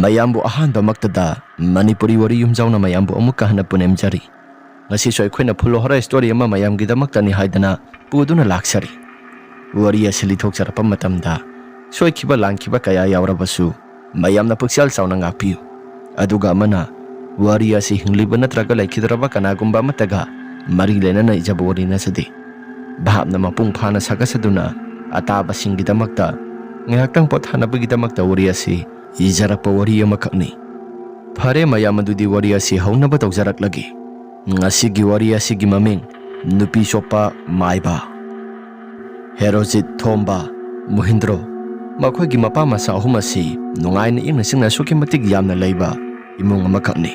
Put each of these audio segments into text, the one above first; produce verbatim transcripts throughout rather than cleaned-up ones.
ꯃꯌꯥꯝꯕꯨ ꯑꯍꯥꯟꯕꯃꯛꯇꯗ ꯃꯅꯤꯄꯨꯔꯤ ꯋꯥꯔꯤ ꯌꯨꯝꯖꯥꯎꯅ ꯃꯌꯥꯝꯕꯨ ꯑꯃꯨꯛꯀ ꯍꯟꯅ ꯄꯨꯅꯦꯝꯖꯔꯤ꯫ ꯉꯁꯤꯁꯨ ꯑꯩꯈꯣꯏꯅ ꯐꯨꯜ ꯍꯣꯔꯔ ꯁ꯭ꯇꯣꯔꯤ ꯑꯃ ꯃꯌꯥꯝꯒꯤꯗꯃꯛꯇꯅꯤ ꯍꯥꯏꯗꯅ ꯄꯨꯗꯨꯅ ꯂꯥꯛꯆꯔꯤ꯫ ꯋꯥꯔꯤ ꯑꯁꯤ ꯂꯤꯊꯣꯛꯆꯔꯛꯄ ꯃꯇꯝꯗ ꯁꯣꯏꯈꯤꯕ ꯂꯥꯟꯈꯤꯕ ꯀꯌꯥ ꯌꯥꯎꯔꯕꯁꯨ ꯃꯌꯥꯝꯅ ꯄꯨꯛꯆꯦꯜ ꯆꯥꯎꯅ ꯉꯥꯛꯄꯤꯌꯨ꯫ ꯑꯗꯨꯒ ꯑꯃꯅ, ꯋꯥꯔꯤ ꯑꯁꯤ ꯍꯤꯡꯂꯤꯕ ꯅꯠꯇ꯭ꯔꯒ ꯂꯩꯈꯤꯗ꯭ꯔꯕ ꯀꯅꯥꯒꯨꯝꯕ ꯑꯃꯠꯇꯒ ꯃꯔꯤ ꯂꯩꯅꯅ ꯏꯖꯕ ꯋꯥꯔꯤ ꯅꯠꯆꯗꯦ꯫ ꯚꯥꯞꯅ ꯃꯄꯨꯡ ꯐꯥꯅ ꯁꯥꯒꯠꯆꯗꯨꯅ ꯑꯇꯥꯕꯁꯤꯡꯒꯤꯗꯃꯛꯇ ꯉꯥꯏꯍꯥꯛꯇꯪ ꯄꯣꯊꯥꯅꯕꯒꯤꯗꯃꯛꯇ ꯋꯥꯔꯤ ꯑꯁꯤ ꯏꯖꯔꯛꯄ ꯋꯥꯔꯤ ꯑꯃꯈꯛꯅꯤ꯫ ꯐꯔꯦ ꯃꯌꯥꯝ, ꯑꯗꯨꯗꯤ ꯋꯥꯔꯤ ꯑꯁꯤ ꯍꯧꯅꯕ ꯇꯧꯖꯔꯛꯂꯒꯦ꯫ ꯉꯁꯤꯒꯤ ꯋꯥꯔꯤ ꯑꯁꯤꯒꯤ ꯃꯃꯤꯡ ꯅꯨꯄꯤ ꯆꯣꯞꯄ ꯃꯥꯏꯕ꯫ ꯍꯦꯔꯣꯖꯤꯠ, ꯊꯣꯝꯕ, ꯃꯨꯍꯤꯟꯗ꯭ꯔꯣ, ꯃꯈꯣꯏꯒꯤ ꯃꯄꯥ ꯃꯆꯥ ꯑꯍꯨꯝ ꯑꯁꯤ ꯅꯨꯡꯉꯥꯏꯅ ꯏꯪꯅ ꯆꯤꯛꯅ ꯑꯁꯨꯛꯀꯤ ꯃꯇꯤꯛ ꯌꯥꯝꯅ ꯂꯩꯕ ꯏꯃꯨꯡ ꯑꯃꯈꯛꯅꯤ꯫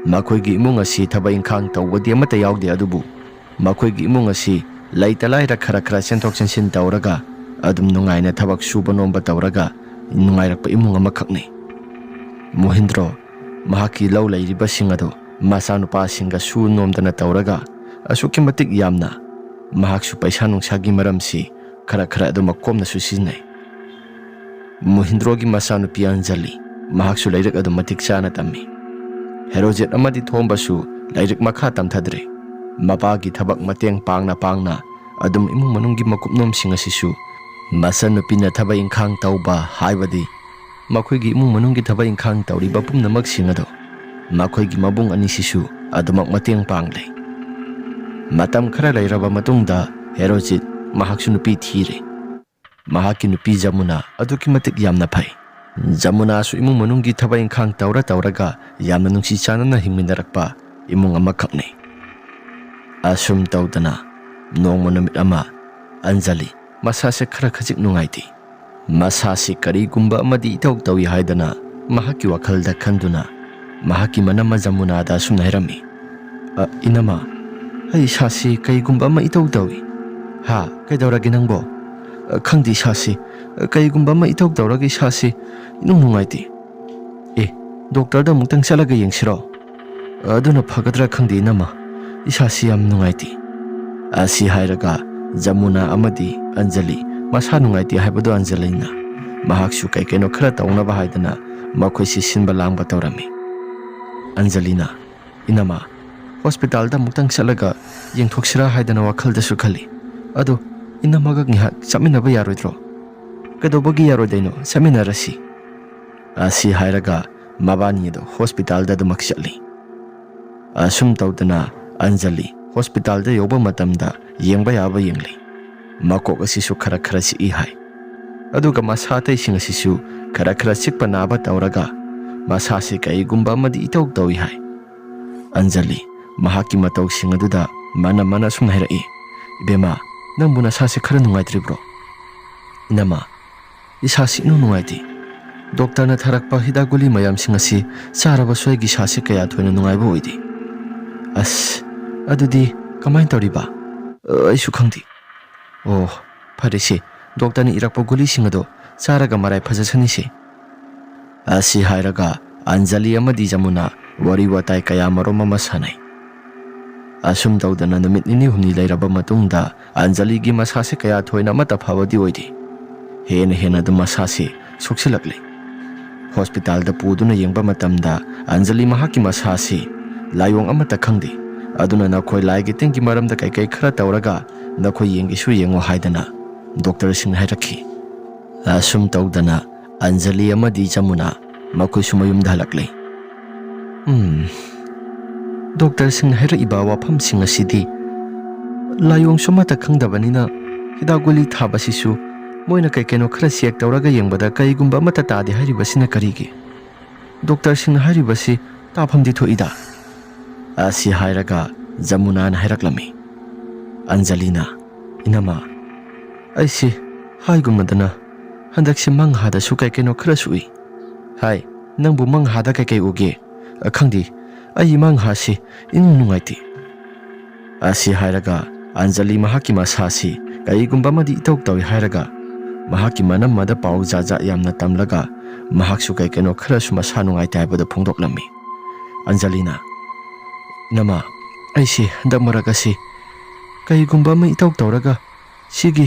ꯃꯈꯣꯏꯒꯤ ꯏꯃꯨꯡ ꯑꯁꯤ ꯊꯕꯛ ꯏꯪꯈꯥꯡ ꯇꯧꯕꯗꯤ ꯑꯃꯠꯇ ꯌꯥꯎꯗꯦ, ꯑꯗꯨꯕꯨ ꯃꯈꯣꯏꯒꯤ ꯏꯃꯨꯡ ꯑꯁꯤ ꯂꯩꯇ ꯂꯥꯏꯔ ꯈꯔ ꯈꯔ ꯆꯦꯟꯊꯣꯛ ꯆꯦꯟꯁꯤꯟ ꯇꯧꯔꯒ ꯑꯗꯨꯝ ꯅꯨꯡꯉꯥꯏꯅ ꯊꯕꯛ ꯁꯨꯕ ꯅꯣꯝꯕ ꯇꯧꯔꯒ ꯅꯨꯡꯉꯥꯏꯔꯛꯄ ꯏꯃꯨꯡ ꯑꯃꯈꯛꯅꯤ꯫ ꯃꯣꯍꯤꯟꯗ꯭ꯔꯣ ꯃꯍꯥꯛꯀꯤ ꯂꯧ ꯂꯩꯔꯤꯕꯁꯤꯡ ꯑꯗꯨ ꯃꯆꯥꯅꯨꯄꯥꯁꯤꯡꯒ ꯁꯨ ꯅꯣꯝꯗꯅ ꯇꯧꯔꯒ ꯑꯁꯨꯛꯀꯤ ꯃꯇꯤꯛ ꯌꯥꯝꯅ ꯃꯍꯥꯛꯁꯨ ꯄꯩꯁꯥ ꯅꯨꯡꯁꯥꯒꯤ ꯃꯔꯝꯁꯤ ꯈꯔ ꯈꯔ ꯑꯗꯨꯃꯛ ꯀꯣꯝꯅꯁꯨ ꯁꯤꯖꯤꯟꯅꯩ꯫ ꯃꯣꯍꯤꯟꯗ꯭ꯔꯣꯒꯤ ꯃꯆꯥꯅꯨꯄꯤ ꯑꯟꯖꯂꯤ, ꯃꯍꯥꯛꯁꯨ ꯂꯥꯏꯔꯤꯛ ꯑꯗꯨꯝ ꯃꯇꯤꯛ ꯆꯥꯅ ꯇꯝꯃꯤ꯫ ꯍꯦꯔꯣꯖꯤꯠ ꯑꯃꯗꯤ ꯊꯣꯝꯕꯁꯨ ꯂꯥꯏꯔꯤꯛ ꯃꯈꯥ ꯇꯝꯊꯗ꯭ꯔꯦ꯫ ꯃꯄꯥꯒꯤ ꯊꯕꯛ ꯃꯇꯦꯡ ꯄꯥꯡꯅ ꯄꯥꯡꯅ ꯑꯗꯨꯝ ꯏꯃꯨꯡ ꯃꯅꯨꯡꯒꯤ ꯃꯀꯨꯞꯅꯣꯝꯁꯤꯡ ꯑꯁꯤꯁꯨ ꯃꯆꯟꯅꯨꯄꯤꯅ ꯊꯕꯛ ꯏꯪꯈꯥꯡ ꯇꯧꯕ ꯍꯥꯏꯕꯗꯤ ꯃꯈꯣꯏꯒꯤ ꯏꯃꯨꯡ ꯃꯅꯨꯡꯒꯤ ꯊꯕꯛ ꯏꯪꯈꯥꯡ ꯇꯧꯔꯤꯕ ꯄꯨꯝꯅꯃꯛꯁꯤꯡ ꯑꯗꯣ ꯃꯈꯣꯏꯒꯤ ꯃꯕꯨꯡ ꯑꯅꯤꯁꯤꯁꯨ ꯑꯗꯨꯃꯛ ꯃꯇꯦꯡ ꯄꯥꯡꯂꯦ꯫ ꯃꯇꯝ ꯈꯔ ꯂꯩꯔꯕ ꯃꯇꯨꯡꯗ ꯍꯦꯔꯣꯖꯤꯠ ꯃꯍꯥꯛꯁꯨ ꯅꯨꯄꯤ ꯊꯤꯔꯦ꯫ ꯃꯍꯥꯛꯀꯤ ꯅꯨꯄꯤ ꯖꯃꯨꯅꯥ ꯑꯗꯨꯛꯀꯤ ꯃꯇꯤꯛ ꯌꯥꯝꯅ ꯐꯩ꯫ ꯖꯃꯨꯅꯥꯁꯨ ꯏꯃꯨꯡ ꯃꯅꯨꯡꯒꯤ ꯊꯕꯛ ꯏꯪꯈꯥꯡ ꯇꯧꯔ ꯇꯧꯔꯒ ꯌꯥꯝꯅ ꯅꯨꯡꯁꯤ ꯆꯥꯟꯅꯅ ꯍꯤꯡꯃꯤꯟꯅꯔꯛꯄ ꯏꯃꯨꯡ ꯑꯃꯈꯛꯅꯤ꯫ ꯑꯁꯨꯝ ꯇꯧꯗꯅ ꯅꯣꯡꯃ ꯅꯨꯃꯤꯠ ꯑꯃ ꯑꯟꯖꯂꯤ ꯃꯁꯥꯁꯦ ꯈꯔ ꯈꯖꯤꯛ ꯅꯨꯡꯉꯥꯏꯇꯦ꯫ ꯃꯁꯥꯁꯤ ꯀꯔꯤꯒꯨꯝꯕ ꯑꯃꯗꯤ ꯏꯇꯧ ꯇꯧꯏ ꯍꯥꯏꯗꯅ ꯃꯍꯥꯛꯀꯤ ꯋꯥꯈꯜꯗ ꯈꯟꯗꯨꯅ ꯃꯍꯥꯛꯀꯤ ꯃꯅꯝꯃ ꯖꯃꯨꯅꯥꯗ ꯑꯁꯨꯝꯅ ꯍꯥꯏꯔꯝꯃꯤ, "ꯑ, ꯏꯅꯝꯃ, ꯑꯩ ꯏꯁꯥꯁꯤ ꯀꯔꯤꯒꯨꯝꯕ ꯑꯃ ꯏꯇꯧ ꯇꯧꯏ꯫ ꯍꯥ, ꯀꯩꯗꯧꯔꯒꯦ ꯅꯪꯕꯣ? ꯑ, ꯈꯪꯗꯦ, ꯏꯁꯥꯁꯤ, ꯑ, ꯀꯔꯤꯒꯨꯝꯕ ꯑꯃ ꯏꯇꯧ ꯇꯧꯔꯒ ꯏꯁꯥꯁꯤ ꯏꯅꯨꯡ ꯅꯨꯡꯉꯥꯏꯇꯦ꯫ ꯑꯦ, ꯗꯣꯛꯇꯔꯗ ꯑꯃꯨꯛꯇꯪ ꯆꯠꯂꯒ ꯌꯦꯡꯁꯤꯔꯣ? ꯑꯗꯨꯅ ꯐꯒꯗ꯭ꯔꯥ ꯈꯪꯗꯦ ꯏꯅꯝꯃ, ꯏꯁꯥꯁꯤ ꯌꯥꯝ ꯅꯨꯡꯉꯥꯏꯇꯦ"꯫ ꯑꯁꯤ ꯍꯥꯏꯔꯒ ꯖꯃꯨꯅꯥ ꯑꯃꯗꯤ ꯑꯟꯖꯂꯤ ꯃꯁꯥ ꯅꯨꯡꯉꯥꯏꯇꯦ ꯍꯥꯏꯕꯗꯨ ꯑꯟꯖꯂꯤꯅ ꯃꯍꯥꯛꯁꯨ ꯀꯩ ꯀꯩꯅꯣ ꯈꯔ ꯇꯧꯅꯕ ꯍꯥꯏꯗꯅ ꯃꯈꯣꯏꯁꯤ ꯁꯤꯟꯕ ꯂꯥꯡꯕ ꯇꯧꯔꯝꯃꯤ꯫ ꯑꯟꯖꯂꯤꯅ, "ꯏꯅꯝꯃ, ꯍꯣꯁꯄꯤꯇꯥꯜꯗ ꯑꯃꯨꯛꯇꯪ ꯆꯠꯂꯒ ꯌꯦꯡꯊꯣꯛꯁꯤꯔꯥ ꯍꯥꯏꯗꯅ ꯋꯥꯈꯜꯗꯁꯨ ꯈꯜꯂꯤ꯫ ꯑꯗꯣ ꯏꯅꯝꯃꯒ ꯉꯥꯏꯍꯥꯛ ꯆꯠꯃꯤꯟꯅꯕ ꯌꯥꯔꯣꯏꯗ꯭ꯔꯣ?" "ꯀꯩꯗꯧꯕꯒꯤ ꯌꯥꯔꯣꯏꯗꯣꯏꯅꯣ? ꯆꯠꯃꯤꯟꯅꯔꯁꯤ꯫" ꯑꯁꯤ ꯍꯥꯏꯔꯒ ꯃꯕꯥꯅꯤ ꯑꯗꯨ ꯍꯣꯁꯄꯤꯇꯥꯜꯗ ꯑꯗꯨꯃꯛ ꯆꯠꯂꯤ꯫ ꯑꯁꯨꯝ ꯇꯧꯗꯅ ꯑꯟꯖꯂꯤ ꯍꯣꯁꯄꯤꯇꯥꯜꯗ ꯌꯧꯕ ꯃꯇꯝꯗ ꯌꯦꯡꯕ ꯌꯥꯕ ꯌꯦꯡꯂꯤ꯫ ꯃꯀꯣꯛ ꯑꯁꯤꯁꯨ ꯈꯔ ꯈꯔ ꯆꯤꯛꯏ ꯍꯥꯏ꯫ ꯑꯗꯨꯒ ꯃꯁꯥ ꯑꯇꯩꯁꯤꯡ ꯑꯁꯤꯁꯨ ꯈꯔ ꯈꯔ ꯆꯤꯛꯄ ꯅꯥꯕ ꯇꯧꯔꯒ ꯃꯁꯥꯁꯤ ꯀꯩꯒꯨꯝꯕ ꯑꯃꯗꯤ ꯏꯇꯧ ꯇꯧꯏ ꯍꯥꯏ꯫ ꯑꯟꯖꯂꯤ ꯃꯍꯥꯛꯀꯤ ꯃꯇꯧꯁꯤꯡ ꯑꯗꯨꯗ ꯃꯅꯝ ꯃꯅ ꯑꯁꯨꯝꯅ ꯍꯥꯏꯔꯛꯏ, "ꯏꯕꯦꯝꯃ, ꯅꯪꯕꯨ ꯅꯁꯥꯁꯦ ꯈꯔ ꯅꯨꯡꯉꯥꯏꯇ꯭ꯔꯤꯕ꯭ꯔꯣ?" "ꯏꯅꯝꯃ, ꯏꯁꯥꯁꯤ ꯏꯅꯨꯡ ꯅꯨꯡꯉꯥꯏꯇꯦ꯫ ꯗꯣꯛꯇꯔꯅ ꯊꯥꯔꯛꯄ ꯍꯤꯗꯥꯛ ꯒꯨꯂꯤ ꯃꯌꯥꯝꯁꯤꯡ ꯑꯁꯤ ꯆꯥꯔꯕꯁꯨ ꯑꯩꯒꯤ ꯏꯁꯥꯁꯤ ꯀꯌꯥ ꯊꯣꯏꯅ ꯅꯨꯡꯉꯥꯏꯕ ꯑꯣꯏꯗꯦ꯫" "ꯑꯁ, ꯑꯗꯨꯗꯤ ꯀꯃꯥꯏꯅ ꯇꯧꯔꯤꯕ?" "ꯑ, ꯑꯩꯁꯨ ꯈꯪꯗꯦ꯫" "ꯑꯣ, ꯐꯔꯦꯁꯦ, ꯗꯣꯛꯇꯔꯅ ꯏꯔꯛꯄ ꯒꯨꯂꯤꯁꯤꯡ ꯑꯗꯣ ꯆꯥꯔꯒ ꯃꯔꯥꯏ ꯐꯖꯁꯅꯤꯁꯦ꯫" ꯑꯁꯤ ꯍꯥꯏꯔꯒ ꯑꯟꯖꯂꯤ ꯑꯃꯗꯤ ꯖꯃꯨꯅꯥ ꯋꯥꯔꯤ ꯋꯥꯇꯥꯏ ꯀꯌꯥ ꯃꯔꯨꯝ ꯑꯃ ꯁꯥꯟꯅꯩ꯫ ꯑꯁꯨꯝ ꯇꯧꯗꯅ ꯅꯨꯃꯤꯠ ꯅꯤꯅꯤ ꯍꯨꯝꯅꯤ ꯂꯩꯔꯕ ꯃꯇꯨꯡꯗ ꯑꯟꯖꯂꯤꯒꯤ ꯃꯁꯥꯁꯦ ꯀꯌꯥ ꯊꯣꯏꯅ ꯑꯃꯠꯇ ꯐꯕꯗꯤ ꯑꯣꯏꯗꯦ꯫ ꯍꯦꯟꯅ ꯍꯦꯟꯅ ꯑꯗꯨꯝ ꯃꯁꯥꯁꯤ ꯁꯣꯛꯆꯤꯜꯂꯛꯂꯤ꯫ ꯍꯣꯁꯄꯤꯇꯥꯜꯗ ꯄꯨꯗꯨꯅ ꯌꯦꯡꯕ ꯃꯇꯝꯗ ꯑꯟꯖꯂꯤ ꯃꯍꯥꯛꯀꯤ ꯃꯁꯥꯁꯤ ꯂꯥꯏꯑꯣꯡ ꯑꯃꯠꯇ ꯈꯪꯗꯦ꯫ ꯑꯗꯨꯅ ꯅꯈꯣꯏ ꯂꯥꯏꯒꯤ ꯇꯤꯟꯒꯤ ꯃꯔꯝꯗ ꯀꯩꯀꯩ ꯈꯔ ꯇꯧꯔꯒ ꯅꯈꯣꯏ ꯌꯦꯡꯒꯦꯁꯨ ꯌꯦꯡꯉꯣ ꯍꯥꯏꯗꯅ ꯗꯣꯛꯇꯔꯁꯤꯡꯅ ꯍꯥꯏꯔꯛꯈꯤ꯫ ꯑꯁꯨꯝ ꯇꯧꯗꯅ ꯑꯟꯖꯂꯤ ꯑꯃꯗꯤ ꯖꯃꯨꯅꯥ ꯃꯈꯣꯏꯁꯨ ꯃꯌꯨꯝꯗ ꯍꯜꯂꯛꯂꯦ꯫ ꯎꯝ, ꯗꯣꯛꯇꯔꯁꯤꯡꯅ ꯍꯥꯏꯔꯛꯏꯕ ꯋꯥꯐꯝꯁꯤꯡ ꯑꯁꯤꯗꯤ ꯂꯥꯏꯑꯣꯡꯁꯨ ꯑꯃꯠꯇ ꯈꯪꯗꯕꯅꯤꯅ ꯍꯤꯗꯥꯛ ꯒꯨꯂꯤ ꯊꯥꯕꯁꯤꯁꯨ ꯃꯣꯏꯅ ꯀꯩ ꯀꯩꯅꯣ ꯈꯔ ꯆꯦꯛ ꯇꯧꯔꯒ ꯌꯦꯡꯕꯗ ꯀꯔꯤꯒꯨꯝꯕ ꯑꯃꯠꯇ ꯇꯥꯗꯦ ꯍꯥꯏꯔꯤꯕꯁꯤꯅ ꯀꯔꯤꯒꯤ? ꯗꯣꯛꯇꯔꯁꯤꯡꯅ ꯍꯥꯏꯔꯤꯕꯁꯤ ꯇꯥꯐꯝꯗꯤ ꯊꯣꯛꯏꯗ꯫ ꯑꯁꯤ ꯍꯥꯏꯔꯒ ꯖꯃꯨꯅꯥꯅ ꯍꯥꯏꯔꯛꯂꯝꯃꯤ꯫ ꯑꯟꯖꯂꯤꯅ, "ꯏꯅꯝꯃ, ꯑꯩꯁꯤ ꯍꯥꯏꯒꯨꯝꯅꯗꯅ ꯍꯟꯗꯛꯁꯤ ꯃꯪꯍꯥꯗꯁꯨ ꯀꯩ ꯀꯩꯅꯣ ꯈꯔꯁꯨ ꯎꯏ꯫" "ꯍꯥꯏ, ꯅꯪꯕꯨ ꯃꯪꯍꯥꯗ ꯀꯩ ꯀꯩ ꯎꯒꯦ?" "ꯑ, ꯈꯪꯗꯦ, ꯑꯩ ꯃꯪꯍꯥꯁꯤ ꯏꯅꯨꯡ ꯅꯨꯡꯉꯥꯏꯇꯦ꯫" ꯑꯁꯤ ꯍꯥꯏꯔꯒ ꯑꯟꯖꯂꯤ ꯃꯍꯥꯛꯀꯤ ꯃꯁꯥꯁꯤ ꯀꯔꯤꯒꯨꯝꯕ ꯑꯃꯗꯤ ꯏꯇꯧ ꯇꯧꯏ ꯍꯥꯏꯔꯒ ꯃꯍꯥꯛꯀꯤ ꯃꯅꯝꯃꯗ ꯄꯥꯎ ꯖꯥꯠ ꯖꯥꯠ ꯌꯥꯝꯅ ꯇꯝꯂꯒ ꯃꯍꯥꯛꯁꯨ ꯀꯩ ꯀꯩꯅꯣ ꯈꯔꯁꯨ ꯃꯁꯥ ꯅꯨꯡꯉꯥꯏꯇꯦ ꯍꯥꯏꯕꯗꯨ ꯐꯣꯡꯗꯣꯛꯂꯝꯃꯤ꯫ ꯑꯟꯖꯂꯤꯅ, "ꯏꯅꯝꯃ, ꯑꯩꯁꯦ ꯍꯟꯗꯛ ꯃꯔꯛ ꯑꯁꯤ ꯀꯔꯤꯒꯨꯝꯕ ꯑꯃ ꯏꯇꯧ ꯇꯧꯔꯒ ꯁꯤꯒꯤ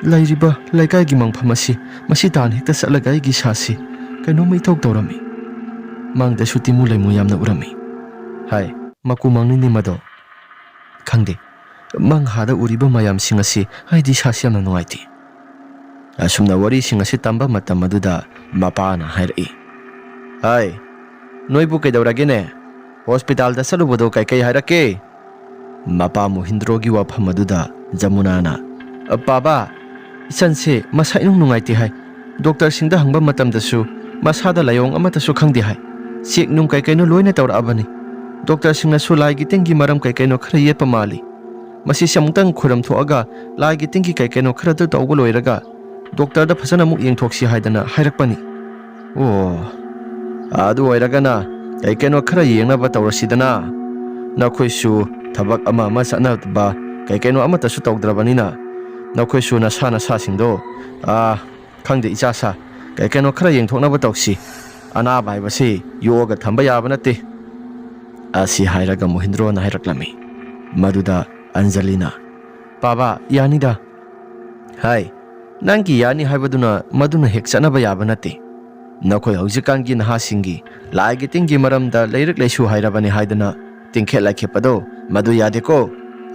ꯂꯩꯔꯤꯕ ꯂꯩꯀꯥꯏꯒꯤ ꯃꯪꯐꯝ ꯑꯁꯤ ꯃꯁꯤ ꯇꯥꯟꯅ ꯍꯦꯛꯇ ꯆꯠꯂꯒ ꯑꯩꯒꯤ ꯏꯁꯥꯁꯤ ꯀꯩꯅꯣꯝꯃ ꯏꯇꯧ ꯇꯧꯔꯝꯃꯤ꯫ ꯃꯪꯗꯁꯨ ꯇꯤꯃꯨ ꯂꯩꯃꯨ ꯌꯥꯝꯅ ꯎꯔꯝꯃꯤ꯫ ꯍꯥꯏ, ꯃꯀꯨ ꯃꯪꯅꯤꯅꯤ ꯃꯗꯣ꯫ ꯈꯪꯗꯦ, ꯃꯪꯍꯥꯗ ꯎꯔꯤꯕ ꯃꯌꯥꯝꯁꯤꯡ ꯑꯁꯤ ꯑꯩꯗꯤ ꯏꯁꯥꯁꯤ ꯌꯥꯝꯅ ꯅꯨꯡꯉꯥꯏꯇꯦ꯫ ꯑꯁꯨꯝꯅ ꯋꯥꯔꯤꯁꯤꯡ ꯑꯁꯤ ꯇꯝꯕ ꯃꯇꯝ ꯑꯗꯨꯗ ꯃꯄꯥꯅ ꯍꯥꯏꯔꯛꯏ, "ꯍꯥꯏ, ꯅꯣꯏꯕꯨ ꯀꯩꯗꯧꯔꯒꯦꯅꯦ? ꯍꯣꯁꯄꯤꯇꯥꯜꯗ ꯆꯠꯂꯨꯕꯗꯣ ꯀꯩꯀꯩ ꯍꯥꯏꯔꯛꯀꯦ?" ꯃꯄꯥ ꯃꯣꯍꯤꯟꯗ꯭ꯔꯣꯒꯤ ꯋꯥꯐꯝ ꯑꯗꯨꯗ ꯖꯃꯨꯅꯥꯅ, "ꯄꯥꯕꯥ, ꯏꯆꯟꯁꯦ ꯃꯁꯥ ꯏꯅꯨꯡ ꯅꯨꯡꯉꯥꯏꯇꯦ ꯍꯥꯏ꯫ ꯗꯣꯛꯇꯔꯁꯤꯡꯗ ꯍꯪꯕ ꯃꯇꯝꯗꯁꯨ ꯃꯁꯥꯗ ꯂꯥꯏꯑꯣꯡ ꯑꯃꯠꯇꯁꯨ ꯈꯪꯗꯦ ꯍꯥꯏ꯫ ꯆꯦꯛ ꯅꯨꯡ ꯀꯩ ꯀꯩꯅꯣ ꯂꯣꯏꯅ ꯇꯧꯔꯛꯑꯕꯅꯤ꯫ ꯗꯣꯛꯇꯔꯁꯤꯡꯅꯁꯨ ꯂꯥꯏꯒꯤ ꯇꯤꯟꯒꯤ ꯃꯔꯝ ꯀꯩ ꯀꯩꯅꯣ ꯈꯔ ꯌꯦꯠꯄ ꯃꯥꯜꯂꯤ꯫ ꯃꯁꯤꯁꯦ ꯑꯃꯨꯛꯇꯪ ꯈꯨꯔꯝ ꯊꯣꯛꯑꯒ ꯂꯥꯏꯒꯤ ꯇꯤꯟꯒꯤ ꯀꯩ ꯀꯩꯅꯣ ꯈꯔꯗꯨ ꯇꯧꯕ ꯂꯣꯏꯔꯒ ꯗꯣꯛꯇꯔꯗ ꯐꯖꯅ ꯑꯃꯨꯛ ꯌꯦꯡꯊꯣꯛꯁꯤ ꯍꯥꯏꯗꯅ ꯍꯥꯏꯔꯛꯄꯅꯤ꯫" "ꯑꯣ, ꯑꯗꯨ ꯑꯣꯏꯔꯒꯅ ꯀꯩ ꯀꯩꯅꯣ ꯈꯔ ꯌꯦꯡꯅꯕ ꯇꯧꯔꯁꯤꯗꯅ꯫ ꯅꯈꯣꯏꯁꯨ ꯊꯕꯛ ꯑꯃ ꯑꯃ ꯆꯠꯅꯕ ꯀꯩ ꯀꯩꯅꯣ ꯑꯃꯠꯇꯁꯨ ꯇꯧꯗ꯭ꯔꯕꯅꯤꯅ ꯅꯈꯣꯏꯁꯨ ꯅꯁꯥ ꯅꯁꯥꯁꯤꯡꯗꯣ, ꯑꯥ, ꯈꯪꯗꯦ ꯏꯆꯥ ꯁꯥ, ꯀꯩ ꯀꯩꯅꯣ ꯈꯔ ꯌꯦꯡꯊꯣꯛꯅꯕ ꯇꯧꯁꯤ꯫ ꯑꯅꯥꯕ ꯍꯥꯏꯕꯁꯤ ꯌꯣꯛꯑꯒ ꯊꯝꯕ ꯌꯥꯕ ꯅꯠꯇꯦ꯫" ꯑꯁꯤ ꯍꯥꯏꯔꯒ ꯃꯣꯍꯤꯟꯗ꯭ꯔꯣꯅ ꯍꯥꯏꯔꯛꯂꯝꯃꯤ꯫ ꯃꯗꯨꯗ ꯑꯟꯖꯂꯤꯅ, "ꯄꯥꯕꯥ, ꯌꯥꯅꯤꯗ꯫" "ꯍꯥꯏ, ꯅꯪꯒꯤ ꯌꯥꯅꯤ ꯍꯥꯏꯕꯗꯨꯅ ꯃꯗꯨꯅ ꯍꯦꯛ ꯆꯠꯅꯕ ꯌꯥꯕ ꯅꯠꯇꯦ꯫ ꯅꯈꯣꯏ ꯍꯧꯖꯤꯛꯀꯥꯟꯒꯤ ꯅꯍꯥꯁꯤꯡꯒꯤ ꯂꯥꯏꯒꯤ ꯇꯤꯟꯒꯤ ꯃꯔꯝꯗ ꯂꯥꯏꯔꯤꯛ ꯂꯥꯏꯁꯨ ꯍꯥꯏꯔꯕꯅꯤ ꯍꯥꯏꯗꯅ ꯇꯤꯡꯈꯦꯠ ꯂꯥꯏꯈꯦꯞꯄꯗꯣ ꯃꯗꯨ ꯌꯥꯗꯦꯀꯣ꯫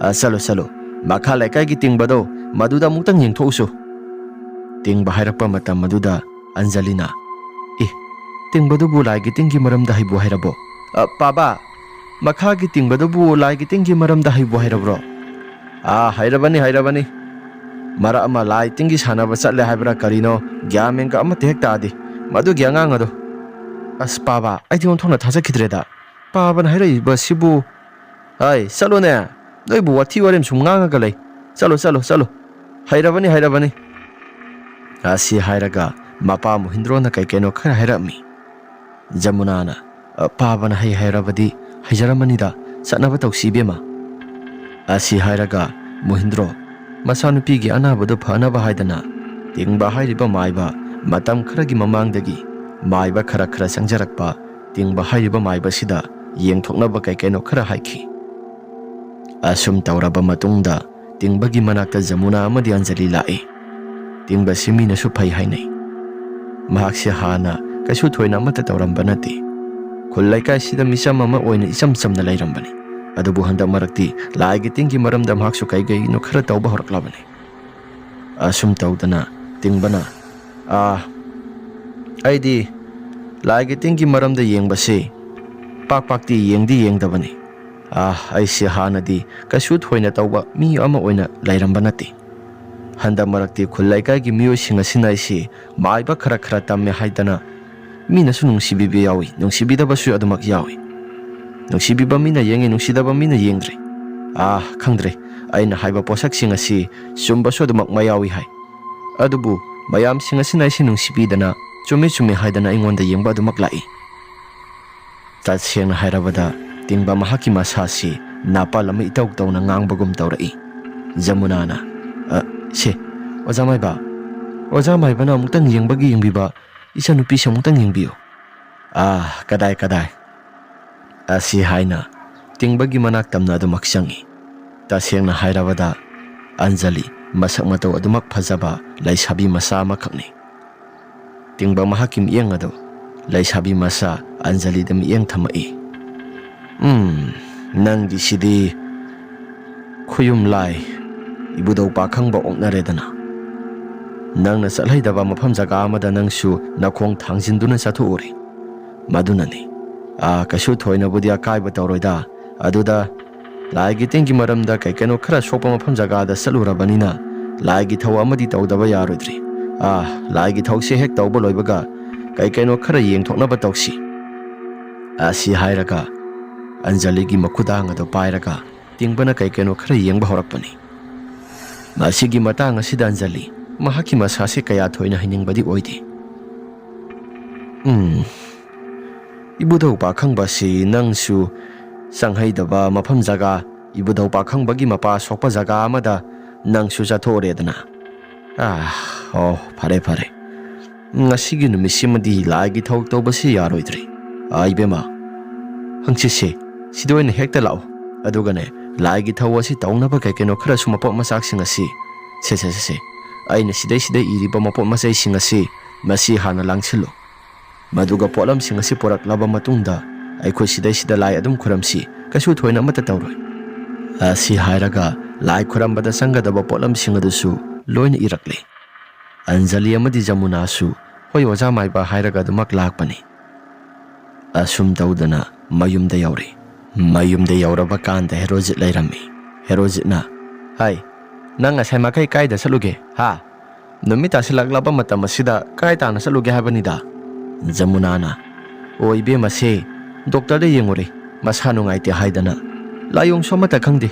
ꯑ, ꯆꯠꯂꯣ, ꯆꯠꯂꯣ, ꯃꯈꯥ ꯂꯩꯀꯥꯏꯒꯤ ꯇꯤꯡꯕꯗꯣ ꯃꯗꯨꯗ ꯑꯃꯨꯛꯇꯪ ꯌꯦꯡꯊꯣꯛꯎꯁꯨ꯫" ꯇꯤꯡꯕ ꯍꯥꯏꯔꯛꯄ ꯃꯇꯝ ꯑꯗꯨꯗ ꯑꯟꯖꯂꯤꯅ, "ꯑꯦ, ꯇꯤꯡꯕꯗꯨꯕꯨ ꯂꯥꯏꯒꯤ ꯇꯤꯟꯒꯤ ꯃꯔꯝꯗ ꯍꯩꯕꯨ ꯍꯥꯏꯔꯕꯣ? ꯑ, ꯄꯥꯕꯥ, ꯃꯈꯥꯒꯤ ꯇꯤꯡꯕꯗꯨꯕꯨ ꯂꯥꯏꯒꯤ ꯇꯤꯟꯒꯤ ꯃꯔꯝꯗ ꯍꯩꯕꯨ ꯍꯥꯏꯔꯕ꯭ꯔꯣ?" "ꯑꯥ, ꯍꯩꯔꯕꯅꯤ, ꯍꯩꯔꯕꯅꯤ꯫ ꯃꯔꯛ ꯑꯃ ꯂꯥꯏ ꯇꯤꯟꯒꯤ ꯁꯥꯟꯅꯕ ꯆꯠꯂꯦ ꯍꯥꯏꯕ꯭ꯔꯥ ꯀꯔꯤꯅꯣ, ꯒ꯭ꯌꯥꯟ ꯃꯦꯟꯒ ꯑꯃꯠꯇ ꯍꯦꯛ ꯇꯥꯗꯦ ꯃꯗꯨꯒꯤ ꯑꯉꯥꯡ ꯑꯗꯣ꯫" "ꯑꯁ ꯄꯥꯕꯥ, ꯑꯩꯗꯤ ꯑꯣꯟꯊꯣꯛꯅ ꯊꯥꯖꯈꯤꯗ꯭ꯔꯦꯗ꯫ ꯄꯥꯕꯅ ꯍꯥꯏꯔꯛꯏꯕꯁꯤꯕꯨ꯫" "ꯍꯥꯏ, ꯆꯠꯂꯣꯅꯦ, ꯅꯣꯏꯕꯨ ꯋꯥꯊꯤ ꯋꯥꯔꯦꯝ ꯁꯨꯝ ꯉꯥꯡꯉꯒ ꯂꯩ꯫ ꯆꯠꯂꯣ, ꯆꯠꯂꯣ, ꯆꯠꯂꯣ꯫ ꯍꯩꯔꯕꯅꯤ, ꯍꯩꯔꯕꯅꯤ꯫" ꯑꯁꯤ ꯍꯥꯏꯔꯒ ꯃꯄꯥ ꯃꯣꯍꯤꯟꯗ꯭ꯔꯣꯅ ꯀꯩ ꯀꯩꯅꯣ ꯈꯔ ꯍꯥꯏꯔꯛꯑꯝꯃꯤ꯫ ꯖꯃꯨꯅꯥꯅ, "ꯑ, ꯄꯥꯕꯅ ꯍꯩ ꯍꯥꯏꯔꯕꯗꯤ ꯍꯩꯖꯔꯝꯃꯅꯤꯗ, ꯆꯠꯅꯕ ꯇꯧꯁꯤ ꯏꯕꯦꯝꯃ꯫" ꯑꯁꯤ ꯍꯥꯏꯔꯒ ꯃꯣꯍꯤꯟꯗ꯭ꯔꯣ ꯃꯆꯥꯅꯨꯄꯤꯒꯤ ꯑꯅꯥꯕꯗꯨ ꯐꯅꯕ ꯍꯥꯏꯗꯅ ꯇꯤꯡꯕ ꯍꯥꯏꯔꯤꯕ ꯃꯥꯏꯕ, ꯃꯇꯝ ꯈꯔꯒꯤ ꯃꯃꯥꯡꯗꯒꯤ ꯃꯥꯏꯕ ꯈꯔ ꯈꯔ ꯆꯪꯖꯔꯛꯄ ꯇꯤꯡꯕ ꯍꯥꯏꯔꯤꯕ ꯃꯥꯏꯕꯁꯤꯗ ꯌꯦꯡꯊꯣꯛꯅꯕ ꯀꯩ ꯀꯩꯅꯣ ꯈꯔ ꯍꯥꯏꯈꯤ꯫ ꯑꯁꯨꯝ ꯇꯧꯔꯕ ꯃꯇꯨꯡꯗ ꯇꯤꯡꯕꯒꯤ ꯃꯅꯥꯛꯇ ꯖꯃꯨꯅꯥ ꯑꯃꯗꯤ ꯑꯟꯖꯂꯤ ꯂꯥꯛꯏ꯫ ꯇꯤꯡꯕꯁꯤ ꯃꯤꯅꯁꯨ ꯐꯩ ꯍꯥꯏꯅꯩ꯫ ꯃꯍꯥꯛꯁꯦ ꯍꯥꯟꯅ ꯀꯩꯁꯨ ꯊꯣꯏꯅ ꯑꯃꯠꯇ ꯇꯧꯔꯝꯕ ꯅꯠꯇꯦ꯫ ꯈꯨꯜ ꯂꯩꯀꯥꯏꯁꯤꯗ ꯃꯤꯆꯝ ꯑꯃ ꯑꯣꯏꯅ ꯏꯆꯝ ꯆꯝꯅ ꯂꯩꯔꯝꯕꯅꯤ꯫ ꯑꯗꯨꯕꯨ ꯍꯟꯗꯛ ꯃꯔꯛꯇꯤ ꯂꯥꯏꯒꯤ ꯇꯤꯟꯒꯤ ꯃꯔꯝꯗ ꯃꯍꯥꯛꯁꯨ ꯀꯩ ꯀꯩꯅꯣ ꯈꯔ ꯇꯧꯕ ꯍꯧꯔꯛꯂꯕꯅꯤ꯫ ꯑꯁꯨꯝ ꯇꯧꯗꯅ ꯇꯤꯡꯕꯅ, "ꯑꯥ, ꯑꯩꯗꯤ ꯂꯥꯏꯒꯤ ꯇꯤꯟꯒꯤ ꯃꯔꯝꯗ ꯌꯦꯡꯕꯁꯤ ꯄꯥꯛ ꯄꯥꯛꯇꯤ ꯌꯦꯡꯗꯤ ꯌꯦꯡꯗꯕꯅꯤ꯫ ꯑꯥ, ꯑꯩꯁꯤ ꯍꯥꯟꯅꯗꯤ ꯀꯩꯁꯨ ꯊꯣꯏꯅ ꯇꯧꯕ ꯃꯤ ꯑꯃ ꯑꯣꯏꯅ ꯂꯩꯔꯝꯕ ꯅꯠꯇꯦ꯫ ꯍꯟꯗꯛ ꯃꯔꯛꯇꯤ ꯈꯨꯜ ꯂꯩꯀꯥꯏꯒꯤ ꯃꯤꯑꯣꯏꯁꯤꯡ ꯑꯁꯤꯅ ꯑꯩꯁꯤ ꯃꯥꯏꯕ ꯈꯔ ꯈꯔ ꯇꯝꯃꯦ ꯍꯥꯏꯗꯅ ꯃꯤꯅꯁꯨ ꯅꯨꯡꯁꯤꯕꯤꯕ ꯌꯥꯎꯏ, ꯅꯨꯡꯁꯤꯕꯤꯗꯕꯁꯨ ꯑꯗꯨꯃꯛ ꯌꯥꯎꯏ꯫ ꯅꯨꯡꯁꯤꯕꯤꯕ ꯃꯤꯅ ꯌꯦꯡꯉꯤ, ꯅꯨꯡꯁꯤꯗꯕ ꯃꯤꯅ ꯌꯦꯡꯗ꯭ꯔꯦ꯫ ꯑꯥ, ꯈꯪꯗ꯭ꯔꯦ꯫ ꯑꯩꯅ ꯍꯥꯏꯕ ꯄꯣꯠꯁꯛꯁꯤꯡ ꯑꯁꯤ ꯆꯨꯝꯕꯁꯨ ꯑꯗꯨꯃꯛ ꯃꯌꯥꯎꯏ ꯍꯥꯏ꯫ ꯑꯗꯨꯕꯨ ꯃꯌꯥꯝꯁꯤꯡ ꯑꯁꯤꯅ ꯑꯩꯁꯤ ꯅꯨꯡꯁꯤꯕꯤꯗꯅ ꯆꯨꯝꯃꯤ ꯆꯨꯝꯃꯤ ꯍꯥꯏꯗꯅ ꯑꯩꯉꯣꯟꯗ ꯌꯦꯡꯕ ꯑꯗꯨꯃꯛ ꯂꯥꯛꯏ"꯫ ꯇꯁꯦꯡꯅ ꯍꯥꯏꯔꯕꯗ ꯇꯤꯡꯕ ꯃꯍꯥꯛꯀꯤ ꯃꯁꯥꯁꯤ ꯅꯥꯄꯜ ꯑꯃ ꯏꯇꯧ ꯇꯧꯅ ꯉꯥꯡꯕꯒꯨꯝ ꯇꯧꯔꯛꯏ꯫ ꯖꯃꯨꯅꯥꯅ, "ꯑ, ꯁꯦ, ꯑꯣꯖꯥ ꯃꯥꯏꯕ, ꯑꯣꯖꯥ ꯃꯥꯏꯕꯅ ꯑꯃꯨꯛꯇꯪ ꯌꯦꯡꯕꯒꯤ ꯌꯦꯡꯕꯤꯕ, ꯏꯆꯟꯅꯨꯄꯤꯁꯤ ꯑꯃꯨꯛꯇꯪ ꯌꯦꯡꯕꯤꯌꯨ"꯫ "ꯑꯥ, ꯀꯗꯥꯏ, ꯀꯗꯥꯏ?" ꯑꯁꯤ ꯍꯥꯏꯅ ꯇꯤꯡꯕꯒꯤ ꯃꯅꯥꯛ ꯇꯝꯅ ꯑꯗꯨꯃꯛ ꯆꯪꯏ꯫ ꯇꯁꯦꯡꯅ ꯍꯥꯏꯔꯕꯗ ꯑꯟꯖꯂꯤ ꯃꯁꯛ ꯃꯇꯧ ꯑꯗꯨꯃꯛ ꯐꯖꯕ ꯂꯩꯁꯥꯕꯤ ꯃꯆꯥ ꯑꯃꯈꯛꯅꯤ꯫ ꯇꯤꯡꯕ ꯃꯍꯥꯛꯀꯤ ꯃꯤꯠꯌꯦꯡ ꯑꯗꯨ ꯂꯩꯁꯥꯕꯤ ꯃꯆꯥ ꯑꯟꯖꯂꯤꯗ ꯃꯤꯠꯌꯦꯡ ꯊꯝꯃꯛꯏ꯫ "ꯎꯝ, ꯅꯪꯒꯤꯁꯤꯗꯤ ꯈꯨꯌꯨꯝ ꯂꯥꯏ ꯏꯕꯨꯙꯧ ꯄꯥꯈꯪꯕ ꯑꯣꯛꯅꯔꯦꯗꯅ꯫ ꯅꯪꯅ ꯆꯠꯍꯩꯗꯕ ꯃꯐꯝ ꯖꯒꯥ ꯑꯃꯗ ꯅꯪꯁꯨ ꯅꯈꯣꯡ ꯊꯥꯡꯖꯤꯟꯗꯨꯅ ꯆꯠꯊꯣꯛꯎꯔꯦ꯫ ꯃꯗꯨꯅꯅꯤ꯫ ꯑꯥ, ꯀꯩꯁꯨ ꯊꯣꯏꯅꯕꯨꯗꯤ ꯑꯀꯥꯏꯕ ꯇꯧꯔꯣꯏꯗ꯫ ꯑꯗꯨꯗ ꯂꯥꯏꯒꯤ ꯇꯤꯟꯒꯤ ꯃꯔꯝꯗ ꯀꯩ ꯀꯩꯅꯣ ꯈꯔ ꯁꯣꯛꯄ ꯃꯐꯝ ꯖꯒꯥꯗ ꯆꯠꯂꯨꯔꯕꯅꯤꯅ ꯂꯥꯏꯒꯤ ꯊꯧ ꯑꯃꯗꯤ ꯇꯧꯗꯕ ꯌꯥꯔꯣꯏꯗ꯭ꯔꯤ꯫ ꯑꯥ, ꯂꯥꯏꯒꯤ ꯊꯧꯁꯦ ꯍꯦꯛ ꯇꯧꯕ ꯂꯣꯏꯕꯒ ꯀꯩ ꯀꯩꯅꯣ ꯈꯔ ꯌꯦꯡꯊꯣꯛꯅꯕ ꯇꯧꯁꯤ"꯫ ꯑꯁꯤ ꯍꯥꯏꯔꯒ ꯑꯟꯖꯂꯤꯒꯤ ꯃꯈꯨꯗꯥꯡ ꯑꯗꯨ ꯄꯥꯏꯔꯒ ꯇꯤꯡꯕꯅ ꯀꯩ ꯀꯩꯅꯣ ꯈꯔ ꯌꯦꯡꯕ ꯍꯧꯔꯛꯄꯅꯤ꯫ ꯃꯁꯤꯒꯤ ꯃꯇꯥꯡ ꯑꯁꯤꯗ ꯑꯟꯖꯂꯤ ꯃꯍꯥꯛꯀꯤ ꯃꯁꯥꯁꯦ ꯀꯌꯥ ꯊꯣꯏꯅ ꯍꯩꯅꯤꯡꯕꯗꯤ ꯑꯣꯏꯗꯦ꯫ "ꯎꯝ, ꯏꯕꯨꯙꯧ ꯄꯥꯈꯪꯕꯁꯤ ꯅꯪꯁꯨ ꯆꯪꯍꯩꯗꯕ ꯃꯐꯝ ꯖꯒꯥ, ꯏꯕꯨꯙꯧ ꯄꯥꯈꯪꯕꯒꯤ ꯃꯄꯥ ꯁꯣꯛꯄ ꯖꯒꯥ ꯑꯃꯗ ꯅꯪꯁꯨ ꯆꯠꯊꯣꯛꯎꯔꯦꯗꯅ꯫ ꯑꯥ, ꯑꯣ, ꯐꯔꯦ, ꯐꯔꯦ꯫ ꯉꯁꯤꯒꯤ ꯅꯨꯃꯤꯠꯁꯤꯃꯗꯤ ꯂꯥꯏꯒꯤ ꯊꯧ ꯇꯧꯕꯁꯤ ꯌꯥꯔꯣꯏꯗ꯭ꯔꯦ꯫ ꯑꯥ, ꯏꯕꯦꯝꯃ, ꯍꯪꯆꯤꯠꯁꯦ ꯁꯤꯗ ꯑꯣꯏꯅ ꯍꯦꯛꯇ ꯂꯥꯛꯑꯣ꯫ ꯑꯗꯨꯒꯅꯦ, ꯂꯥꯏꯒꯤ ꯊꯧ ꯑꯁꯤ ꯇꯧꯅꯕ ꯀꯩ ꯀꯩꯅꯣ ꯈꯔꯁꯨ ꯃꯄꯣꯠ ꯃꯆꯥꯛꯁꯤꯡ ꯑꯁꯤ, ꯁꯦ, ꯁꯦ, ꯁꯦ, ꯁꯦ, ꯑꯩꯅ ꯁꯤꯗꯩ ꯁꯤꯗꯩ ꯏꯔꯤꯕ ꯃꯄꯣꯠ ꯃꯆꯩꯁꯤꯡ ꯑꯁꯤ ꯃꯁꯤ ꯍꯥꯟꯅ ꯂꯥꯡꯁꯤꯜꯂꯨ"꯫ ꯃꯗꯨꯒ ꯄꯣꯠꯂꯝꯁꯤꯡ ꯑꯁꯤ ꯄꯨꯔꯛꯂꯕ ꯃꯇꯨꯡꯗ ꯑꯩꯈꯣꯏ ꯁꯤꯗꯩꯁꯤꯗ ꯂꯥꯏ ꯑꯗꯨꯝ ꯈꯨꯔꯝꯁꯤ, ꯀꯩꯁꯨ ꯊꯣꯏꯅ ꯑꯃꯠꯇ ꯇꯧꯔꯣꯏ꯫ ꯑꯁꯤ ꯍꯥꯏꯔꯒ ꯂꯥꯏ ꯈꯨꯔꯝꯕꯗ ꯆꯪꯒꯗꯕ ꯄꯣꯠꯂꯝꯁꯤꯡ ꯑꯗꯨꯁꯨ ꯂꯣꯏꯅ ꯏꯔꯛꯂꯦ꯫ ꯑꯟꯖꯂꯤ ꯑꯃꯗꯤ ꯖꯃꯨꯅꯥꯁꯨ "ꯍꯣꯏ ꯑꯣꯖꯥ ꯃꯥꯏꯕ" ꯍꯥꯏꯔꯒ ꯑꯗꯨꯃꯛ ꯂꯥꯛꯄꯅꯤ꯫ ꯑꯁꯨꯝ ꯇꯧꯗꯅ ꯃꯌꯨꯝꯗ ꯌꯧꯔꯦ꯫ ꯃꯌꯨꯝꯗ ꯌꯧꯔꯕ ꯀꯥꯟꯗ ꯍꯦꯔꯣꯖꯤꯠ ꯂꯩꯔꯝꯃꯤ꯫ ꯍꯦꯔꯣꯖꯤꯠꯅ, "ꯍꯥꯏ, ꯅꯪ ꯉꯁꯥꯏ ꯃꯈꯩ ꯀꯥꯏꯗ ꯆꯠꯂꯨꯒꯦ, ꯍꯥ? ꯅꯨꯃꯤꯠ ꯇꯥꯁꯤꯜꯂꯛꯂꯕ ꯃꯇꯝ ꯑꯁꯤꯗ ꯀꯥꯏ ꯇꯥꯅ ꯆꯠꯂꯨꯒꯦ ꯍꯥꯏꯕꯅꯤꯗ?" ꯖꯃꯨꯅꯥꯅ, "ꯑꯣ ꯏꯕꯦꯝꯃꯁꯦ, ꯗꯣꯛꯇꯔꯗ ꯌꯦꯡꯉꯨꯔꯦ, ꯃꯁꯥ ꯅꯨꯡꯉꯥꯏꯇꯦ ꯍꯥꯏꯗꯅ꯫ ꯂꯥꯏꯑꯣꯡꯁꯨ ꯑꯃꯠꯇ ꯈꯪꯗꯦ꯫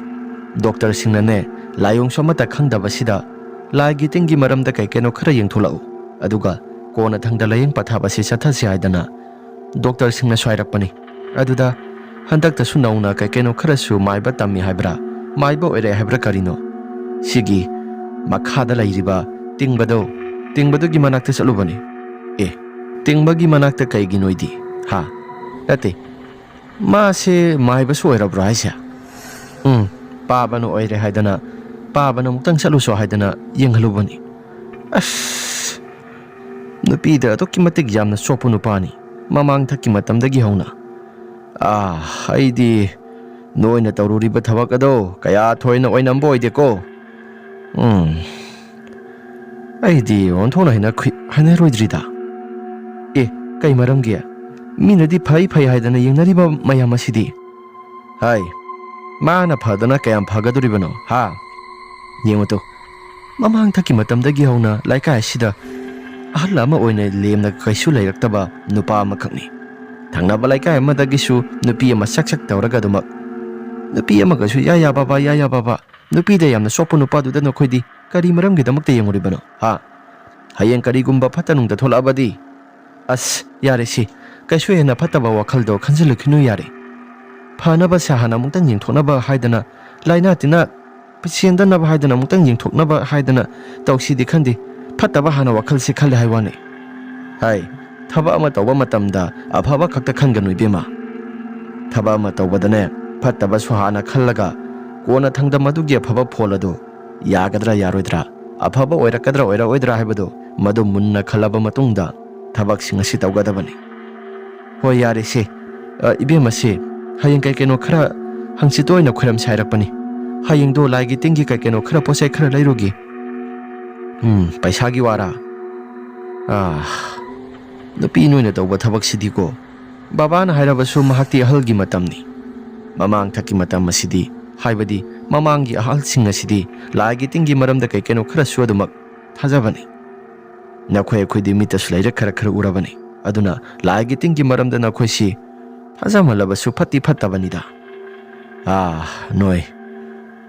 ꯗꯣꯛꯇꯔꯁꯤꯡꯅꯅꯦ, ꯂꯥꯏꯑꯣꯡꯁꯨ ꯑꯃꯠꯇ ꯈꯪꯗꯕꯁꯤꯗ ꯂꯥꯏꯒꯤ ꯇꯤꯟꯒꯤ ꯃꯔꯝꯗ ꯀꯩ ꯀꯩꯅꯣ ꯈꯔ ꯌꯦꯡꯊꯣꯛꯂꯛꯎ, ꯑꯗꯨꯒ ꯀꯣꯟꯅꯊꯪꯗ ꯂꯥꯏꯌꯦꯡ ꯄꯊꯥꯞ ꯑꯁꯤ ꯆꯠꯊꯁꯤ ꯍꯥꯏꯗꯅ ꯗꯣꯛꯇꯔꯁꯤꯡꯅꯁꯨ ꯍꯥꯏꯔꯛꯄꯅꯤ꯫ ꯑꯗꯨꯗ ꯍꯟꯗꯛꯇꯁꯨ ꯅꯧꯅ ꯀꯩ ꯀꯩꯅꯣ ꯈꯔꯁꯨ ꯃꯥꯏꯕ ꯇꯝꯃꯤ ꯍꯥꯏꯕ꯭ꯔꯥ, ꯃꯥꯏꯕ ꯑꯣꯏꯔꯦ ꯍꯥꯏꯕ꯭ꯔꯥ ꯀꯔꯤꯅꯣ, ꯁꯤꯒꯤ ꯃꯈꯥꯗ ꯂꯩꯔꯤꯕ ꯇꯤꯡꯕꯗꯣ, ꯇꯤꯡꯕꯗꯨꯒꯤ ꯃꯅꯥꯛꯇ ꯆꯠꯂꯨꯕꯅꯤ꯫" "ꯑꯦ, ꯇꯤꯡꯕꯒꯤ ꯃꯅꯥꯛꯇ ꯀꯩꯒꯤꯅꯣꯏꯗꯤ? ꯍꯥ? ꯅꯠꯇꯦ, ꯃꯥꯁꯦ ꯃꯥꯏꯕꯁꯨ ꯑꯣꯏꯔꯕ꯭ꯔꯣ ꯍꯥꯏꯁꯦ?" "ꯎꯝ, ꯄꯥꯕꯅ ꯑꯣꯏꯔꯦ ꯍꯥꯏꯗꯅ, ꯄꯥꯕꯅ ꯑꯃꯨꯛꯇꯪ ꯆꯠꯂꯨꯁꯣ ꯍꯥꯏꯗꯅ ꯌꯦꯡꯍꯜꯂꯨꯕꯅꯤ꯫" ꯑꯁ, ꯅꯨꯄꯤꯗ ꯑꯗꯨꯛꯀꯤ ꯃꯇꯤꯛ ꯌꯥꯝꯅ ꯆꯣꯞꯄ ꯅꯨꯄꯥꯅꯤ, ꯃꯃꯥꯡꯊꯛꯀꯤ ꯃꯇꯝꯗꯒꯤ ꯍꯧꯅ꯫ ꯑꯥ, ꯑꯩꯗꯤ ꯅꯣꯏꯅ ꯇꯧꯔꯨꯔꯤꯕ ꯊꯕꯛ ꯑꯗꯣ ꯀꯌꯥ ꯊꯣꯏꯅ ꯑꯣꯏꯅꯝꯕ ꯑꯣꯏꯗꯦꯀꯣ꯫ ꯎꯝ, ꯑꯩꯗꯤ ꯑꯣꯟꯊꯣꯛꯅ ꯍꯩꯅꯈꯨꯏ-, ꯍꯩꯅꯔꯣꯏꯗ꯭ꯔꯤꯗ꯫ "ꯑꯦ, ꯀꯩ ꯃꯔꯝꯒꯤ? ꯃꯤꯅꯗꯤ ꯐꯩ ꯐꯩ ꯍꯥꯏꯗꯅ ꯌꯦꯡꯅꯔꯤꯕ ꯃꯌꯥꯝ ꯑꯁꯤꯗꯤ?" "ꯍꯥꯏ, ꯃꯥꯅ ꯐꯗꯅ ꯀꯌꯥꯝ ꯐꯒꯗꯣꯔꯤꯕꯅꯣ, ꯍꯥ? ꯌꯦꯡꯉꯨ ꯇꯨ, ꯃꯃꯥꯡꯊꯛꯀꯤ ꯃꯇꯝꯗꯒꯤ ꯍꯧꯅ ꯂꯩꯀꯥꯏ ꯑꯁꯤꯗ ꯑꯍꯜ ꯑꯃ ꯑꯣꯏꯅ ꯂꯦꯝꯅ ꯀꯩꯁꯨ ꯂꯩꯔꯛꯇꯕ ꯅꯨꯄꯥ ꯑꯃꯈꯛꯅꯤ꯫ ꯊꯪꯅꯕ ꯂꯩꯀꯥꯏ ꯑꯃꯗꯒꯤꯁꯨ ꯅꯨꯄꯤ ꯑꯃ ꯁꯛ ꯁꯛ ꯇꯧꯔꯒ ꯑꯗꯨꯃꯛ, ꯅꯨꯄꯤ ꯑꯃꯒꯁꯨ ꯌꯥ ꯌꯥ ꯕꯥꯕꯥ, ꯌꯥ ꯌꯥ ꯕꯥꯕꯥ, ꯅꯨꯄꯤꯗ ꯌꯥꯝꯅ ꯆꯣꯞꯄ ꯅꯨꯄꯥꯗꯨꯗ ꯅꯈꯣꯏꯗꯤ ꯀꯔꯤ ꯃꯔꯝꯒꯤꯗꯃꯛꯇ ꯌꯦꯡꯉꯨꯔꯤꯕꯅꯣ, ꯍꯥ? ꯍꯌꯦꯡ ꯀꯔꯤꯒꯨꯝꯕ ꯐꯠꯇ ꯅꯨꯡꯗ ꯊꯣꯛꯂꯛꯑꯕꯗꯤ?" "ꯑꯁ, ꯌꯥꯔꯦ ꯁꯤ, ꯀꯩꯁꯨ ꯍꯦꯟꯅ ꯐꯠꯇꯕ ꯋꯥꯈꯜꯗꯣ ꯈꯟꯖꯤꯜꯂꯨꯈꯤꯅꯨ ꯌꯥꯔꯦ꯫ ꯐꯅꯕꯁꯦ ꯍꯥꯟꯅ ꯑꯃꯨꯛꯇꯪ ꯌꯦꯡꯊꯣꯛꯅꯕ ꯍꯥꯏꯗꯅ, ꯂꯥꯏꯅꯥ ꯇꯤꯟꯅꯥ ꯆꯦꯟꯗꯅꯕ ꯍꯥꯏꯗꯅ, ꯑꯃꯨꯛꯇꯪ ꯌꯦꯡꯊꯣꯛꯅꯕ ꯍꯥꯏꯗꯅ ꯇꯧꯁꯤꯗꯤ ꯈꯟꯗꯦ, ꯐꯠꯇꯕ ꯍꯥꯟꯅ ꯋꯥꯈꯜꯁꯦ ꯈꯜꯂꯦ ꯍꯥꯏ ꯋꯥꯅꯤ꯫ ꯍꯥꯏ, ꯊꯕꯛ ꯑꯃ ꯇꯧꯕ ꯃꯇꯝꯗ ꯑꯐꯕ ꯈꯛꯇ ꯈꯟꯒꯅꯨ ꯏꯕꯦꯝꯃ꯫ ꯊꯕꯛ ꯑꯃ ꯇꯧꯕꯗꯅꯦ, ꯐꯠꯇꯕꯁꯨ ꯍꯥꯟꯅ ꯈꯜꯂꯒ ꯀꯣꯟꯅ ꯊꯪꯗ ꯃꯗꯨꯒꯤ ꯑꯐꯕ ꯐꯣꯜ ꯑꯗꯨ ꯌꯥꯒꯗ꯭ꯔꯥ ꯌꯥꯔꯣꯏꯗ꯭ꯔꯥ, ꯑꯐꯕ ꯑꯣꯏꯔꯛꯀꯗ꯭ꯔꯥ ꯑꯣꯏꯔꯛꯑꯣꯏꯗ꯭ꯔꯥ ꯍꯥꯏꯕꯗꯨ ꯃꯗꯨ ꯃꯨꯟꯅ ꯈꯜꯂꯕ ꯃꯇꯨꯡꯗ ꯊꯕꯛꯁꯤꯡ ꯑꯁꯤ ꯇꯧꯒꯗꯕꯅꯤ꯫ ꯍꯣꯏ, ꯌꯥꯔꯦꯁꯦ꯫ ꯑ, ꯏꯕꯦꯝꯃꯁꯦ, ꯍꯌꯦꯡ ꯀꯩ ꯀꯩꯅꯣ ꯈꯔ ꯍꯪꯆꯤꯠꯇ ꯑꯣꯏꯅ ꯈꯣꯏꯔꯝꯁꯦ ꯍꯥꯏꯔꯛꯄꯅꯤ꯫ ꯍꯌꯦꯡꯗꯣ ꯂꯥꯏꯒꯤ ꯇꯤꯟꯒꯤ ꯀꯩ ꯀꯩꯅꯣ ꯈꯔ ꯄꯣꯠ ꯆꯩ ꯈꯔ ꯂꯩꯔꯨꯒꯦ꯫ ꯎꯝ, ꯄꯩꯁꯥꯒꯤ ꯋꯥꯔꯥ? ꯑꯥ, ꯅꯨꯄꯤ ꯅꯣꯏꯅ ꯇꯧꯕ ꯊꯕꯛꯁꯤꯗꯤꯀꯣ꯫ ꯕꯕꯥꯅ ꯍꯥꯏꯔꯕꯁꯨ ꯃꯍꯥꯛꯇꯤ ꯑꯍꯜꯒꯤ ꯃꯇꯝꯅꯤ꯫ ꯃꯃꯥꯡꯊꯛꯀꯤ ꯃꯇꯝ ꯑꯁꯤꯗꯤ, ꯍꯥꯏꯕꯗꯤ ꯃꯃꯥꯡꯒꯤ ꯑꯍꯜꯁꯤꯡ ꯑꯁꯤꯗꯤ ꯂꯥꯏꯒꯤ ꯇꯤꯟꯒꯤ ꯃꯔꯝꯗ ꯀꯩ ꯀꯩꯅꯣ ꯈꯔꯁꯨ ꯑꯗꯨꯃꯛ ꯊꯥꯖꯕꯅꯤ꯫ ꯅꯈꯣꯏ ꯑꯩꯈꯣꯏꯗꯤ ꯃꯤꯠꯇꯁꯨ ꯂꯩꯔ ꯈꯔ ꯈꯔ ꯎꯔꯕꯅꯤ꯫ ꯑꯗꯨꯅ ꯂꯥꯏꯒꯤ ꯇꯤꯟꯒꯤ ꯃꯔꯝꯗ ꯅꯈꯣꯏꯁꯤ ꯊꯥꯖꯃꯜꯂꯕꯁꯨ ꯐꯠꯇꯤ ꯐꯠꯇꯕꯅꯤꯗ꯫ ꯑꯥ, ꯅꯣꯏ꯫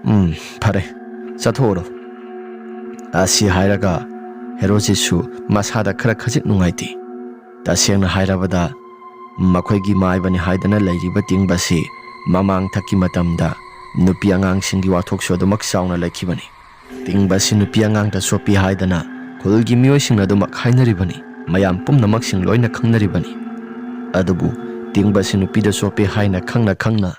ꯎꯝ, ꯐꯔꯦ, ꯆꯠꯊꯣꯛꯎꯔꯣ꯫ ꯑꯁꯤ ꯍꯥꯏꯔꯒ ꯍꯦꯔꯣꯁꯤꯁꯨ ꯃꯁꯥꯗ ꯈꯔ ꯈꯖꯤꯛ ꯅꯨꯡꯉꯥꯏꯇꯦ꯫ ꯇꯁꯦꯡꯅ ꯍꯥꯏꯔꯕꯗ, ꯃꯈꯣꯏꯒꯤ ꯃꯥꯏꯕꯅꯤ ꯍꯥꯏꯗꯅ ꯂꯩꯔꯤꯕ ꯇꯤꯡꯕꯁꯤ ꯃꯃꯥꯡꯊꯛꯀꯤ ꯃꯇꯝꯗ ꯅꯨꯄꯤ ꯑꯉꯥꯡꯁꯤꯡꯒꯤ ꯋꯥꯊꯣꯛꯁꯨ ꯑꯗꯨꯃꯛ ꯆꯥꯎꯅ ꯂꯩꯈꯤꯕꯅꯤ꯫ ꯇꯤꯡꯕꯁꯤ ꯅꯨꯄꯤ ꯑꯉꯥꯡꯗ ꯆꯣꯞꯄꯤ ꯍꯥꯏꯗꯅ ꯈꯨꯜꯒꯤ ꯃꯤꯑꯣꯏꯁꯤꯡꯅ ꯑꯗꯨꯃꯛ ꯍꯥꯏꯅꯔꯤꯕꯅꯤ, ꯃꯌꯥꯝ ꯄꯨꯝꯅꯃꯛꯁꯤꯡ ꯂꯣꯏꯅ ꯈꯪꯅꯔꯤꯕꯅꯤ꯫ ꯑꯗꯨꯕꯨ ꯇꯤꯡꯕꯁꯤ ꯅꯨꯄꯤꯗ ꯆꯣꯞꯄꯤ ꯍꯥꯏꯅ ꯈꯪꯅ ꯈꯪꯅ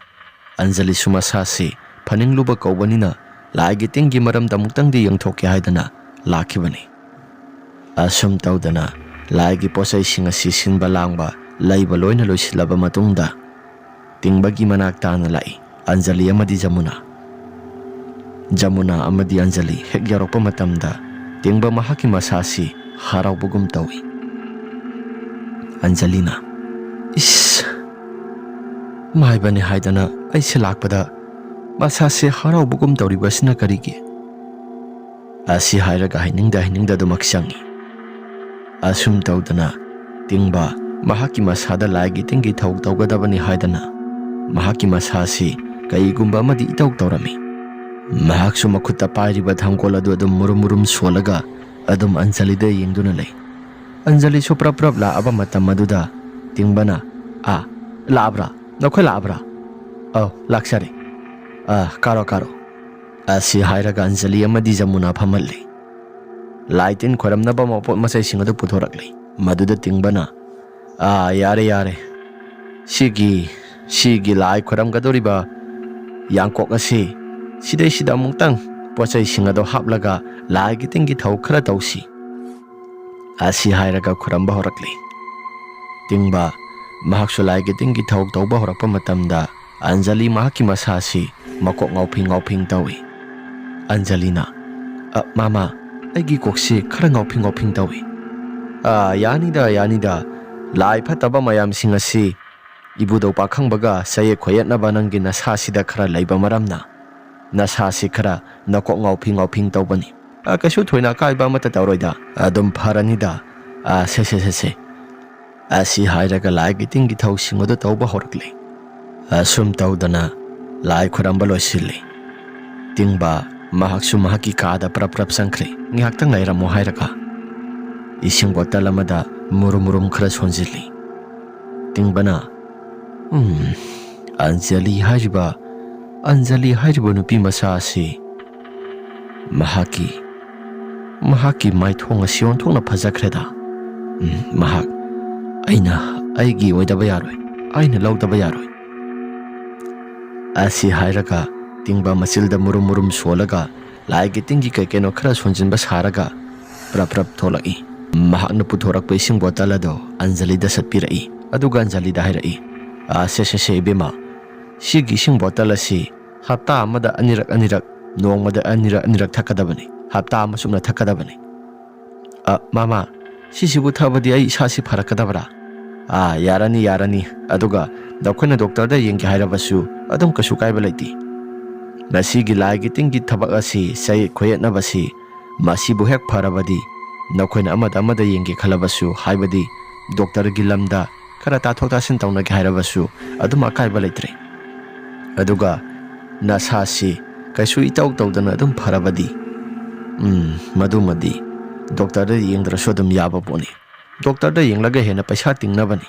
ꯑꯟꯖꯂꯤꯁꯨ ꯃꯁꯥꯁꯤ ꯐꯅꯤꯡꯂꯨꯕ ꯀꯧꯕꯅꯤꯅ ꯂꯥꯏꯒꯤ ꯇꯤꯟꯒꯤ ꯃꯔꯝꯗ ꯑꯃꯨꯛꯇꯪꯗꯤ ꯌꯦꯡꯊꯣꯛꯀꯦ ꯍꯥꯏꯗꯅ ꯂꯥꯛꯈꯤꯕꯅꯤ꯫ ꯑꯁꯨꯝ ꯇꯧꯗꯅ ꯂꯥꯏꯒꯤ ꯄꯣꯠꯆꯩꯁꯤꯡ ꯑꯁꯤ ꯁꯤꯟꯕ ꯂꯥꯡꯕ ꯂꯩꯕ ꯂꯣꯏꯅ ꯂꯣꯏꯁꯤꯜꯂꯕ ꯃꯇꯨꯡꯗ ꯇꯤꯡꯕꯒꯤ ꯃꯅꯥꯛ ꯇꯥꯅ ꯂꯥꯛꯏ ꯑꯟꯖꯂꯤ ꯑꯃꯗꯤ ꯖꯃꯨꯅꯥ꯫ ꯖꯃꯨꯅꯥ ꯑꯃꯗꯤ ꯑꯟꯖꯂꯤ ꯍꯦꯛ ꯌꯧꯔꯛꯄ ꯃꯇꯝꯗ ꯇꯤꯡꯕ ꯃꯍꯥꯛꯀꯤ ꯃꯁꯥꯁꯤ ꯍꯔꯥꯎꯕꯒꯨꯝ ꯇꯧꯏ꯫ ꯑꯟꯖꯂꯤꯅ, "ꯏꯁ, ꯃꯥꯏꯕꯅꯤ ꯍꯥꯏꯗꯅ ꯑꯩꯁꯦ ꯂꯥꯛꯄꯗ ꯃꯁꯥꯁꯦ ꯍꯔꯥꯎꯕꯒꯨꯝ ꯇꯧꯔꯤꯕꯁꯤꯅ ꯀꯔꯤꯒꯤ?" ꯑꯁꯤ ꯍꯥꯏꯔꯒ ꯍꯥꯏꯅꯤꯡꯗ ꯍꯥꯏꯅꯤꯡꯗ ꯑꯗꯨꯃꯛ ꯆꯪꯏ꯫ ꯑꯁꯨꯝ ꯇꯧꯗꯅ ꯇꯤꯡꯕ ꯃꯍꯥꯛꯀꯤ ꯃꯁꯥꯗ ꯂꯥꯏꯒꯤ ꯇꯤꯟꯒꯤ ꯊꯧ ꯇꯧꯒꯗꯕꯅꯤ ꯍꯥꯏꯗꯅ ꯃꯍꯥꯛꯀꯤ ꯃꯁꯥꯁꯤ ꯀꯩꯒꯨꯝꯕ ꯑꯃꯗꯤ ꯏꯇꯧ ꯇꯧꯔꯝꯃꯤ꯫ ꯃꯍꯥꯛꯁꯨ ꯃꯈꯨꯠꯇ ꯄꯥꯏꯔꯤꯕ ꯊꯥꯡꯒꯣꯜ ꯑꯗꯨ ꯑꯗꯨꯝ ꯃꯨꯔꯨꯝ ꯃꯨꯔꯨꯝ ꯁꯣꯜꯂꯒ ꯑꯗꯨꯝ ꯑꯟꯖꯂꯤꯗ ꯌꯦꯡꯗꯨꯅ ꯂꯩ꯫ ꯑꯟꯖꯂꯤꯁꯨ ꯄ꯭ꯔꯞ ꯄ꯭ꯔꯞ ꯂꯥꯛꯑꯕ ꯃꯇꯝ ꯑꯗꯨꯗ ꯇꯤꯡꯕꯅ, "ꯑꯥ, ꯂꯥꯛꯑꯕ꯭ꯔꯥ? ꯅꯈꯣꯏ ꯂꯥꯛꯑꯕ꯭ꯔꯥ? ꯑꯧ, ꯂꯥꯛꯆꯔꯦ꯫ ꯑꯥ, ꯀꯥꯔꯣ, ꯀꯥꯔꯣ"꯫ ꯑꯁꯤ ꯍꯥꯏꯔꯒ ꯑꯟꯖꯂꯤ ꯑꯃꯗꯤ ꯖꯃꯨꯅꯥ ꯐꯝꯍꯜꯂꯤ꯫ ꯂꯥꯏ ꯇꯤꯟ ꯈꯣꯏꯔꯝꯅꯕ ꯃꯄꯣꯠ ꯃꯆꯩꯁꯤꯡ ꯑꯗꯨ ꯄꯨꯊꯣꯔꯛꯂꯤ꯫ ꯃꯗꯨꯗ ꯇꯤꯡꯕꯅ, "ꯑꯥ, ꯌꯥꯔꯦ, ꯌꯥꯔꯦ꯫ ꯁꯤꯒꯤ, ꯁꯤꯒꯤ ꯂꯥꯏ ꯈꯣꯏꯔꯝꯒꯗꯧꯔꯤꯕ ꯌꯥꯡꯀꯣꯛ ꯑꯁꯤ ꯁꯤꯗꯩꯁꯤꯗ ꯑꯃꯨꯛꯇꯪ ꯄꯣꯠ ꯆꯩꯁꯤꯡ ꯑꯗꯣ ꯍꯥꯞꯂꯒ ꯂꯥꯏꯒꯤ ꯇꯤꯟꯒꯤ ꯊꯧ ꯈꯔ ꯇꯧꯁꯤ"꯫ ꯑꯁꯤ ꯍꯥꯏꯔꯒ ꯈꯨꯔꯝꯕ ꯍꯧꯔꯛꯂꯤ꯫ ꯇꯤꯡꯕ ꯃꯍꯥꯛꯁꯨ ꯂꯥꯏꯒꯤ ꯇꯤꯟꯒꯤ ꯊꯧ ꯇꯧꯕ ꯍꯧꯔꯛꯄ ꯃꯇꯝꯗ ꯑꯟꯖꯂꯤ ꯃꯍꯥꯛꯀꯤ ꯃꯁꯥ ꯑꯁꯤ ꯃꯀꯣꯛ ꯉꯥꯎꯐꯤꯡ ꯉꯥꯎꯐꯤꯡ ꯇꯧꯏ꯫ ꯑꯟꯖꯂꯤꯅ, "ꯑ, ꯃꯥꯃꯥ, ꯑꯩꯒꯤ ꯀꯣꯛꯁꯤ ꯈꯔ ꯉꯥꯎꯐꯤꯡ ꯉꯥꯎꯐꯤꯡ ꯇꯧꯏ꯫" "ꯑ, ꯌꯥꯅꯤꯗ, ꯌꯥꯅꯤꯗ꯫ ꯂꯥꯏ ꯐꯠꯇꯕ ꯃꯌꯥꯝꯁꯤꯡ ꯑꯁꯤ ꯏꯕꯨꯙꯧ ꯄꯥꯈꯪꯕꯒ ꯆꯌꯦꯠ ꯈꯣꯏꯌꯦꯠꯅꯕ ꯅꯪꯒꯤ ꯅꯁꯥꯁꯤꯗ ꯈꯔ ꯂꯩꯕ ꯃꯔꯝꯅ ꯅꯁꯥꯁꯤ ꯈꯔ ꯅꯀꯣꯛ ꯉꯥꯎꯐꯤꯡ ꯉꯥꯎꯐꯤꯡ ꯇꯧꯕꯅꯤ꯫ ꯑ, ꯀꯩꯁꯨ ꯊꯣꯏꯅ ꯑꯀꯥꯏꯕ ꯑꯃꯠꯇ ꯇꯧꯔꯣꯏꯗ꯫ ꯑꯗꯨꯝ ꯐꯔꯅꯤꯗ꯫ ꯑ, ꯁꯦ, ꯁꯦ, ꯁꯦ, ꯁꯦ꯫" ꯑꯁꯤ ꯍꯥꯏꯔꯒ ꯂꯥꯏꯒꯤ ꯇꯤꯟꯒꯤ ꯊꯧꯁꯤꯡ ꯑꯗꯨ ꯇꯧꯕ ꯍꯧꯔꯛꯂꯤ꯫ ꯑꯁꯨꯝ ꯇꯧꯗꯅ ꯂꯥꯏ ꯈꯨꯔꯝꯕ ꯂꯣꯏꯁꯤꯜꯂꯤ꯫ ꯇꯤꯡꯕ ꯃꯍꯥꯛꯁꯨ ꯃꯍꯥꯛꯀꯤ ꯀꯥꯗ ꯄ꯭ꯔꯞ ꯄ꯭ꯔꯞ ꯆꯪꯈ꯭ꯔꯦ꯫ "ꯉꯥꯏꯍꯥꯛꯇꯪ ꯂꯩꯔꯝꯃꯣ" ꯍꯥꯏꯔꯒ ꯏꯁꯤꯡ ꯕꯣꯇꯜ ꯑꯃꯗ ꯃꯨꯔꯨꯝ ꯃꯨꯔꯨꯝ ꯈꯔ ꯁꯣꯟꯖꯤꯜꯂꯤ꯫ ꯇꯤꯡꯕꯅ, "ꯎꯝ, ꯑꯟꯖꯂꯤ ꯍꯥꯏꯔꯤꯕ, ꯑꯟꯖꯂꯤ ꯍꯥꯏꯔꯤꯕ ꯅꯨꯄꯤ ꯃꯆꯥ ꯑꯁꯤ ꯃꯍꯥꯛꯀꯤ, ꯃꯍꯥꯛꯀꯤ ꯃꯥꯏꯊꯣꯡ ꯑꯁꯤ ꯑꯣꯟꯊꯣꯛꯅ ꯐꯖꯈ꯭ꯔꯦꯗ꯫ ꯎꯝ, ꯃꯍꯥꯛ ꯑꯩꯅ, ꯑꯩꯒꯤ ꯑꯣꯏꯗꯕ ꯌꯥꯔꯣꯏ, ꯑꯩꯅ ꯂꯧꯗꯕ ꯌꯥꯔꯣꯏ꯫" ꯑꯁꯤ ꯍꯥꯏꯔꯒ ꯇꯤꯡꯕ ꯃꯆꯤꯜꯗ ꯃꯨꯔꯨꯝ ꯃꯨꯔꯨꯝ ꯁꯣꯜꯂꯒ ꯂꯥꯏꯒꯤ ꯇꯤꯟꯒꯤ ꯀꯩ ꯀꯩꯅꯣ ꯈꯔ ꯁꯣꯟꯖꯤꯟꯕ ꯁꯥꯔꯒ ꯄ꯭ꯔꯞ ꯄ꯭ꯔꯞ ꯊꯣꯛꯂꯛꯏ꯫ ꯃꯍꯥꯛꯅ ꯄꯨꯊꯣꯔꯛꯄ ꯏꯁꯤꯡ ꯕꯣꯇꯜ ꯑꯗꯣ ꯑꯟꯖꯂꯤꯗ ꯁꯠꯄꯤꯔꯛꯏ꯫ ꯑꯗꯨꯒ ꯑꯟꯖꯂꯤꯗ ꯍꯥꯏꯔꯛꯏ, "ꯑ, ꯁꯦ, ꯁꯦ, ꯁꯦ, ꯏꯕꯦꯝꯃ, ꯁꯤꯒꯤ ꯏꯁꯤꯡ ꯕꯣꯇꯜ ꯑꯁꯤ ꯍꯞꯇꯥ ꯑꯃꯗ ꯑꯅꯤꯔꯛ ꯑꯅꯤꯔꯛ, ꯅꯣꯡꯃꯗ ꯑꯅꯤꯔꯛ ꯑꯅꯤꯔꯛ ꯊꯛꯀꯗꯕꯅꯤ꯫ ꯍꯞꯇꯥ ꯑꯃ ꯆꯨꯞꯅ ꯊꯛꯀꯗꯕꯅꯤ꯫" "ꯑ, ꯃꯥꯃꯥ, ꯁꯤꯁꯤꯕꯨ ꯊꯛꯑꯕꯗꯤ ꯑꯩ ꯏꯁꯥꯁꯤ ꯐꯔꯛꯀꯗꯕ꯭ꯔꯥ?" "ꯑꯥ, ꯌꯥꯔꯅꯤ, ꯌꯥꯔꯅꯤ꯫ ꯑꯗꯨꯒ ꯅꯈꯣꯏꯅ ꯗꯣꯛꯇꯔꯗ ꯌꯦꯡꯒꯦ ꯍꯥꯏꯔꯕꯁꯨ ꯑꯗꯨꯝ ꯀꯩꯁꯨ ꯀꯥꯏꯕ ꯂꯩꯇꯦ꯫ ꯃꯁꯤꯒꯤ ꯂꯥꯏꯒꯤ ꯇꯤꯟꯒꯤ ꯊꯕꯛ ꯑꯁꯤ, ꯆꯌꯦꯠ ꯈꯣꯏꯌꯦꯠꯅꯕꯁꯤ, ꯃꯁꯤꯕꯨ ꯍꯦꯛ ꯐꯔꯕꯗꯤ ꯅꯈꯣꯏꯅ ꯑꯃꯗ ꯑꯃꯗ ꯌꯦꯡꯒꯦ ꯈꯜꯂꯕꯁꯨ, ꯍꯥꯏꯕꯗꯤ ꯗꯣꯛꯇꯔꯒꯤ ꯂꯝꯗ ꯈꯔ ꯇꯥꯊꯣꯛ ꯇꯥꯁꯤꯟ ꯇꯧꯅꯒꯦ ꯍꯥꯏꯔꯕꯁꯨ ꯑꯗꯨꯝ ꯑꯀꯥꯏꯕ ꯂꯩꯇ꯭ꯔꯦ꯫ ꯑꯗꯨꯒ ꯅꯁꯥꯁꯤ ꯀꯩꯁꯨ ꯏꯇꯧ ꯇꯧꯗꯅ ꯑꯗꯨꯝ ꯐꯔꯕꯗꯤ, ꯎꯝ, ꯃꯗꯨꯃꯗꯤ ꯗꯣꯛꯇꯔꯗ ꯌꯦꯡꯗ꯭ꯔꯁꯨ ꯑꯗꯨꯝ ꯌꯥꯕ ꯄꯣꯠꯅꯤ꯫ ꯗꯣꯛꯇꯔꯗ ꯌꯦꯡꯂꯒ ꯍꯦꯟꯅ ꯄꯩꯁꯥ ꯇꯤꯡꯅꯕꯅꯤ꯫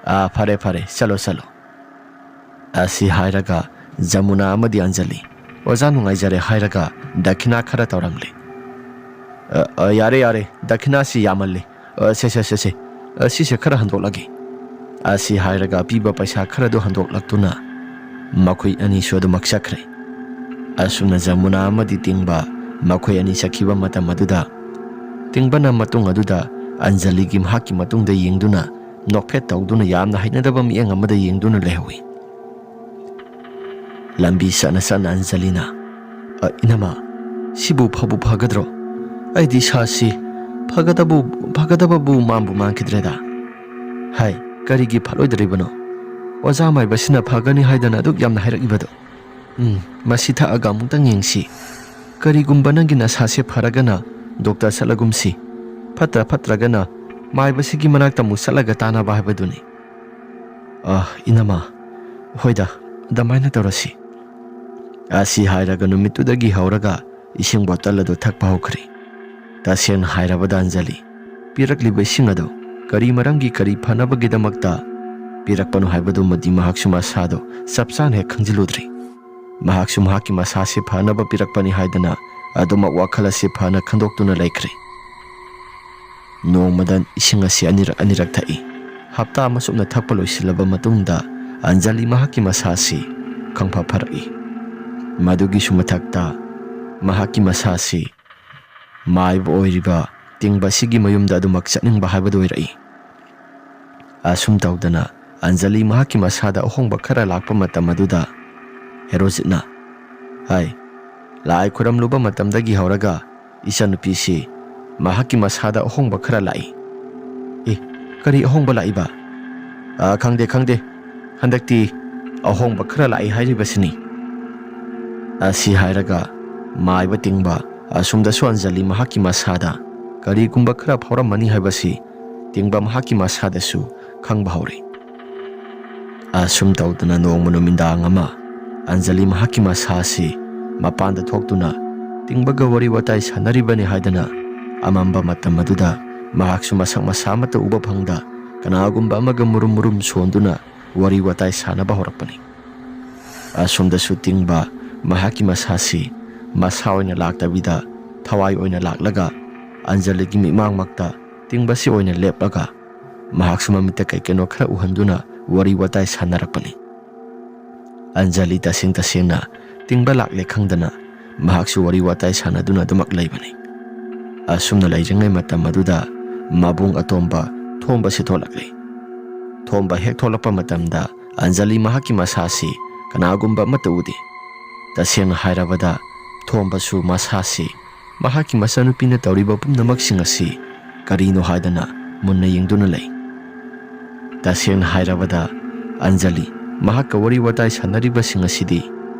ꯑꯥ, ꯐꯔꯦ, ꯐꯔꯦ, ꯆꯠꯂꯣ, ꯆꯠꯂꯣ꯫" ꯑꯁꯤ ꯍꯥꯏꯔꯒ ꯖꯃꯨꯅꯥ ꯑꯃꯗꯤ ꯑꯟꯖꯂꯤ, "ꯑꯣꯖꯥ ꯅꯨꯡꯉꯥꯏꯖꯔꯦ" ꯍꯥꯏꯔꯒ ꯗꯈꯤꯅꯥ ꯈꯔ ꯇꯧꯔꯝꯂꯦ꯫ "ꯑ, ꯑ, ꯌꯥꯔꯦ, ꯌꯥꯔꯦ, ꯗꯈꯤꯅꯥꯁꯤ ꯌꯥꯝꯃꯜꯂꯦ꯫ ꯑ, ꯁꯦ, ꯁꯦ, ꯁꯦ, ꯁꯦ, ꯑ, ꯁꯤꯁꯦ ꯈꯔ ꯍꯟꯗꯣꯛꯂꯒꯦ꯫" ꯑꯁꯤ ꯍꯥꯏꯔꯒ ꯑꯄꯤꯕ ꯄꯩꯁꯥ ꯈꯔꯗꯨ ꯍꯟꯗꯣꯛꯂꯛꯇꯨꯅ ꯃꯈꯣꯏ ꯑꯅꯤꯁꯨ ꯑꯗꯨꯃꯛ ꯆꯠꯈ꯭ꯔꯦ꯫ ꯑꯁꯨꯝꯅ ꯖꯃꯨꯅꯥ ꯑꯃꯗꯤ ꯇꯤꯡꯕ ꯃꯈꯣꯏ ꯑꯅꯤ ꯆꯠꯈꯤꯕ ꯃꯇꯝ ꯑꯗꯨꯗ ꯇꯤꯡꯕꯅ ꯃꯇꯨꯡ ꯑꯗꯨꯗ ꯑꯟꯖꯂꯤꯒꯤ ꯃꯍꯥꯛꯀꯤ ꯃꯇꯨꯡꯗ ꯌꯦꯡꯗꯨꯅ ꯅꯣꯛꯐꯦꯠ ꯇꯧꯗꯨꯅ ꯌꯥꯝꯅ ꯍꯩꯅꯗꯕ ꯃꯤꯠꯌꯦꯡ ꯑꯃꯗ ꯌꯦꯡꯗꯨꯅ ꯂꯩꯍꯧꯏ꯫ ꯂꯝꯕꯤ ꯆꯠꯅ ꯆꯠꯅ ꯑꯟꯖꯂꯤꯅ, "ꯑ, ꯏꯅꯝꯃ, ꯁꯤꯕꯨ ꯐꯕꯨ ꯐꯒꯗ꯭ꯔꯣ? ꯑꯩꯗꯤ ꯏꯁꯥꯁꯤ ꯐꯒꯗꯕꯨ, ꯐꯒꯗꯕꯕꯨ ꯃꯥꯟꯕꯨ ꯃꯥꯟꯈꯤꯗ꯭ꯔꯦꯗ꯫ ꯍꯥꯏ, ꯀꯔꯤꯒꯤ ꯐꯠꯂꯣꯏꯗ꯭ꯔꯤꯕꯅꯣ? ꯑꯣꯖꯥ ꯃꯥꯏꯕꯁꯤꯅ ꯐꯒꯅꯤ ꯍꯥꯏꯗꯅ ꯑꯗꯨꯛ ꯌꯥꯝꯅ ꯍꯥꯏꯔꯛꯏꯕꯗꯣ꯫ ꯎꯝ, ꯃꯁꯤ ꯊꯛꯑꯒ ꯑꯃꯨꯛꯇꯪ ꯌꯦꯡꯁꯤ꯫ ꯀꯔꯤꯒꯨꯝꯕ ꯅꯪꯒꯤ ꯅꯁꯥꯁꯦ ꯐꯔꯒꯅ ꯗꯣꯛꯇꯔ ꯆꯠꯂꯒꯨꯝꯁꯤ꯫ ꯐꯠꯇ꯭ꯔ ꯐꯠꯇ꯭ꯔꯒꯅ ꯃꯥꯏꯕꯁꯤꯒꯤ ꯃꯅꯥꯛꯇ ꯑꯃꯨꯛ ꯆꯠꯂꯒ ꯇꯥꯟꯅꯕ ꯍꯥꯏꯕꯗꯨꯅꯤ꯫" "ꯑ, ꯏꯅꯝꯃ, ꯍꯣꯏꯗ, ꯑꯗꯨꯃꯥꯏꯅ ꯇꯧꯔꯁꯤ꯫" ꯑꯁꯤ ꯍꯥꯏꯔꯒ ꯅꯨꯃꯤꯠꯇꯨꯗꯒꯤ ꯍꯧꯔꯒ ꯏꯁꯤꯡ ꯕꯣꯇꯜ ꯑꯗꯨ ꯊꯛꯄ ꯍꯧꯈ꯭ꯔꯦ꯫ ꯇꯁꯦꯡꯅ ꯍꯥꯏꯔꯕꯗ ꯑꯟꯖꯂꯤ, ꯄꯤꯔꯛꯂꯤꯕ ꯏꯁꯤꯡ ꯑꯗꯨ ꯀꯔꯤ ꯃꯔꯝꯒꯤ, ꯀꯔꯤ ꯐꯅꯕꯒꯤꯗꯃꯛꯇ ꯄꯤꯔꯛꯄꯅꯣ ꯍꯥꯏꯕꯗꯨꯃꯗꯤ ꯃꯍꯥꯛꯁꯨ ꯃꯁꯥꯗꯣ ꯆꯞ ꯆꯥꯅ ꯍꯦꯛ ꯈꯪꯖꯤꯜꯂꯨꯗ꯭ꯔꯤ꯫ ꯃꯍꯥꯛꯁꯨ ꯃꯍꯥꯛꯀꯤ ꯃꯁꯥꯁꯤ ꯐꯅꯕ ꯄꯤꯔꯛꯄꯅꯤ ꯍꯥꯏꯗꯅ ꯑꯗꯨꯃꯛ ꯋꯥꯈꯜ ꯑꯁꯤ ꯐꯅ ꯈꯟꯗꯣꯛꯇꯨꯅ ꯂꯩꯈ꯭ꯔꯦ꯫ ꯅꯣꯡꯃꯗ ꯏꯁꯤꯡ ꯑꯁꯤ ꯑꯅꯤꯔꯛ ꯑꯅꯤꯔꯛ ꯊꯛꯏ꯫ ꯍꯞꯇꯥ ꯑꯃ ꯆꯨꯞꯅ ꯊꯛꯄ ꯂꯣꯏꯁꯤꯜꯂꯕ ꯃꯇꯨꯡꯗ ꯑꯟꯖꯂꯤ ꯃꯍꯥꯛꯀꯤ ꯃꯁꯥꯁꯤ ꯈꯪꯐ ꯐꯔꯛꯏ꯫ ꯃꯗꯨꯒꯤꯁꯨ ꯃꯊꯛꯇ ꯃꯍꯥꯛꯀꯤ ꯃꯁꯥꯁꯤ ꯃꯥꯏꯕ ꯑꯣꯏꯔꯤꯕ ꯇꯤꯡꯕ ꯑꯁꯤꯒꯤ ꯃꯌꯨꯝꯗ ꯑꯗꯨꯃꯛ ꯆꯠꯅꯤꯡꯕ ꯍꯥꯏꯕꯗꯨ ꯑꯣꯏꯔꯛꯏ꯫ ꯑꯁꯨꯝ ꯇꯧꯗꯅ ꯑꯟꯖꯂꯤ ꯃꯍꯥꯛꯀꯤ ꯃꯁꯥꯗ ꯑꯍꯣꯡꯕ ꯈꯔ ꯂꯥꯛꯄ ꯃꯇꯝ ꯑꯗꯨꯗ ꯍꯦꯔꯣꯖꯤꯠꯅ, "ꯍꯥꯏ, ꯂꯥꯏ ꯈꯨꯔꯝꯂꯨꯕ ꯃꯇꯝꯗꯒꯤ ꯍꯧꯔꯒ ꯏꯆꯟꯅꯨꯄꯤꯁꯤ ꯃꯍꯥꯛꯀꯤ ꯃꯁꯥꯗ ꯑꯍꯣꯡꯕ ꯈꯔ ꯂꯥꯛꯏ꯫" "ꯑꯦ, ꯀꯔꯤ ꯑꯍꯣꯡꯕ ꯂꯥꯛꯏꯕ?" "ꯑ, ꯈꯪꯗꯦ, ꯈꯪꯗꯦ, ꯍꯟꯗꯛꯇꯤ ꯑꯍꯣꯡꯕ ꯈꯔ ꯂꯥꯛꯏ ꯍꯥꯏꯔꯤꯕꯁꯤꯅꯤ꯫" ꯑꯁꯤ ꯍꯥꯏꯔꯒ ꯃꯥꯏꯕ ꯇꯤꯡꯕ ꯑꯁꯨꯝꯗꯁꯨ ꯑꯟꯖꯂꯤ ꯃꯍꯥꯛꯀꯤ ꯃꯁꯥꯗ ꯀꯔꯤꯒꯨꯝꯕ ꯈꯔ ꯐꯥꯎꯔꯝꯃꯅꯤ ꯍꯥꯏꯕꯁꯤ ꯇꯤꯡꯕ ꯃꯍꯥꯛꯀꯤ ꯃꯁꯥꯗꯁꯨ ꯈꯪꯕ ꯍꯧꯔꯦ꯫ ꯑꯁꯨꯝ ꯇꯧꯗꯅ ꯅꯣꯡꯃ ꯅꯨꯃꯤꯗꯥꯡ ꯑꯃ ꯑꯟꯖꯂꯤ ꯃꯍꯥꯛꯀꯤ ꯃꯁꯥ ꯑꯁꯤ ꯃꯄꯥꯟꯗ ꯊꯣꯛꯇꯨꯅ ꯇꯤꯡꯕꯒ ꯋꯥꯔꯤ ꯋꯥꯇꯥꯏ ꯁꯥꯟꯅꯔꯤꯕꯅꯤ ꯍꯥꯏꯗꯅ ꯑꯃꯝꯕ ꯃꯇꯝ ꯑꯗꯨꯗ ꯃꯍꯥꯛꯁꯨ ꯃꯁꯛ ꯃꯁꯥ ꯑꯃꯠꯇ ꯎꯕ ꯐꯪꯗ ꯀꯅꯥꯒꯨꯝꯕ ꯑꯃꯒ ꯃꯨꯔꯨꯝ ꯃꯨꯔꯨꯝ ꯁꯣꯟꯗꯨꯅ ꯋꯥꯔꯤ ꯋꯥꯇꯥꯏ ꯁꯥꯟꯅꯕ ꯍꯧꯔꯛꯄꯅꯤ꯫ ꯑꯁꯣꯝꯗꯁꯨ ꯇꯤꯡꯕ ꯃꯍꯥꯛꯀꯤ ꯃꯁꯥꯁꯤ ꯃꯁꯥ ꯑꯣꯏꯅ ꯂꯥꯛꯇꯕꯤꯗ ꯊꯋꯥꯏ ꯑꯣꯏꯅ ꯂꯥꯛꯂꯒ ꯑꯟꯖꯂꯤꯒꯤ ꯃꯤꯠꯃꯥꯡꯃꯛꯇ ꯇꯤꯡꯕꯁꯤ ꯑꯣꯏꯅ ꯂꯦꯞꯂꯒ ꯃꯍꯥꯛꯁꯨ ꯃꯃꯤꯠꯇ ꯀꯩ ꯀꯩꯅꯣ ꯈꯔ ꯎꯍꯟꯗꯨꯅ ꯋꯥꯔꯤ ꯋꯥꯇꯥꯏ ꯁꯥꯟꯅꯔꯛꯄꯅꯤ꯫ ꯑꯟꯖꯂꯤ ꯇꯁꯦꯡ ꯇꯁꯦꯡꯅ ꯇꯤꯡꯕ ꯂꯥꯛꯂꯦ ꯈꯪꯗꯅ ꯃꯍꯥꯛꯁꯨ ꯋꯥꯔꯤ ꯋꯥꯇꯥꯏ ꯁꯥꯟꯅꯗꯨꯅ ꯑꯗꯨꯃꯛ ꯂꯩꯕꯅꯤ꯫ ꯑꯁꯨꯝꯅ ꯂꯩꯔꯤꯉꯩ ꯃꯇꯝ ꯑꯗꯨꯗ ꯃꯕꯨꯡ ꯑꯇꯣꯝꯕ ꯊꯣꯝꯕꯁꯤ ꯊꯣꯛꯂꯛꯂꯦ꯫ ꯊꯣꯝꯕ ꯍꯦꯛ ꯊꯣꯛꯂꯛꯄ ꯃꯇꯝꯗ ꯑꯟꯖꯂꯤ ꯃꯍꯥꯛꯀꯤ ꯃꯁꯥꯁꯤ ꯀꯅꯥꯒꯨꯝꯕ ꯑꯃꯠꯇ ꯎꯗꯦ꯫ ꯇꯁꯦꯡꯅ ꯍꯥꯏꯔꯕꯗ ꯊꯣꯝꯕꯁꯨ ꯃꯁꯥꯁꯤ ꯃꯍꯥꯛꯀꯤ ꯃꯆꯥꯅꯨꯄꯤꯅ ꯇꯧꯔꯤꯕ ꯄꯨꯝꯅꯃꯛꯁꯤꯡ ꯑꯁꯤ ꯀꯔꯤꯅꯣ ꯍꯥꯏꯗꯅ ꯃꯨꯟꯅ ꯌꯦꯡꯗꯨꯅ ꯂꯩ꯫ ꯇꯁꯦꯡꯅ ꯍꯥꯏꯔꯕꯗ ꯑꯟꯖꯂꯤ ꯃꯍꯥꯛꯀ ꯋꯥꯔꯤ ꯋꯥꯇꯥꯏ ꯁꯥꯟꯅꯔꯤꯕꯁꯤꯡ ꯑꯁꯤꯗꯤ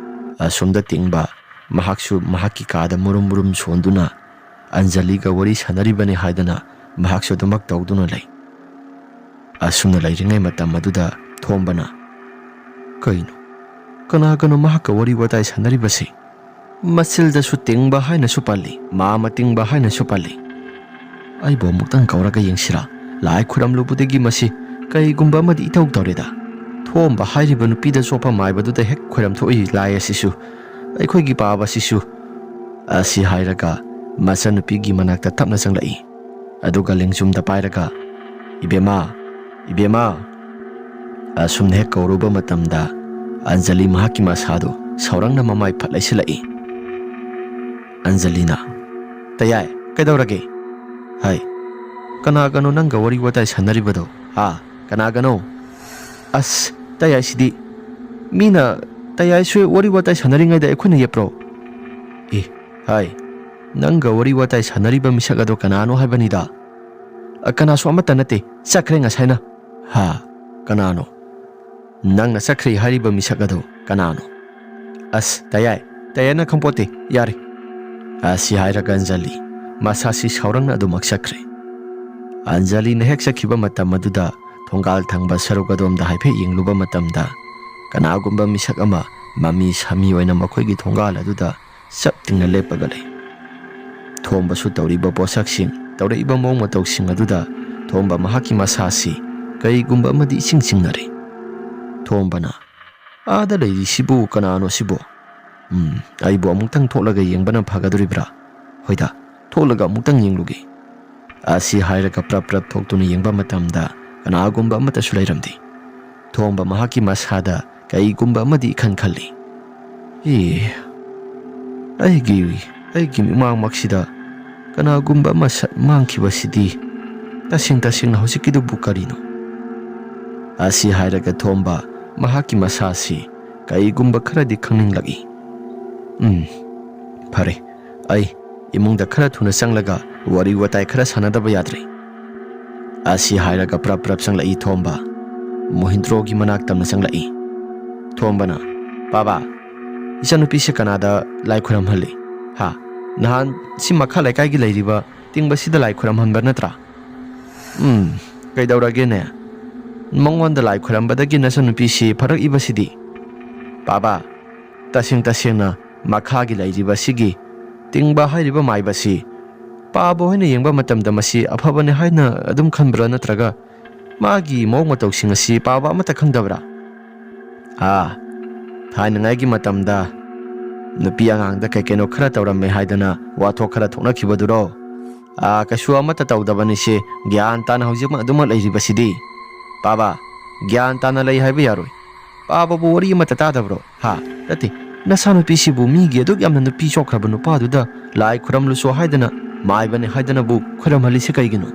ꯑꯁꯣꯝꯗ ꯇꯤꯡꯕ ꯃꯍꯥꯛꯁꯨ ꯃꯍꯥꯛꯀꯤ ꯀꯥꯗ ꯃꯨꯔꯨꯝ ꯃꯨꯔꯨꯝ ꯁꯣꯟꯗꯨꯅ ꯑꯟꯖꯂꯤꯒ ꯋꯥꯔꯤ ꯁꯥꯟꯅꯔꯤꯕꯅꯤ ꯍꯥꯏꯗꯅ ꯃꯍꯥꯛꯁꯨ ꯑꯗꯨꯃꯛ ꯇꯧꯗꯨꯅ ꯂꯩ꯫ ꯑꯁꯨꯝꯅ ꯂꯩꯔꯤꯉꯩ ꯃꯇꯝ ꯑꯗꯨꯗ ꯊꯣꯝꯕꯅ, "ꯀꯩꯅꯣ? ꯀꯅꯥꯒꯅꯣ ꯃꯍꯥꯛꯀ ꯋꯥꯔꯤ ꯋꯥꯇꯥꯏ ꯁꯥꯟꯅꯔꯤꯕꯁꯤ? ꯃꯆꯤꯜꯗꯁꯨ ꯇꯤꯡꯕ ꯍꯥꯏꯅꯁꯨ ꯄꯜꯂꯤ, ꯃꯥꯃ ꯇꯤꯡꯕ ꯍꯥꯏꯅꯁꯨ ꯄꯜꯂꯤ꯫ ꯑꯩꯕꯨ ꯑꯃꯨꯛꯇꯪ ꯀꯧꯔꯒ ꯌꯦꯡꯁꯤꯔꯥ? ꯂꯥꯏ ꯈꯨꯔꯝꯂꯨꯕꯗꯒꯤ ꯃꯁꯤ ꯀꯩꯒꯨꯝꯕ ꯑꯃꯗꯤ ꯏꯇꯧ ꯇꯧꯔꯦꯗ꯫ ꯊꯣꯝꯕ ꯍꯥꯏꯔꯤꯕ ꯅꯨꯄꯤꯗ ꯆꯣꯞꯄ ꯃꯥꯏꯕꯗꯨꯗ ꯍꯦꯛ ꯈꯣꯏꯔꯝꯊꯣꯛꯏ ꯂꯥꯏ ꯑꯁꯤꯁꯨ, ꯑꯩꯈꯣꯏꯒꯤ ꯄꯥꯕ ꯑꯁꯤꯁꯨ"꯫ ꯑꯁꯤ ꯍꯥꯏꯔꯒ ꯃꯆꯟꯅꯨꯄꯤꯒꯤ ꯃꯅꯥꯛꯇ ꯇꯞꯅ ꯆꯪꯂꯛꯏ꯫ ꯑꯗꯨꯒ ꯂꯦꯡꯖꯨꯝꯗ ꯄꯥꯏꯔꯒ, "ꯏꯕꯦꯝꯃ, ꯏꯕꯦꯝꯃ!" ꯑꯁꯨꯝꯅ ꯍꯦꯛ ꯀꯧꯔꯨꯕ ꯃꯇꯝꯗ ꯑꯟꯖꯂꯤ ꯃꯍꯥꯛꯀꯤ ꯃꯁꯥꯗꯨ ꯁꯥꯎꯔꯪꯅ ꯃꯃꯥꯏ ꯐꯠ ꯂꯩꯁꯤꯜꯂꯛꯏ꯫ ꯑꯟꯖꯂꯤꯅ, "ꯇꯌꯥꯏ, ꯀꯩꯗꯧꯔꯒꯦ? ꯍꯥꯏ, ꯀꯅꯥꯒꯅꯣ ꯅꯪꯒ ꯋꯥꯔꯤ ꯋꯥꯇꯥꯏ ꯁꯥꯟꯅꯔꯤꯕꯗꯣ? ꯍꯥ? ꯀꯅꯥꯒꯅꯣ?" "ꯑꯁ, ꯇꯌꯥꯏꯁꯤꯗꯤ꯫ ꯃꯤꯅ ꯇꯌꯥꯏꯁꯨ ꯋꯥꯔꯤ ꯋꯥꯇꯥꯏ ꯁꯥꯟꯅꯔꯤꯉꯩꯗ ꯑꯩꯈꯣꯏꯅ ꯌꯦꯞꯄ꯭ꯔꯣ?" "ꯑꯦ, ꯍꯥꯏ, ꯅꯪꯒ ꯋꯥꯔꯤ ꯋꯥꯇꯥꯏ ꯁꯥꯟꯅꯔꯤꯕ ꯃꯤꯁꯛ ꯑꯗꯣ ꯀꯅꯥꯅꯣ ꯍꯥꯏꯕꯅꯤꯗ?" "ꯑ, ꯀꯅꯥꯁꯨ ꯑꯃꯠꯇ ꯅꯠꯇꯦ, ꯆꯠꯈ꯭ꯔꯦ ꯉꯁꯥꯏꯅ"꯫ "ꯍꯥ? ꯀꯅꯥꯅꯣ? ꯅꯪꯅ ꯆꯠꯈ꯭ꯔꯦ ꯍꯥꯏꯔꯤꯕ ꯃꯤꯁꯛ ꯑꯗꯣ ꯀꯅꯥꯅꯣ?" "ꯑꯁ, ꯇꯌꯥꯏ, ꯇꯌꯥꯏꯅ ꯈꯪꯄꯣꯠꯇꯦ, ꯌꯥꯔꯦ"꯫ ꯑꯁꯤ ꯍꯥꯏꯔꯒ ꯑꯟꯖꯂꯤ ꯃꯁꯥꯁꯤ ꯁꯥꯎꯔꯪꯅ ꯑꯗꯨꯃꯛ ꯆꯠꯈ꯭ꯔꯦ꯫ ꯑꯟꯖꯂꯤꯅ ꯍꯦꯛ ꯆꯠꯈꯤꯕ ꯃꯇꯝ ꯑꯗꯨꯗ ꯊꯣꯡꯒꯥꯜ ꯊꯪꯕ ꯁꯔꯨꯛ ꯑꯗꯣꯝꯗ ꯍꯥꯏꯐꯦꯠ ꯌꯦꯡꯂꯨꯕ ꯃꯇꯝꯗ ꯀꯅꯥꯒꯨꯝꯕ ꯃꯤꯁꯛ ꯑꯃ ꯃꯃꯤ ꯁꯥꯃꯤ ꯑꯣꯏꯅ ꯃꯈꯣꯏꯒꯤ ꯊꯣꯡꯒꯥꯜ ꯑꯗꯨꯗ ꯆꯞ ꯇꯤꯡꯅ ꯂꯦꯞꯄꯒ ꯂꯩ꯫ ꯊꯣꯝꯕꯁꯨ ꯇꯧꯔꯤꯕ ꯄꯣꯠꯁꯛꯁꯤꯡ, ꯇꯧꯔꯛꯏꯕ ꯃꯑꯣꯡ ꯃꯇꯧꯁꯤꯡ ꯑꯗꯨꯗ ꯊꯣꯝꯕ ꯃꯍꯥꯛꯀꯤ ꯃꯁꯥꯁꯤ ꯀꯔꯤꯒꯨꯝꯕ ꯑꯃꯗꯤ ꯏꯆꯤꯡ ꯆꯤꯡꯅꯔꯦ꯫ ꯊꯣꯝꯕꯅ, "ꯑꯥꯗ ꯂꯩꯔꯤꯁꯤꯕꯨ ꯀꯅꯥꯅꯣ ꯁꯤꯕꯣ? ꯎꯝ, ꯑꯩꯕꯨ ꯑꯃꯨꯛꯇꯪ ꯊꯣꯛꯂꯒ ꯌꯦꯡꯕꯅ ꯐꯒꯗꯣꯔꯤꯕ꯭ꯔꯥ? ꯍꯣꯏꯗ, ꯊꯣꯛꯂꯒ ꯑꯃꯨꯛꯇꯪ ꯌꯦꯡꯂꯨꯒꯦ"꯫ ꯑꯁꯤ ꯍꯥꯏꯔꯒ ꯄ꯭ꯔꯞ ꯄ꯭ꯔꯞ ꯊꯣꯛꯇꯨꯅ ꯌꯦꯡꯕ ꯃꯇꯝꯗ ꯀꯅꯥꯒꯨꯝꯕ ꯑꯃꯠꯇꯁꯨ ꯂꯩꯔꯝꯗꯦ꯫ ꯊꯣꯝꯕ ꯃꯍꯥꯛꯀꯤ ꯃꯁꯥꯗ ꯀꯩꯒꯨꯝꯕ ꯑꯃꯗꯤ ꯏꯈꯟ ꯈꯜꯂꯤ꯫ "ꯑꯦ, ꯑꯩꯒꯤ, ꯑꯩꯒꯤ ꯃꯤꯠꯃꯥꯡꯃꯛꯁꯤꯗ ꯀꯅꯥꯒꯨꯝꯕ ꯑꯃ ꯁꯠ ꯃꯥꯡꯈꯤꯕꯁꯤꯗꯤ꯫ ꯇꯁꯦꯡ ꯇꯁꯦꯡꯅ ꯍꯧꯖꯤꯛꯀꯤꯗꯨꯕꯨ ꯀꯔꯤꯅꯣ?" ꯑꯁꯤ ꯍꯥꯏꯔꯒ ꯊꯣꯝꯕ ꯃꯍꯥꯛꯀꯤ ꯃꯁꯥꯁꯤ ꯀꯩꯒꯨꯝꯕ ꯈꯔꯗꯤ ꯈꯪꯅꯤꯡꯂꯛꯏ꯫ "ꯎꯝ, ꯐꯔꯦ, ꯑꯩ ꯏꯃꯨꯡꯗ ꯈꯔ ꯊꯨꯅ ꯆꯪꯂꯒ ꯋꯥꯔꯤ ꯋꯥꯇꯥꯏ ꯈꯔ ꯁꯥꯟꯅꯗꯕ ꯌꯥꯗ꯭ꯔꯦ"꯫ ꯑꯁꯤ ꯍꯥꯏꯔꯒ ꯄ꯭ꯔꯞ ꯄ꯭ꯔꯞ ꯆꯪꯂꯛꯏ ꯊꯣꯝꯕ꯫ ꯃꯣꯍꯤꯟꯗ꯭ꯔꯣꯒꯤ ꯃꯅꯥꯛ ꯇꯝꯅ ꯆꯪꯂꯛꯏ꯫ ꯊꯣꯝꯕꯅ, "ꯄꯥꯕꯥ, ꯏꯆꯥꯅꯨꯄꯤꯁꯦ ꯀꯅꯥꯗ ꯂꯥꯏ ꯈꯨꯔꯝꯍꯜꯂꯤ? ꯍꯥ? ꯅꯍꯥꯟ ꯁꯤ ꯃꯈꯥ ꯂꯩꯀꯥꯏꯒꯤ ꯂꯩꯔꯤꯕ ꯇꯤꯡꯕꯁꯤꯗ ꯂꯥꯏ ꯈꯨꯔꯝꯍꯟꯕ ꯅꯠꯇ꯭ꯔꯥ?" "ꯎꯝ, ꯀꯩꯗꯧꯔꯒꯦꯅꯦ? ꯃꯉꯣꯟꯗ ꯂꯥꯏ ꯈꯨꯔꯝꯕꯗꯒꯤ ꯅꯆꯥꯅꯨꯄꯤꯁꯤ ꯐꯔꯛꯏꯕꯁꯤꯗꯤ?" "ꯄꯥꯕꯥ, ꯇꯁꯦꯡ ꯇꯁꯦꯡꯅ ꯃꯈꯥꯒꯤ ꯂꯩꯔꯤꯕꯁꯤꯒꯤ ꯇꯤꯡꯕ ꯍꯥꯏꯔꯤꯕ ꯃꯥꯏꯕꯁꯤ ꯄꯥꯕ ꯍꯣꯏꯅ ꯌꯦꯡꯕ ꯃꯇꯝꯗ ꯃꯁꯤ ꯑꯐꯕꯅꯤ ꯍꯥꯏꯅ ꯑꯗꯨꯝ ꯈꯟꯕ꯭ꯔꯥ, ꯅꯠꯇ꯭ꯔꯒ ꯃꯥꯒꯤ ꯃꯑꯣꯡ ꯃꯇꯧꯁꯤꯡ ꯑꯁꯤ ꯄꯥꯕ ꯑꯃꯠꯇ ꯈꯪꯗꯕ꯭ꯔꯥ?" "ꯑꯥ, ꯊꯥꯏꯅꯉꯥꯏꯒꯤ ꯃꯇꯝꯗ ꯅꯨꯄꯤ ꯑꯉꯥꯡꯗ ꯀꯩ ꯀꯩꯅꯣ ꯈꯔ ꯇꯧꯔꯝꯃꯦ ꯍꯥꯏꯗꯅ ꯋꯥꯊꯣꯛ ꯈꯔ ꯊꯣꯛꯅꯈꯤꯕꯗꯨꯔꯣ? ꯑꯥ, ꯀꯩꯁꯨ ꯑꯃꯠꯇ ꯇꯧꯗꯕꯅꯤꯁꯦ, ꯒ꯭ꯌꯥꯟ ꯇꯥꯅ ꯍꯧꯖꯤꯛꯃꯛ ꯑꯗꯨꯃꯛ ꯂꯩꯔꯤꯕꯁꯤꯗꯤ꯫ ꯄꯥꯕ, ꯒ꯭ꯌꯥꯟ ꯇꯥꯅ ꯂꯩ ꯍꯥꯏꯕ ꯌꯥꯔꯣꯏ꯫ ꯄꯥꯕꯕꯨ ꯋꯥꯔꯤ ꯑꯃꯠꯇ ꯇꯥꯗꯕ꯭ꯔꯣ? ꯍꯥ? ꯅꯠꯇꯦ, ꯅꯆꯥꯅꯨꯄꯤꯁꯤꯕꯨ ꯃꯤꯒꯤ ꯑꯗꯨꯛ ꯌꯥꯝꯅ ꯅꯨꯄꯤ ꯆꯣꯛꯈ꯭ꯔꯕ ꯅꯨꯄꯥꯗꯨꯗ ꯂꯥꯏ ꯈꯨꯔꯝꯂꯨꯁꯣ ꯍꯥꯏꯗꯅ ꯃꯥꯏꯕꯅꯤ ꯍꯥꯏꯗꯅꯕꯨ ꯈꯨꯔꯝꯍꯜꯂꯤꯁꯤ ꯀꯩꯒꯤꯅꯣ?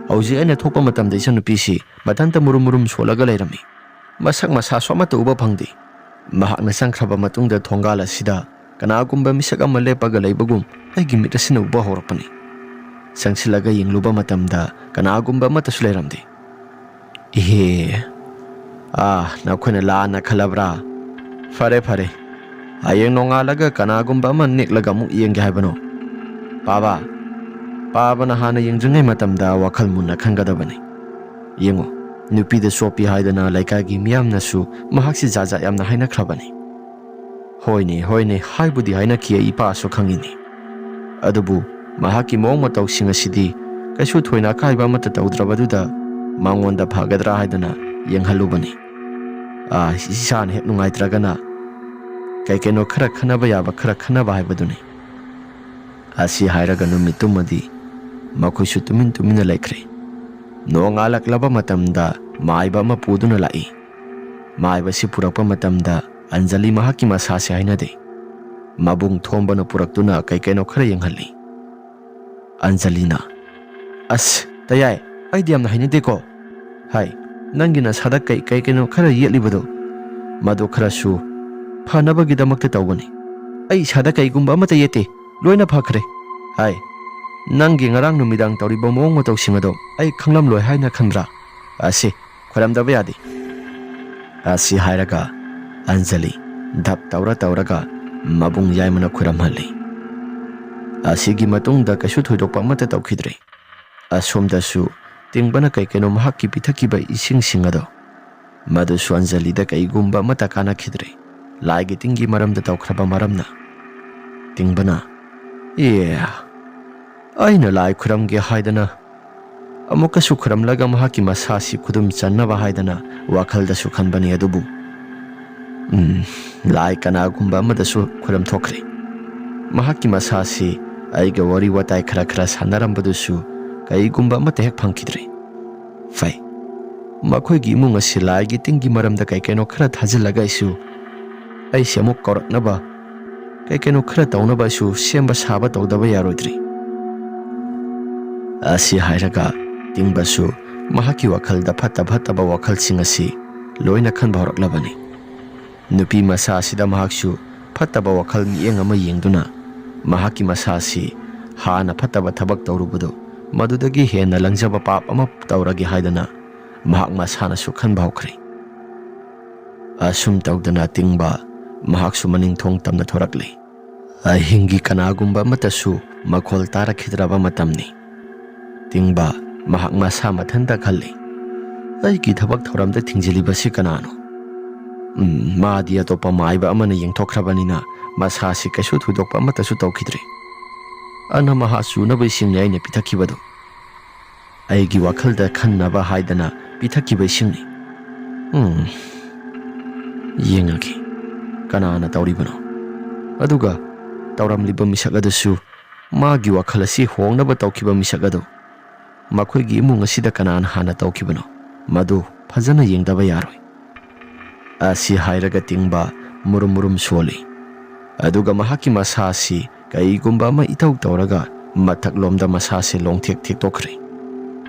ꯍꯧꯖꯤꯛ ꯑꯩꯅ ꯊꯣꯛꯄ ꯃꯇꯝꯗ ꯏꯆꯟꯅꯨꯄꯤꯁꯤ ꯃꯊꯟꯇ ꯃꯨꯔꯨꯝ ꯃꯨꯔꯨꯝ ꯁꯣꯜꯂꯒ ꯂꯩꯔꯝꯃꯤ꯫ ꯃꯁꯛ ꯃꯁꯥꯁꯨ ꯑꯃꯠꯇ ꯎꯕ ꯐꯪꯗꯦ꯫ ꯃꯍꯥꯛꯅ ꯆꯪꯈ꯭ꯔꯕ ꯃꯇꯨꯡꯗ ꯊꯣꯡꯒꯥꯜ ꯑꯁꯤꯗ ꯀꯅꯥꯒꯨꯝꯕ ꯃꯤꯁꯛ ꯑꯃ ꯂꯦꯞꯄꯒ ꯂꯩꯕꯒꯨꯝ ꯑꯩꯒꯤ ꯃꯤꯠ ꯑꯁꯤꯅ ꯎꯕ ꯍꯧꯔꯛꯄꯅꯤ꯫ ꯆꯪꯁꯤꯜꯂꯒ ꯌꯦꯡꯂꯨꯕ ꯃꯇꯝꯗ ꯀꯅꯥꯒꯨꯝꯕ ꯑꯃꯠꯇꯁꯨ ꯂꯩꯔꯝꯗꯦ꯫ ꯏꯍꯦ, ꯑꯥ, ꯅꯈꯣꯏꯅ ꯂꯥꯟꯅ ꯈꯜꯂꯕ꯭ꯔꯥ? ꯐꯔꯦ, ꯐꯔꯦ꯫ ꯍꯌꯦꯡ ꯅꯣꯡꯉꯥꯜꯂꯒ ꯀꯅꯥꯒꯨꯝꯕ ꯑꯃ ꯅꯦꯛꯂꯒ ꯑꯃꯨꯛ ꯌꯦꯡꯒꯦ ꯍꯥꯏꯕꯅꯣ? ꯄꯥꯕ, ꯄꯥꯕꯅ ꯍꯥꯟꯅ ꯌꯦꯡꯗ꯭ꯔꯤꯉꯩ ꯃꯇꯝꯗ ꯋꯥꯈꯜ ꯃꯨꯟꯅ ꯈꯟꯒꯗꯕꯅꯤ꯫ ꯌꯦꯡꯉꯨ, ꯅꯨꯄꯤꯗ ꯆꯣꯞꯄꯤ ꯍꯥꯏꯗꯅ ꯂꯩꯀꯥꯏꯒꯤ ꯃꯤꯌꯥꯝꯅꯁꯨ ꯃꯍꯥꯛꯁꯤ ꯖꯥꯠ ꯖꯥꯠ ꯌꯥꯝꯅ ꯍꯥꯏꯅꯈ꯭ꯔꯕꯅꯤ꯫ ꯍꯣꯏꯅꯦ, ꯍꯣꯏꯅꯦ, ꯍꯥꯏꯕꯨꯗꯤ ꯍꯥꯏꯅꯈꯤ, ꯑꯩ ꯏꯄꯥꯁꯨ ꯈꯪꯉꯤꯅꯦ꯫ ꯑꯗꯨꯕꯨ ꯃꯍꯥꯛꯀꯤ ꯃꯑꯣꯡ ꯃꯇꯧꯁꯤꯡ ꯑꯁꯤꯗꯤ ꯀꯩꯁꯨ ꯊꯣꯏꯅ ꯑꯀꯥꯏꯕ ꯑꯃꯠꯇ ꯇꯧꯗ꯭ꯔꯕꯗꯨꯗ ꯃꯉꯣꯟꯗ ꯐꯒꯗ꯭ꯔꯥ ꯍꯥꯏꯗꯅ ꯌꯦꯡꯍꯜꯂꯨꯕꯅꯤ꯫ ꯑꯥ, ꯏꯁꯥꯅ ꯍꯦꯛ ꯅꯨꯡꯉꯥꯏꯇ꯭ꯔꯒꯅ ꯀꯩ ꯀꯩꯅꯣ ꯈꯔ ꯈꯟꯅꯕ ꯌꯥꯕ ꯈꯔ ꯈꯟꯅꯕ ꯍꯥꯏꯕꯗꯨꯅꯤ꯫ ꯑꯁꯤ ꯍꯥꯏꯔꯒ ꯅꯨꯃꯤꯠꯇꯨꯃꯗꯤ ꯃꯈꯣꯏꯁꯨ ꯇꯨꯃꯤꯟ ꯇꯨꯃꯤꯟꯅ ꯂꯩꯈ꯭ꯔꯦ꯫ ꯅꯣꯡꯉꯥꯜꯂꯛꯂꯕ ꯃꯇꯝꯗ ꯃꯥꯏꯕ ꯑꯃ ꯄꯨꯗꯨꯅ ꯂꯥꯛꯏ꯫ ꯃꯥꯏꯕꯁꯤ ꯄꯨꯔꯛꯄ ꯃꯇꯝꯗ ꯑꯟꯖꯂꯤ ꯃꯍꯥꯛꯀꯤ ꯃꯁꯥꯁꯦ ꯍꯥꯏꯅꯗꯦ꯫ ꯃꯕꯨꯡ ꯊꯣꯝꯕꯅ ꯄꯨꯔꯛꯇꯨꯅ ꯀꯩ ꯀꯩꯅꯣ ꯈꯔ ꯌꯦꯡꯍꯜꯂꯤ꯫ ꯑꯟꯖꯂꯤꯅ, "ꯑꯁ, ꯇꯌꯥꯏ, ꯑꯩꯗꯤ ꯌꯥꯝꯅ ꯍꯩꯅꯗꯦꯀꯣ꯫ ꯍꯥꯏ, ꯅꯪꯒꯤ ꯅꯁꯥꯗ ꯀꯩ ꯀꯩ ꯀꯩꯅꯣ ꯈꯔ ꯌꯦꯠꯂꯤꯕꯗꯣ, ꯃꯗꯨ ꯈꯔꯁꯨ ꯐꯅꯕꯒꯤꯗꯃꯛꯇ ꯇꯧꯕꯅꯤ꯫ ꯑꯩ ꯏꯁꯥꯗ ꯀꯩꯒꯨꯝꯕ ꯑꯃꯠꯇ ꯌꯦꯠꯇꯦ, ꯂꯣꯏꯅ ꯐꯈ꯭ꯔꯦ꯫ ꯍꯥꯏ, ꯅꯪꯒꯤ ꯉꯔꯥꯡ ꯅꯨꯃꯤꯗꯥꯡ ꯇꯧꯔꯤꯕ ꯃꯑꯣꯡ ꯃꯇꯧꯁꯤꯡ ꯑꯗꯣ ꯑꯩ ꯈꯪꯂꯝꯂꯣꯏ ꯍꯥꯏꯅ ꯈꯟꯕ꯭ꯔꯥ? ꯑꯁꯤ, ꯈꯣꯏꯔꯝꯗꯕ ꯌꯥꯗꯦ"꯫ ꯑꯁꯤ ꯍꯥꯏꯔꯒ ꯑꯟꯖꯂꯤ ꯙꯞ ꯇꯧꯔ ꯇꯧꯔꯒ ꯃꯕꯨꯡ ꯌꯥꯏꯃꯅ ꯈꯣꯏꯔꯝꯍꯜꯂꯤ꯫ ꯑꯁꯤꯒꯤ ꯃꯇꯨꯡꯗ ꯀꯩꯁꯨ ꯊꯣꯏꯗꯣꯛꯄ ꯑꯃꯠꯇ ꯇꯧꯈꯤꯗ꯭ꯔꯦ꯫ ꯑꯁꯣꯝꯗꯁꯨ ꯇꯤꯡꯕꯅ ꯀꯩ ꯀꯩꯅꯣ ꯃꯍꯥꯛꯀꯤ ꯄꯤꯊꯛꯈꯤꯕ ꯏꯁꯤꯡꯁꯤꯡ ꯑꯗꯣ, ꯃꯗꯨꯁꯨ ꯑꯟꯖꯂꯤꯗ ꯀꯩꯒꯨꯝꯕ ꯑꯃꯠꯇ ꯀꯥꯟꯅꯈꯤꯗ꯭ꯔꯦ꯫ ꯂꯥꯏꯒꯤ ꯇꯤꯟꯒꯤ ꯃꯔꯝꯗ ꯇꯧꯈ꯭ꯔꯕ ꯃꯔꯝꯅ꯫ ꯇꯤꯡꯕꯅ, "ꯑꯦ, ꯑꯩꯅ ꯂꯥꯏ ꯈꯨꯔꯝꯒꯦ ꯍꯥꯏꯗꯅ ꯑꯃꯨꯛꯀꯁꯨ ꯈꯨꯔꯝꯂꯒ ꯃꯍꯥꯛꯀꯤ ꯃꯁꯥꯁꯤ ꯈꯨꯗꯨꯝ ꯆꯟꯅꯕ ꯍꯥꯏꯗꯅ ꯋꯥꯈꯜꯗꯁꯨ ꯈꯟꯕꯅꯤ, ꯑꯗꯨꯕꯨ, ꯎꯝ, ꯂꯥꯏ ꯀꯅꯥꯒꯨꯝꯕ ꯑꯃꯗꯁꯨ ꯈꯨꯔꯝ ꯊꯣꯛꯈ꯭ꯔꯦ꯫ ꯃꯍꯥꯛꯀꯤ ꯃꯁꯥꯁꯤ ꯑꯩꯒ ꯋꯥꯔꯤ ꯋꯥꯇꯥꯏ ꯈꯔ ꯈꯔ ꯁꯥꯟꯅꯔꯝꯕꯗꯨꯁꯨ ꯀꯩꯒꯨꯝꯕ ꯑꯃꯠꯇ ꯍꯦꯛ ꯐꯪꯈꯤꯗ꯭ꯔꯦ꯫ ꯐꯩ, ꯃꯈꯣꯏꯒꯤ ꯏꯃꯨꯡ ꯑꯁꯤ ꯂꯥꯏꯒꯤ ꯇꯤꯟꯒꯤ ꯃꯔꯝꯗ ꯀꯩ ꯀꯩꯅꯣ ꯈꯔ ꯊꯥꯖꯤꯜꯂꯒ ꯑꯩꯁꯨ, ꯑꯩꯁꯦ ꯑꯃꯨꯛ ꯀꯧꯔꯛꯅꯕ, ꯀꯩ ꯀꯩꯅꯣ ꯈꯔ ꯇꯧꯅꯕ ꯑꯩꯁꯨ ꯁꯦꯝꯕ ꯁꯥꯕ ꯇꯧꯗꯕ ꯌꯥꯔꯣꯏꯗ꯭ꯔꯤ"꯫ ꯑꯁꯤ ꯍꯥꯏꯔꯒ ꯇꯤꯡꯕꯁꯨ ꯃꯍꯥꯛꯀꯤ ꯋꯥꯈꯜꯗ ꯐꯠꯇ ꯐꯠꯇꯕ ꯋꯥꯈꯜꯁꯤꯡ ꯑꯁꯤ ꯂꯣꯏꯅ ꯈꯟꯕ ꯍꯧꯔꯛꯂꯕꯅꯤ꯫ ꯅꯨꯄꯤ ꯃꯆꯥ ꯑꯁꯤꯗ ꯃꯍꯥꯛꯁꯨ ꯐꯠꯇꯕ ꯋꯥꯈꯜ ꯃꯤꯠꯌꯦꯡ ꯑꯃ ꯌꯦꯡꯗꯨꯅ, ꯃꯍꯥꯛꯀꯤ ꯃꯁꯥ ꯑꯁꯤ ꯍꯥꯟꯅ ꯐꯠꯇꯕ ꯊꯕꯛ ꯇꯧꯔꯨꯕꯗꯨ ꯃꯗꯨꯗꯒꯤ ꯍꯦꯟꯅ ꯂꯪꯖꯕ ꯄꯥꯞ ꯑꯃ ꯇꯧꯔꯒꯦ ꯍꯥꯏꯗꯅ ꯃꯍꯥꯛ ꯃꯁꯥꯅꯁꯨ ꯈꯟꯕ ꯍꯧꯈ꯭ꯔꯦ꯫ ꯑꯁꯨꯝ ꯇꯧꯗꯅ ꯇꯤꯡꯕ ꯃꯍꯥꯛꯁꯨ ꯃꯅꯤꯡ ꯊꯣꯡ ꯇꯝꯅ ꯊꯣꯔꯛꯂꯤ꯫ ꯑꯍꯤꯡꯒꯤ ꯀꯅꯥꯒꯨꯝꯕ ꯑꯃꯠꯇꯁꯨ ꯃꯈꯣꯜ ꯇꯥꯔꯛꯈꯤꯗ꯭ꯔꯕ ꯃꯇꯝꯅꯤ꯫ ꯇꯤꯡꯕ ꯃꯍꯥꯛ ꯃꯁꯥ ꯃꯊꯟꯇ ꯈꯜꯂꯤ, "ꯑꯩꯒꯤ ꯊꯕꯛ ꯊꯧꯔꯝꯗ ꯊꯤꯡꯖꯤꯜꯂꯤꯕꯁꯤ ꯀꯅꯥꯅꯣ? ꯎꯝ, ꯃꯥꯗꯤ ꯑꯇꯣꯞꯄ ꯃꯥꯏꯕ ꯑꯃꯅ ꯌꯦꯡꯊꯣꯛꯈ꯭ꯔꯕꯅꯤꯅ ꯃꯁꯥꯁꯤ ꯀꯩꯁꯨ ꯊꯣꯏꯗꯣꯛꯄ ꯑꯃꯠꯇꯁꯨ ꯇꯧꯈꯤꯗ꯭ꯔꯦ꯫ ꯑꯅꯝ ꯑꯍꯥ ꯆꯨꯅꯕ ꯏꯁꯤꯡꯅꯤ ꯑꯩꯅ ꯄꯤꯊꯛꯈꯤꯕꯗꯨ꯫ ꯑꯩꯒꯤ ꯋꯥꯈꯜꯗ ꯈꯟꯅꯕ ꯍꯥꯏꯗꯅ ꯄꯤꯊꯛꯈꯤꯕ ꯏꯁꯤꯡꯅꯤ꯫ ꯎꯝ, ꯌꯦꯡꯉꯒꯦ, ꯀꯅꯥꯅ ꯇꯧꯔꯤꯕꯅꯣ? ꯑꯗꯨꯒ ꯇꯧꯔꯝꯂꯤꯕ ꯃꯤꯁꯛ ꯑꯗꯨꯁꯨ ꯃꯥꯒꯤ ꯋꯥꯈꯜ ꯑꯁꯤ ꯍꯣꯡꯅꯕ ꯇꯧꯈꯤꯕ ꯃꯤꯁꯛ ꯑꯗꯨ꯫ ꯃꯈꯣꯏꯒꯤ ꯏꯃꯨꯡ ꯑꯁꯤꯗ ꯀꯅꯥꯅ ꯍꯥꯟꯅ ꯇꯧꯈꯤꯕꯅꯣ? ꯃꯗꯨ ꯐꯖꯅ ꯌꯦꯡꯗꯕ ꯌꯥꯔꯣꯏ"꯫ ꯑꯁꯤ ꯍꯥꯏꯔꯒ ꯇꯤꯡꯕ ꯃꯨꯔꯨꯝ ꯃꯨꯔꯨꯝ ꯁꯣꯜꯂꯤ꯫ ꯑꯗꯨꯒ ꯃꯍꯥꯛꯀꯤ ꯃꯁꯥ ꯑꯁꯤ ꯀꯩꯒꯨꯝꯕ ꯑꯃ ꯏꯇꯧ ꯇꯧꯔꯒ ꯃꯊꯛꯂꯣꯝꯗ ꯃꯁꯥꯁꯦ ꯂꯣꯡꯊꯦꯛ ꯊꯦꯛꯇꯣꯛꯈ꯭ꯔꯦ꯫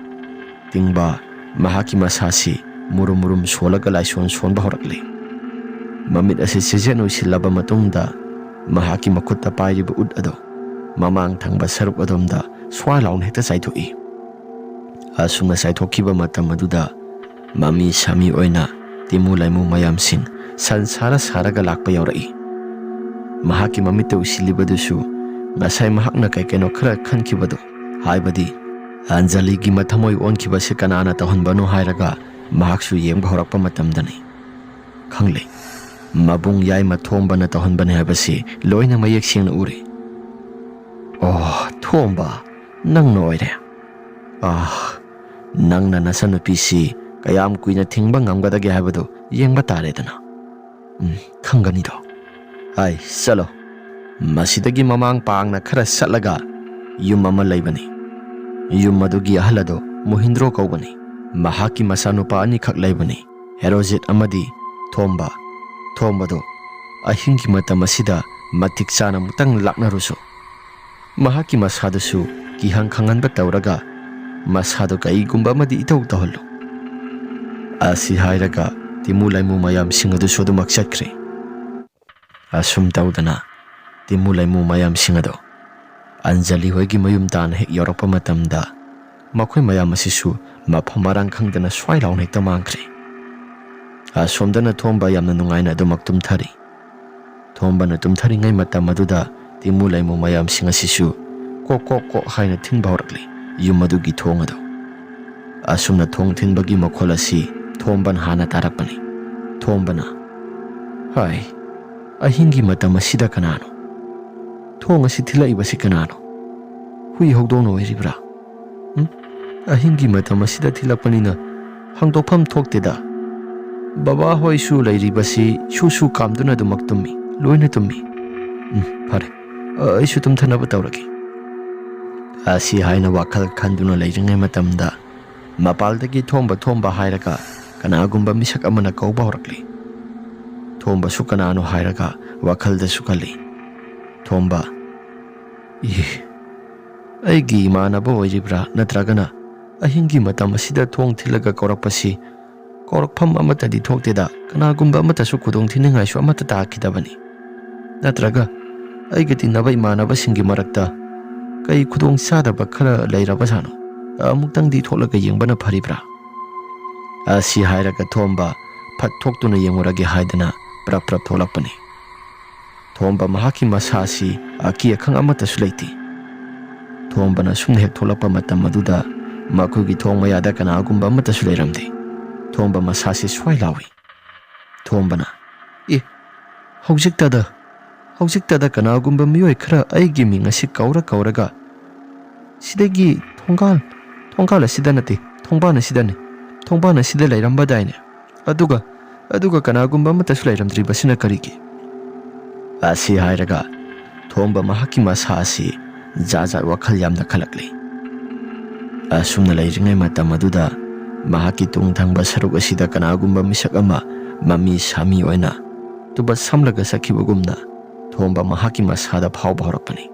ꯇꯤꯡꯕ ꯃꯍꯥꯛꯀꯤ ꯃꯁꯥꯁꯤ ꯃꯨꯔꯨꯝ ꯃꯨꯔꯨꯝ ꯁꯣꯜꯂꯒ ꯂꯥꯏꯁꯣꯟ ꯁꯣꯟꯕ ꯍꯧꯔꯛꯂꯦ꯫ ꯃꯃꯤꯠ ꯑꯁꯤ ꯁꯤꯖꯦꯠ ꯎꯏꯁꯤꯜꯂꯕ ꯃꯇꯨꯡꯗ ꯃꯍꯥꯛꯀꯤ ꯃꯈꯨꯠꯇ ꯄꯥꯏꯔꯤꯕ ꯎꯠ ꯑꯗꯨ ꯃꯃꯥꯡ ꯊꯪꯕ ꯁꯔꯨꯛ ꯑꯗꯣꯝꯗ ꯁ꯭ꯋꯥꯏ ꯂꯥꯎꯅ ꯍꯦꯛꯇ ꯆꯥꯏꯊꯣꯛꯏ꯫ ꯑꯁꯨꯝꯅ ꯆꯥꯏꯊꯣꯛꯈꯤꯕ ꯃꯇꯝ ꯑꯗꯨꯗ ꯃꯃꯤ ꯁꯥꯃꯤ ꯑꯣꯏꯅ ꯇꯤꯃꯨ ꯂꯩꯃꯨ ꯃꯌꯥꯝꯁꯤꯡ ꯁꯟ ꯁꯥꯔ ꯁꯥꯔꯒ ꯂꯥꯛꯄ ꯌꯥꯎꯔꯛꯏ꯫ ꯃꯍꯥꯛꯀꯤ ꯃꯃꯤꯠꯇ ꯎꯁꯤꯜꯂꯤꯕꯗꯨꯁꯨ ꯉꯁꯥꯏ ꯃꯍꯥꯛꯅ ꯀꯩ ꯀꯩꯅꯣ ꯈꯔ ꯈꯟꯈꯤꯕꯗꯣ, ꯍꯥꯏꯕꯗꯤ ꯑꯟꯖꯂꯤꯒꯤ ꯃꯊꯃꯣꯏ ꯑꯣꯟꯈꯤꯕꯁꯤ ꯀꯅꯥꯅ ꯇꯧꯍꯟꯕꯅꯣ ꯍꯥꯏꯔꯒ ꯃꯍꯥꯛꯁꯨ ꯌꯦꯡꯕ ꯍꯧꯔꯛꯄ ꯃꯇꯝꯗꯅꯤ꯫ ꯈꯪꯂꯦ, ꯃꯕꯨꯡ ꯌꯥꯏꯃ ꯊꯣꯝꯕꯅ ꯇꯧꯍꯟꯕꯅꯤ ꯍꯥꯏꯕꯁꯤ ꯂꯣꯏꯅ ꯃꯌꯦꯛ ꯁꯦꯡꯅ ꯎꯔꯦ꯫ ꯑꯣ, ꯊꯣꯝꯕ, ꯅꯪꯅ ꯑꯣꯏꯔꯦ꯫ ꯑꯥ, ꯅꯪꯅ ꯅꯆꯟꯅꯨꯄꯤꯁꯤ ꯀꯌꯥꯝ ꯀꯨꯏꯅ ꯊꯤꯡꯕ ꯉꯝꯒꯗꯒꯦ ꯍꯥꯏꯕꯗꯨ ꯌꯦꯡꯕ ꯇꯥꯔꯦꯗꯅ꯫ ꯎꯝ, ꯈꯪꯒꯅꯤꯗꯣ꯫ ꯑꯩ, ꯆꯠꯂꯣ꯫ ꯃꯁꯤꯗꯒꯤ ꯃꯃꯥꯡ ꯄꯥꯡꯅ ꯈꯔ ꯆꯠꯂꯒ ꯌꯨꯝ ꯑꯃ ꯂꯩꯕꯅꯤ꯫ ꯌꯨꯝ ꯑꯗꯨꯒꯤ ꯑꯍꯜ ꯑꯗꯨ ꯃꯣꯍꯤꯟꯗ꯭ꯔꯣ ꯀꯧꯕꯅꯤ꯫ ꯃꯍꯥꯛꯀꯤ ꯃꯆꯥꯅꯨꯄꯥ ꯑꯅꯤꯈꯛ ꯂꯩꯕꯅꯤ, ꯍꯦꯔꯣꯖꯤꯠ ꯑꯃꯗꯤ ꯊꯣꯝꯕ꯫ ꯊꯣꯝꯕꯗꯨ ꯑꯍꯤꯡꯒꯤ ꯃꯇꯝ ꯑꯁꯤꯗ ꯃꯇꯤꯛ ꯆꯥꯅ ꯑꯃꯨꯛꯇꯪ ꯂꯥꯛꯅꯔꯨꯁꯨ꯫ ꯃꯍꯥꯛꯀꯤ ꯃꯁꯥꯗꯨꯁꯨ ꯀꯤꯍꯪ ꯈꯪꯍꯟꯕ ꯇꯧꯔꯒ ꯃꯁꯥꯗꯨ ꯀꯩꯒꯨꯝꯕ ꯑꯃꯗꯤ ꯏꯇꯧ ꯇꯧꯍꯜꯂꯨ꯫ ꯑꯁꯤ ꯍꯥꯏꯔꯒ ꯇꯤꯃꯨ ꯂꯩꯃꯨ ꯃꯌꯥꯝꯁꯤꯡ ꯑꯗꯨꯁꯨ ꯑꯗꯨꯃꯛ ꯆꯠꯈ꯭ꯔꯦ꯫ ꯑꯁꯨꯝ ꯇꯧꯗꯅ ꯇꯤꯃꯨ ꯂꯩꯃꯨ ꯃꯌꯥꯝꯁꯤꯡ ꯑꯗꯨ ꯑꯟꯖꯂꯤ ꯍꯣꯏꯒꯤ ꯃꯌꯨꯝ ꯇꯥꯟꯅ ꯍꯦꯛ ꯌꯧꯔꯛꯄ ꯃꯇꯝꯗ ꯃꯈꯣꯏ ꯃꯌꯥꯝ ꯑꯁꯤꯁꯨ ꯃꯐꯝ ꯃꯔꯥꯡ ꯈꯪꯗꯅ ꯁ꯭ꯋꯥꯏ ꯂꯥꯎꯅ ꯍꯦꯛꯇ ꯃꯥꯡꯈ꯭ꯔꯦ꯫ ꯑꯁꯣꯝꯗꯅ ꯊꯣꯝꯕ ꯌꯥꯝꯅ ꯅꯨꯡꯉꯥꯏꯅ ꯑꯗꯨꯃꯛ ꯇꯨꯝꯊꯔꯤ꯫ ꯊꯣꯝꯕꯅ ꯇꯨꯝꯊꯔꯤꯉꯩ ꯃꯇꯝ ꯑꯗꯨꯗ ꯇꯤꯃꯨ ꯂꯩꯃꯨ ꯃꯌꯥꯝꯁꯤꯡ ꯑꯁꯤꯁꯨ ꯀꯣꯛ ꯀꯣꯛ ꯀꯣꯛ ꯍꯥꯏꯅ ꯊꯤꯟꯕ ꯍꯧꯔꯛꯂꯤ ꯌꯨꯝ ꯑꯗꯨꯒꯤ ꯊꯣꯡ ꯑꯗꯨ꯫ ꯑꯁꯨꯝꯅ ꯊꯣꯡ ꯊꯤꯟꯕꯒꯤ ꯃꯈꯣꯜ ꯑꯁꯤ ꯊꯣꯝꯕꯅ ꯍꯥꯟꯅ ꯇꯥꯔꯛꯄꯅꯤ꯫ ꯊꯣꯝꯕꯅ, "ꯍꯥꯏ, ꯑꯍꯤꯡꯒꯤ ꯃꯇꯝ ꯑꯁꯤꯗ ꯀꯅꯥꯅꯣ? ꯊꯣꯡ ꯑꯁꯤ ꯊꯤꯜꯂꯛꯏꯕꯁꯤ ꯀꯅꯥꯅꯣ? ꯍꯨꯏ ꯍꯧꯗꯣꯡꯅ ꯑꯣꯏꯔꯤꯕ꯭ꯔꯥ? ꯎꯝ? ꯑꯍꯤꯡꯒꯤ ꯃꯇꯝ ꯑꯁꯤꯗ ꯊꯤꯜꯂꯛꯄꯅꯤꯅ ꯍꯪꯗꯣꯛꯐꯝ ꯊꯣꯛꯇꯦꯗ꯫ ꯕꯕꯥ ꯍꯣꯏꯁꯨ ꯂꯩꯔꯤꯕꯁꯤ ꯁꯨ ꯁꯨ ꯀꯥꯝꯗꯨꯅ ꯑꯗꯨꯃꯛ ꯇꯨꯝꯃꯤ, ꯂꯣꯏꯅ ꯇꯨꯝꯃꯤ꯫ ꯎꯝ, ꯐꯔꯦ, ꯑꯩꯁꯨ ꯇꯨꯝꯊꯅꯕ ꯇꯧꯔꯒꯦ"꯫ ꯑꯁꯤ ꯍꯥꯏꯅ ꯋꯥꯈꯜ ꯈꯟꯗꯨꯅ ꯂꯩꯔꯤꯉꯩ ꯃꯇꯝꯗ ꯃꯄꯥꯜꯗꯒꯤ "ꯊꯣꯝꯕ, ꯊꯣꯝꯕ" ꯍꯥꯏꯔꯒ ꯀꯅꯥꯒꯨꯝꯕ ꯃꯤꯁꯛ ꯑꯃꯅ ꯀꯧꯕ ꯍꯧꯔꯛꯂꯤ꯫ ꯊꯣꯝꯕꯁꯨ ꯀꯅꯥꯅꯣ ꯍꯥꯏꯔꯒ ꯋꯥꯈꯜꯗꯁꯨ ꯈꯜꯂꯤ꯫ ꯊꯣꯝꯕ, "ꯏ, ꯑꯩꯒꯤ ꯏꯃꯥꯟꯅꯕ ꯑꯣꯏꯔꯤꯕ꯭ꯔꯥ, ꯅꯠꯇ꯭ꯔꯒꯅ ꯑꯍꯤꯡꯒꯤ ꯃꯇꯝ ꯑꯁꯤꯗ ꯊꯣꯡ ꯊꯤꯜꯂꯒ ꯀꯧꯔꯛꯄꯁꯤ ꯀꯧꯔꯛꯐꯝ ꯑꯃꯠꯇꯗꯤ ꯊꯣꯛꯇꯦꯗ, ꯀꯅꯥꯒꯨꯝꯕ ꯑꯃꯠꯇꯁꯨ ꯈꯨꯗꯣꯡ ꯊꯤꯅꯤꯡꯉꯥꯏꯁꯨ ꯑꯃꯠꯇ ꯇꯥꯈꯤꯗꯕꯅꯤ꯫ ꯅꯠꯇ꯭ꯔꯒ ꯑꯩꯒ ꯇꯤꯟꯅꯕ ꯏꯃꯥꯟꯅꯕꯁꯤꯡꯒꯤ ꯃꯔꯛꯇ ꯀꯩ ꯈꯨꯗꯣꯡ ꯆꯥꯗꯕ ꯈꯔ ꯂꯩꯔꯕꯖꯥꯠꯅꯣ? ꯑꯃꯨꯛꯇꯪꯗꯤ ꯊꯣꯛꯂꯒ ꯌꯦꯡꯕꯅ ꯐꯔꯤꯕ꯭ꯔꯥ? ꯑꯁꯤ ꯍꯥꯏꯔꯒ ꯊꯣꯝꯕ ꯐꯠ ꯊꯣꯛꯇꯨꯅ ꯌꯦꯡꯉꯨꯔꯒꯦ ꯍꯥꯏꯗꯅ ꯄ꯭ꯔꯞ ꯄ꯭ꯔꯞ ꯊꯣꯛꯂꯛꯄꯅꯤ꯫ ꯊꯣꯝꯕ ꯃꯍꯥꯛꯀꯤ ꯃꯁꯥꯁꯤ ꯑꯀꯤ ꯑꯈꯪ ꯑꯃꯠꯇꯁꯨ ꯂꯩꯇꯦ꯫ ꯊꯣꯝꯕꯅ ꯁꯨꯝꯅ ꯍꯦꯛ ꯊꯣꯛꯂꯛꯄ ꯃꯇꯝ ꯑꯗꯨꯗ ꯃꯈꯣꯏꯒꯤ ꯊꯣꯡ ꯃꯌꯥꯗ ꯀꯅꯥꯒꯨꯝꯕ ꯑꯃꯠꯇꯁꯨ ꯂꯩꯔꯝꯗꯦ꯫ ꯊꯣꯝꯕ ꯃꯁꯥꯁꯤ ꯁ꯭ꯋꯥꯏ ꯂꯥꯎꯏ꯫ ꯊꯣꯝꯕꯅ, "ꯑꯦ, ꯍꯧꯖꯤꯛꯇꯗ, ꯍꯧꯖꯤꯛꯇꯗ ꯀꯅꯥꯒꯨꯝꯕ ꯃꯤꯑꯣꯏ ꯈꯔ ꯑꯩꯒꯤ ꯃꯤꯡ ꯑꯁꯤ ꯀꯧꯔ ꯀꯧꯔꯒ, ꯁꯤꯗꯒꯤ ꯊꯣꯡꯒꯥꯜ, ꯊꯣꯡꯒꯥꯜ ꯑꯁꯤꯗ ꯅꯠꯇꯦ, ꯊꯣꯡꯕꯥꯟ ꯑꯁꯤꯗꯅꯤ, ꯊꯣꯡꯕꯥꯟ ꯑꯁꯤꯗ ꯂꯩꯔꯝꯕꯗꯥꯏꯅꯦ? ꯑꯗꯨꯒ, ꯑꯗꯨꯒ ꯀꯅꯥꯒꯨꯝꯕ ꯑꯃꯠꯇꯁꯨ ꯂꯩꯔꯝꯗ꯭ꯔꯤꯕꯁꯤꯅ ꯀꯔꯤꯒꯤ?" ꯑꯁꯤ ꯍꯥꯏꯔꯒ ꯊꯣꯝꯕ ꯃꯍꯥꯛꯀꯤ ꯃꯁꯥ ꯑꯁꯤ ꯖꯥꯠ ꯖꯥꯠ ꯋꯥꯈꯜ ꯌꯥꯝꯅ ꯈꯜꯂꯛꯂꯤ꯫ ꯑꯁꯨꯝꯅ ꯂꯩꯔꯤꯉꯩ ꯃꯇꯝ ꯑꯗꯨꯗ ꯃꯍꯥꯛꯀꯤ ꯇꯨꯡ ꯊꯪꯕ ꯁꯔꯨꯛ ꯑꯁꯤꯗ ꯀꯅꯥꯒꯨꯝꯕ ꯃꯤꯁꯛ ꯑꯃ ꯃꯃꯤ ꯁꯥꯃꯤ ꯑꯣꯏꯅ ꯇꯨꯕꯠ ꯁꯝꯂꯒ ꯆꯠꯈꯤꯕꯒꯨꯝꯅ ꯊꯣꯝꯕ ꯃꯍꯥꯛꯀꯤ ꯃꯁꯥꯗ ꯐꯥꯎꯕ ꯍꯧꯔꯛꯄꯅꯤ꯫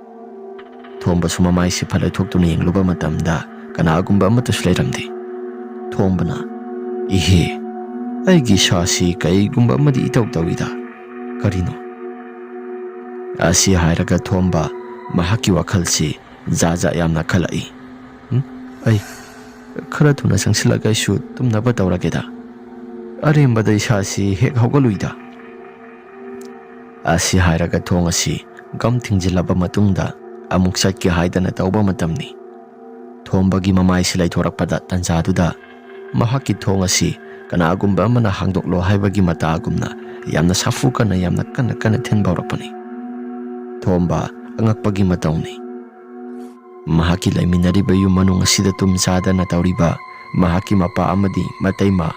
ꯊꯣꯝꯕꯁꯨ ꯃꯃꯥꯏꯁꯤ ꯐꯠ ꯂꯩꯊꯣꯛꯇꯨꯅ ꯌꯦꯡꯂꯨꯕ ꯃꯇꯝꯗ ꯀꯅꯥꯒꯨꯝꯕ ꯑꯃꯠꯇꯁꯨ ꯂꯩꯔꯝꯗꯦ꯫ ꯊꯣꯝꯕꯅ, "ꯏꯍꯦ, ꯑꯩꯒꯤ ꯏꯁꯥꯁꯤ ꯀꯩꯒꯨꯝꯕ ꯑꯃꯗꯤ ꯏꯇꯧ ꯇꯧꯏꯗ꯫ ꯀꯔꯤꯅꯣ?" ꯑꯁꯤ ꯍꯥꯏꯔꯒ ꯊꯣꯝꯕ ꯃꯍꯥꯛꯀꯤ ꯋꯥꯈꯜꯁꯤ ꯖꯥꯠ ꯖꯥꯠ ꯌꯥꯝꯅ ꯈꯜꯂꯛꯏ꯫ "ꯎꯝ, ꯑꯩ ꯈꯔ ꯊꯨꯅ ꯆꯪꯁꯤꯜꯂꯒ ꯑꯩꯁꯨ ꯇꯨꯝꯅꯕ ꯇꯧꯔꯒꯦꯗ꯫ ꯑꯔꯦꯝꯕꯗ ꯏꯁꯥꯁꯤ ꯍꯦꯛ ꯍꯧꯒꯠꯂꯨꯏꯗ꯫" ꯑꯁꯤ ꯍꯥꯏꯔꯒ ꯊꯣꯡ ꯑꯁꯤ ꯒꯝ ꯊꯤꯡꯖꯤꯜꯂꯕ ꯃꯇꯨꯡꯗ ꯑꯃꯨꯛ ꯆꯠꯀꯦ ꯍꯥꯏꯗꯅ ꯇꯧꯕ ꯃꯇꯝꯅꯤ꯫ ꯊꯣꯝꯕꯒꯤ ꯃꯃꯥꯏꯁꯤ ꯂꯩꯊꯣꯔꯛꯄꯗ ꯇꯟꯖꯥꯗꯨꯗ ꯃꯍꯥꯛꯀꯤ ꯊꯣꯡ ꯑꯁꯤ ꯀꯅꯥꯒꯨꯝꯕ ꯑꯃꯅ ꯍꯥꯡꯗꯣꯛꯂꯣ ꯍꯥꯏꯕꯒꯤ ꯃꯇꯥꯒꯨꯝꯅ ꯌꯥꯝꯅ ꯁꯥꯐꯨ ꯀꯟꯅ, ꯌꯥꯝꯅ ꯀꯟꯅ, ꯀꯟꯅ ꯊꯤꯟꯕ ꯍꯧꯔꯛꯄꯅꯤ꯫ ꯊꯣꯝꯕ ꯑꯉꯛꯄꯒꯤ ꯃꯇꯧꯅꯤ꯫ ꯃꯍꯥꯛꯀꯤ ꯂꯩꯃꯤꯟꯅꯔꯤꯕ ꯌꯨꯝ ꯃꯅꯨꯡ ꯑꯁꯤꯗ ꯇꯨꯝ ꯆꯥꯗꯅ ꯇꯧꯔꯤꯕ ꯃꯍꯥꯛꯀꯤ ꯃꯄꯥ ꯑꯃꯗꯤ ꯃꯇꯩꯃ,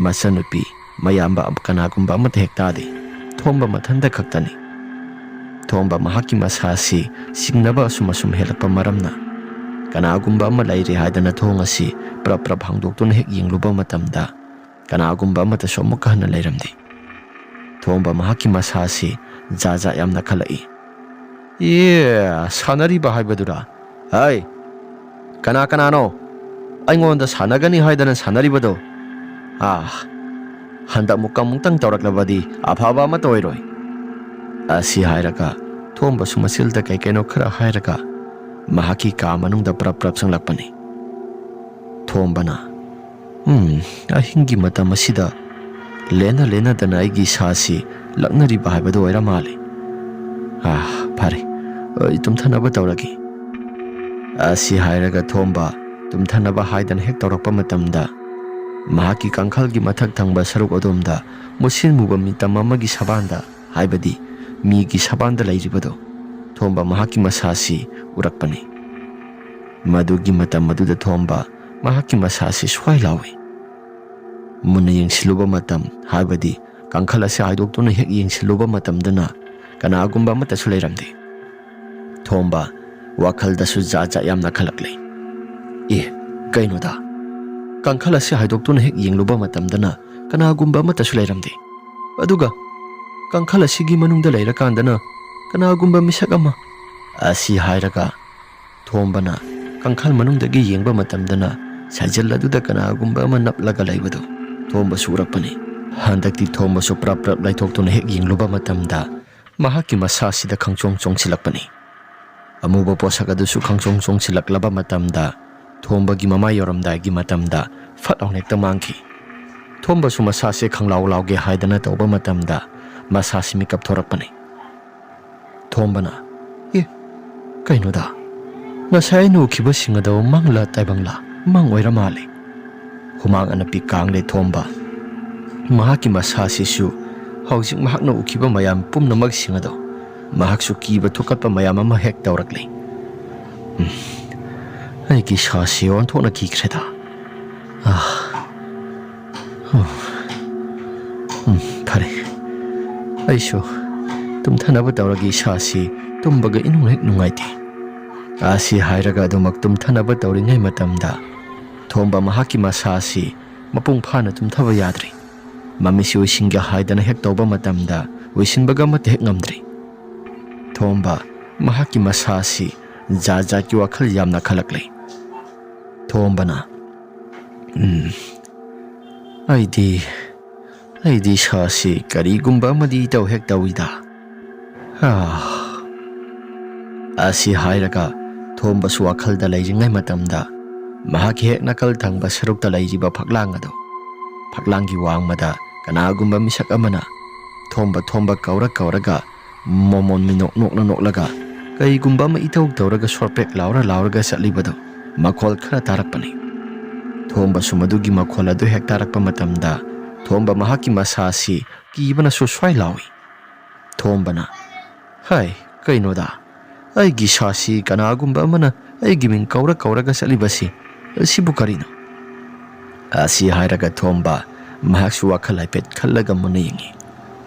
ꯃꯆꯟꯅꯨꯄꯤ, ꯃꯌꯥꯝꯕ ꯀꯅꯥꯒꯨꯝꯕ ꯑꯃꯠꯇ ꯍꯦꯛ ꯇꯥꯗꯦ꯫ ꯊꯣꯝꯕ ꯃꯊꯟꯇ ꯈꯛꯇꯅꯤ꯫ ꯊꯣꯝꯕ ꯃꯍꯥꯛꯀꯤ ꯃꯁꯥ ꯑꯁꯤ ꯆꯤꯡꯅꯕ ꯑꯁꯨꯝ ꯑꯁꯨꯝ ꯍꯦꯜꯂꯛꯄ ꯃꯔꯝꯅ ꯀꯅꯥꯒꯨꯝꯕ ꯑꯃ ꯂꯩꯔꯦ ꯍꯥꯏꯗꯅ ꯊꯣꯡ ꯑꯁꯤ ꯄ꯭ꯔꯞ ꯄ꯭ꯔꯞ ꯍꯥꯡꯗꯣꯛꯇꯨꯅ ꯍꯦꯛ ꯌꯦꯡꯂꯨꯕ ꯃꯇꯝꯗ ꯀꯅꯥꯒꯨꯝꯕ ꯑꯃꯠꯇꯁꯨ ꯑꯃꯨꯛꯀ ꯍꯟꯅ ꯂꯩꯔꯝꯗꯦ꯫ ꯊꯣꯝꯕ ꯃꯍꯥꯛꯀꯤ ꯃꯁꯥ ꯑꯁꯤ ꯖꯥꯠ ꯖꯥꯠ ꯌꯥꯝꯅ ꯈꯜꯂꯛꯏ꯫ "ꯑꯦ, ꯁꯥꯟꯅꯔꯤꯕ ꯍꯥꯏꯕꯗꯨꯔꯥ? "ꯍꯩ, ꯀꯅꯥ ꯀꯅꯥꯅꯣ? ꯑꯩꯉꯣꯟꯗ ꯁꯥꯟꯅꯒꯅꯤ ꯍꯥꯏꯗꯅ ꯁꯥꯟꯅꯔꯤꯕꯗꯣ? ꯑꯥ, ꯍꯟꯗꯛ ꯃꯨꯛ ꯑꯃꯨꯛꯇꯪ ꯇꯧꯔꯛꯂꯕꯗꯤ ꯑꯐꯕ ꯑꯃꯠꯇ ꯑꯣꯏꯔꯣꯏ"꯫ ꯑꯁꯤ ꯍꯥꯏꯔꯒ ꯊꯣꯝꯕꯁꯨ ꯃꯆꯤꯜꯗ ꯀꯩ ꯀꯩꯅꯣ ꯈꯔ ꯍꯥꯏꯔꯒ ꯃꯍꯥꯛꯀꯤ ꯀꯥ ꯃꯅꯨꯡꯗ ꯄ꯭ꯔꯞ ꯄ꯭ꯔꯞ ꯆꯪꯂꯛꯄꯅꯤ꯫ ꯊꯣꯝꯕꯅ, "ꯎꯝ, ꯑꯍꯤꯡꯒꯤ ꯃꯇꯝ ꯑꯁꯤꯗ ꯂꯦꯟꯅ ꯂꯦꯟꯅꯗꯅ ꯑꯩꯒꯤ ꯏꯁꯥꯁꯤ ꯂꯛꯅꯔꯤꯕ ꯍꯥꯏꯕꯗꯨ ꯑꯣꯏꯔ ꯃꯥꯜꯂꯦ꯫ ꯑꯥ, ꯐꯔꯦ, ꯑꯩ ꯇꯨꯝꯊꯅꯕ ꯇꯧꯔꯒꯦ"꯫ ꯑꯁꯤ ꯍꯥꯏꯔꯒ ꯊꯣꯝꯕ ꯇꯨꯝꯊꯅꯕ ꯍꯥꯏꯗꯅ ꯍꯦꯛ ꯇꯧꯔꯛꯄ ꯃꯇꯝꯗ, ꯃꯍꯥꯛꯀꯤ ꯀꯥꯡꯈꯜꯒꯤ ꯃꯊꯛ ꯊꯪꯕ ꯁꯔꯨꯛ ꯑꯗꯣꯝꯗ ꯃꯨꯁꯤꯟ ꯃꯨꯕ ꯃꯤꯇꯝ ꯑꯃꯒꯤ ꯁꯕꯥꯟꯗ, ꯍꯥꯏꯕꯗꯤ ꯃꯤꯒꯤ ꯁꯕꯥꯟꯗ ꯂꯩꯔꯤꯕꯗꯣ, ꯊꯣꯝꯕ ꯃꯍꯥꯛꯀꯤ ꯃꯁꯥꯁꯤ ꯎꯔꯛꯄꯅꯤ꯫ ꯃꯗꯨꯒꯤ ꯃꯇꯝ ꯑꯗꯨꯗ ꯊꯣꯝꯕ ꯃꯍꯥꯛꯀꯤ ꯃꯁꯥꯁꯤ ꯁ꯭ꯋꯥꯏ ꯂꯥꯎꯏ꯫ ꯃꯨꯟꯅ ꯌꯦꯡꯁꯤꯜꯂꯨꯕ ꯃꯇꯝ, ꯍꯥꯏꯕꯗꯤ ꯀꯥꯡꯈꯜ ꯑꯁꯤ ꯍꯥꯏꯗꯣꯛꯇꯨꯅ ꯍꯦꯛ ꯌꯦꯡꯁꯤꯜꯂꯨꯕ ꯃꯇꯝꯗꯅ ꯀꯅꯥꯒꯨꯝꯕ ꯑꯃꯠꯇꯁꯨ ꯂꯩꯔꯝꯗꯦ꯫ ꯊꯣꯝꯕ ꯋꯥꯈꯜꯗꯁꯨ ꯖꯥꯠ ꯖꯥꯠ ꯌꯥꯝꯅ ꯈꯜꯂꯛꯂꯦ꯫ "ꯑꯦ, ꯀꯩꯅꯣꯗ? ꯀꯥꯡꯈꯜ ꯑꯁꯤ ꯍꯥꯏꯗꯣꯛꯇꯨꯅ ꯍꯦꯛ ꯌꯦꯡꯂꯨꯕ ꯃꯇꯝꯗꯅ ꯀꯅꯥꯒꯨꯝꯕ ꯑꯃꯠꯇꯁꯨ ꯂꯩꯔꯝꯗꯦ꯫ ꯑꯗꯨꯒ ꯀꯥꯡꯈꯜ ꯑꯁꯤꯒꯤ ꯃꯅꯨꯡꯗ ꯂꯩꯔꯀꯥꯟꯗꯅ ꯀꯅꯥꯒꯨꯝꯕ ꯃꯤꯁꯛ ꯑꯃ"꯫ ꯑꯁꯤ ꯍꯥꯏꯔꯒ ꯊꯣꯝꯕꯅ ꯀꯥꯡꯈꯜ ꯃꯅꯨꯡꯗꯒꯤ ꯌꯦꯡꯕ ꯃꯇꯝꯗꯅ ꯁꯥꯏꯖꯜ ꯑꯗꯨꯗ ꯀꯅꯥꯒꯨꯝꯕ ꯑꯃ ꯅꯞꯂꯒ ꯂꯩꯕꯗꯨ ꯊꯣꯝꯕꯁꯨ ꯎꯔꯛꯄꯅꯤ꯫ ꯍꯟꯗꯛꯇꯤ ꯊꯣꯝꯕꯁꯨ ꯄ꯭ꯔꯞ ꯄ꯭ꯔꯞ ꯂꯩꯊꯣꯛꯇꯨꯅ ꯍꯦꯛ ꯌꯦꯡꯂꯨꯕ ꯃꯇꯝꯗ ꯃꯍꯥꯛꯀꯤ ꯃꯁꯥꯁꯤꯗ ꯈꯪꯆꯣꯡ ꯆꯣꯡꯁꯤꯜꯂꯛꯄꯅꯤ꯫ ꯑꯃꯨꯕ ꯄꯣꯠꯁꯛ ꯑꯗꯨꯁꯨ ꯈꯪꯆꯣꯡ ꯆꯣꯡꯁꯤꯜꯂꯛꯂꯕ ꯃꯇꯝꯗ ꯊꯣꯝꯕꯒꯤ ꯃꯃꯥꯏ ꯌꯧꯔꯝꯗꯥꯏꯒꯤ ꯃꯇꯝꯗ ꯐꯠ ꯂꯥꯎꯅ ꯍꯦꯛꯇ ꯃꯥꯡꯈꯤ꯫ ꯊꯣꯝꯕꯁꯨ ꯃꯁꯥꯁꯦ ꯈꯪꯂꯥꯎ ꯂꯥꯎꯒꯦ ꯍꯥꯏꯗꯅ ꯇꯧꯕ ꯃꯇꯝꯗ ꯃꯁꯥꯁꯤ ꯃꯤꯀꯞ ꯊꯣꯔꯛꯄꯅꯤ꯫ ꯊꯣꯝꯕꯅ, "ꯑꯦ, ꯀꯩꯅꯣꯗ? ꯉꯁꯥꯏ ꯑꯩꯅ ꯎꯈꯤꯕꯁꯤꯡ ꯑꯗꯣ ꯃꯪꯂ ꯇꯥꯏꯕꯪꯂ? ꯃꯪ ꯑꯣꯏꯔ ꯃꯥꯜꯂꯦ"꯫ ꯍꯨꯃꯥꯡ ꯑꯅꯞꯄꯤ ꯀꯥꯡꯂꯦ ꯊꯣꯝꯕ꯫ ꯃꯍꯥꯛꯀꯤ ꯃꯁꯥꯁꯤꯁꯨ ꯍꯧꯖꯤꯛ ꯃꯍꯥꯛꯅ ꯎꯈꯤꯕ ꯃꯌꯥꯝ ꯄꯨꯝꯅꯃꯛꯁꯤꯡ ꯑꯗꯣ ꯃꯍꯥꯛꯁꯨ ꯀꯤꯕ ꯊꯨꯀꯠꯄ ꯃꯌꯥꯝ ꯑꯃ ꯍꯦꯛ ꯇꯧꯔꯛꯂꯤ꯫ ꯎꯝ, ꯑꯩꯒꯤ ꯏꯁꯥꯁꯤ ꯑꯣꯟꯊꯣꯛꯅ ꯀꯤꯈ꯭ꯔꯦꯗ꯫ ꯑꯥ, ꯎꯝ, ꯎꯝ, ꯐꯔꯦ꯫ ꯑꯩꯁꯨ ꯇꯨꯝꯊꯅꯕ ꯇꯧꯔꯒꯦ, ꯏꯁꯥꯁꯤ ꯇꯨꯝꯕꯒ ꯏꯅꯨꯡ ꯍꯦꯛ ꯅꯨꯡꯉꯥꯏꯇꯦ꯫ ꯑꯁꯤ ꯍꯥꯏꯔꯒ ꯑꯗꯨꯃꯛ ꯇꯨꯝꯊꯅꯕ ꯇꯧꯔꯤꯉꯩ ꯃꯇꯝꯗ ꯊꯣꯝꯕ ꯃꯍꯥꯛꯀꯤ ꯃꯁꯥ ꯑꯁꯤ ꯃꯄꯨꯡ ꯐꯥꯅ ꯇꯨꯝꯊꯕ ꯌꯥꯗ꯭ꯔꯤ꯫ ꯃꯃꯤꯠꯁꯤ ꯎꯏꯁꯤꯟꯒꯦ ꯍꯥꯏꯗꯅ ꯍꯦꯛ ꯇꯧꯕ ꯃꯇꯝꯗ ꯎꯏꯁꯤꯟꯕꯒ ꯑꯃꯠꯇ ꯍꯦꯛ ꯉꯝꯗ꯭ꯔꯤ꯫ ꯊꯣꯝꯕ ꯃꯍꯥꯛꯀꯤ ꯃꯁꯥ ꯑꯁꯤ ꯖꯥꯠ ꯖꯥꯠꯀꯤ ꯋꯥꯈꯜ ꯌꯥꯝꯅ ꯈꯜꯂꯛꯂꯦ꯫ ꯊꯣꯝꯕꯅ, "ꯎꯝ, ꯑꯩꯗꯤ, ꯑꯩꯗꯤ ꯁꯥꯁꯤ ꯀꯔꯤꯒꯨꯝꯕ ꯑꯃꯗꯤ ꯏꯇꯧ ꯍꯦꯛ ꯇꯧꯏꯗ꯫ ꯍꯥ꯫" ꯑꯁꯤ ꯍꯥꯏꯔꯒ ꯊꯣꯝꯕꯁꯨ ꯋꯥꯈꯜꯗ ꯂꯩꯔꯤꯉꯩ ꯃꯇꯝꯗ ꯃꯍꯥꯛꯀꯤ ꯍꯦꯛ ꯅꯥꯀꯜ ꯊꯪꯕ ꯁꯔꯨꯛꯇ ꯂꯩꯔꯤꯕ ꯐꯛꯂꯥꯡ ꯑꯗꯨ, ꯐꯛꯂꯥꯡꯒꯤ ꯋꯥꯡꯃꯗ ꯀꯅꯥꯒꯨꯝꯕ ꯃꯤꯁꯛ ꯑꯃꯅ "ꯊꯣꯝꯕ, ꯊꯣꯝꯕ" ꯀꯧꯔ ꯀꯧꯔꯒ, ꯃꯣꯃꯣꯟ ꯃꯤꯅꯣꯛ ꯅꯣꯛꯅ ꯅꯣꯛꯂꯒ, ꯀꯩꯒꯨꯝꯕ ꯑꯃ ꯏꯇꯧ ꯇꯧꯔꯒ ꯁꯣꯔꯄꯦꯛ ꯂꯥꯎꯔ ꯂꯥꯎꯔꯒ ꯆꯠꯂꯤꯕꯗꯨ ꯃꯈꯣꯜ ꯈꯔ ꯇꯥꯔꯛꯄꯅꯤ꯫ ꯊꯣꯝꯕꯁꯨ ꯃꯗꯨꯒꯤ ꯃꯈꯣꯜ ꯑꯗꯨ ꯍꯦꯛ ꯇꯥꯔꯛꯄ ꯃꯇꯝꯗ ꯊꯣꯝꯕ ꯃꯍꯥꯛꯀꯤ ꯃꯁꯥꯁꯤ ꯀꯤꯕꯅꯁꯨ ꯁ꯭ꯋꯥꯏ ꯂꯥꯎꯏ꯫ ꯊꯣꯝꯕꯅ, "ꯍꯥꯏ, ꯀꯩꯅꯣꯗ, ꯑꯩꯒꯤ ꯁꯥꯁꯤ ꯀꯅꯥꯒꯨꯝꯕ ꯑꯃꯅ ꯑꯩꯒꯤ ꯃꯤꯡ ꯀꯧꯔ ꯀꯧꯔꯒ ꯆꯠꯂꯤꯕꯁꯤ, ꯑꯁꯤꯕꯨ ꯀꯔꯤꯅꯣ?" ꯑꯁꯤ ꯍꯥꯏꯔꯒ ꯊꯣꯝꯕ ꯃꯍꯥꯛꯁꯨ ꯋꯥꯈꯜ ꯍꯥꯏꯐꯦꯠ ꯈꯜꯂꯒ ꯃꯨꯟꯅ ꯌꯦꯡꯉꯤ꯫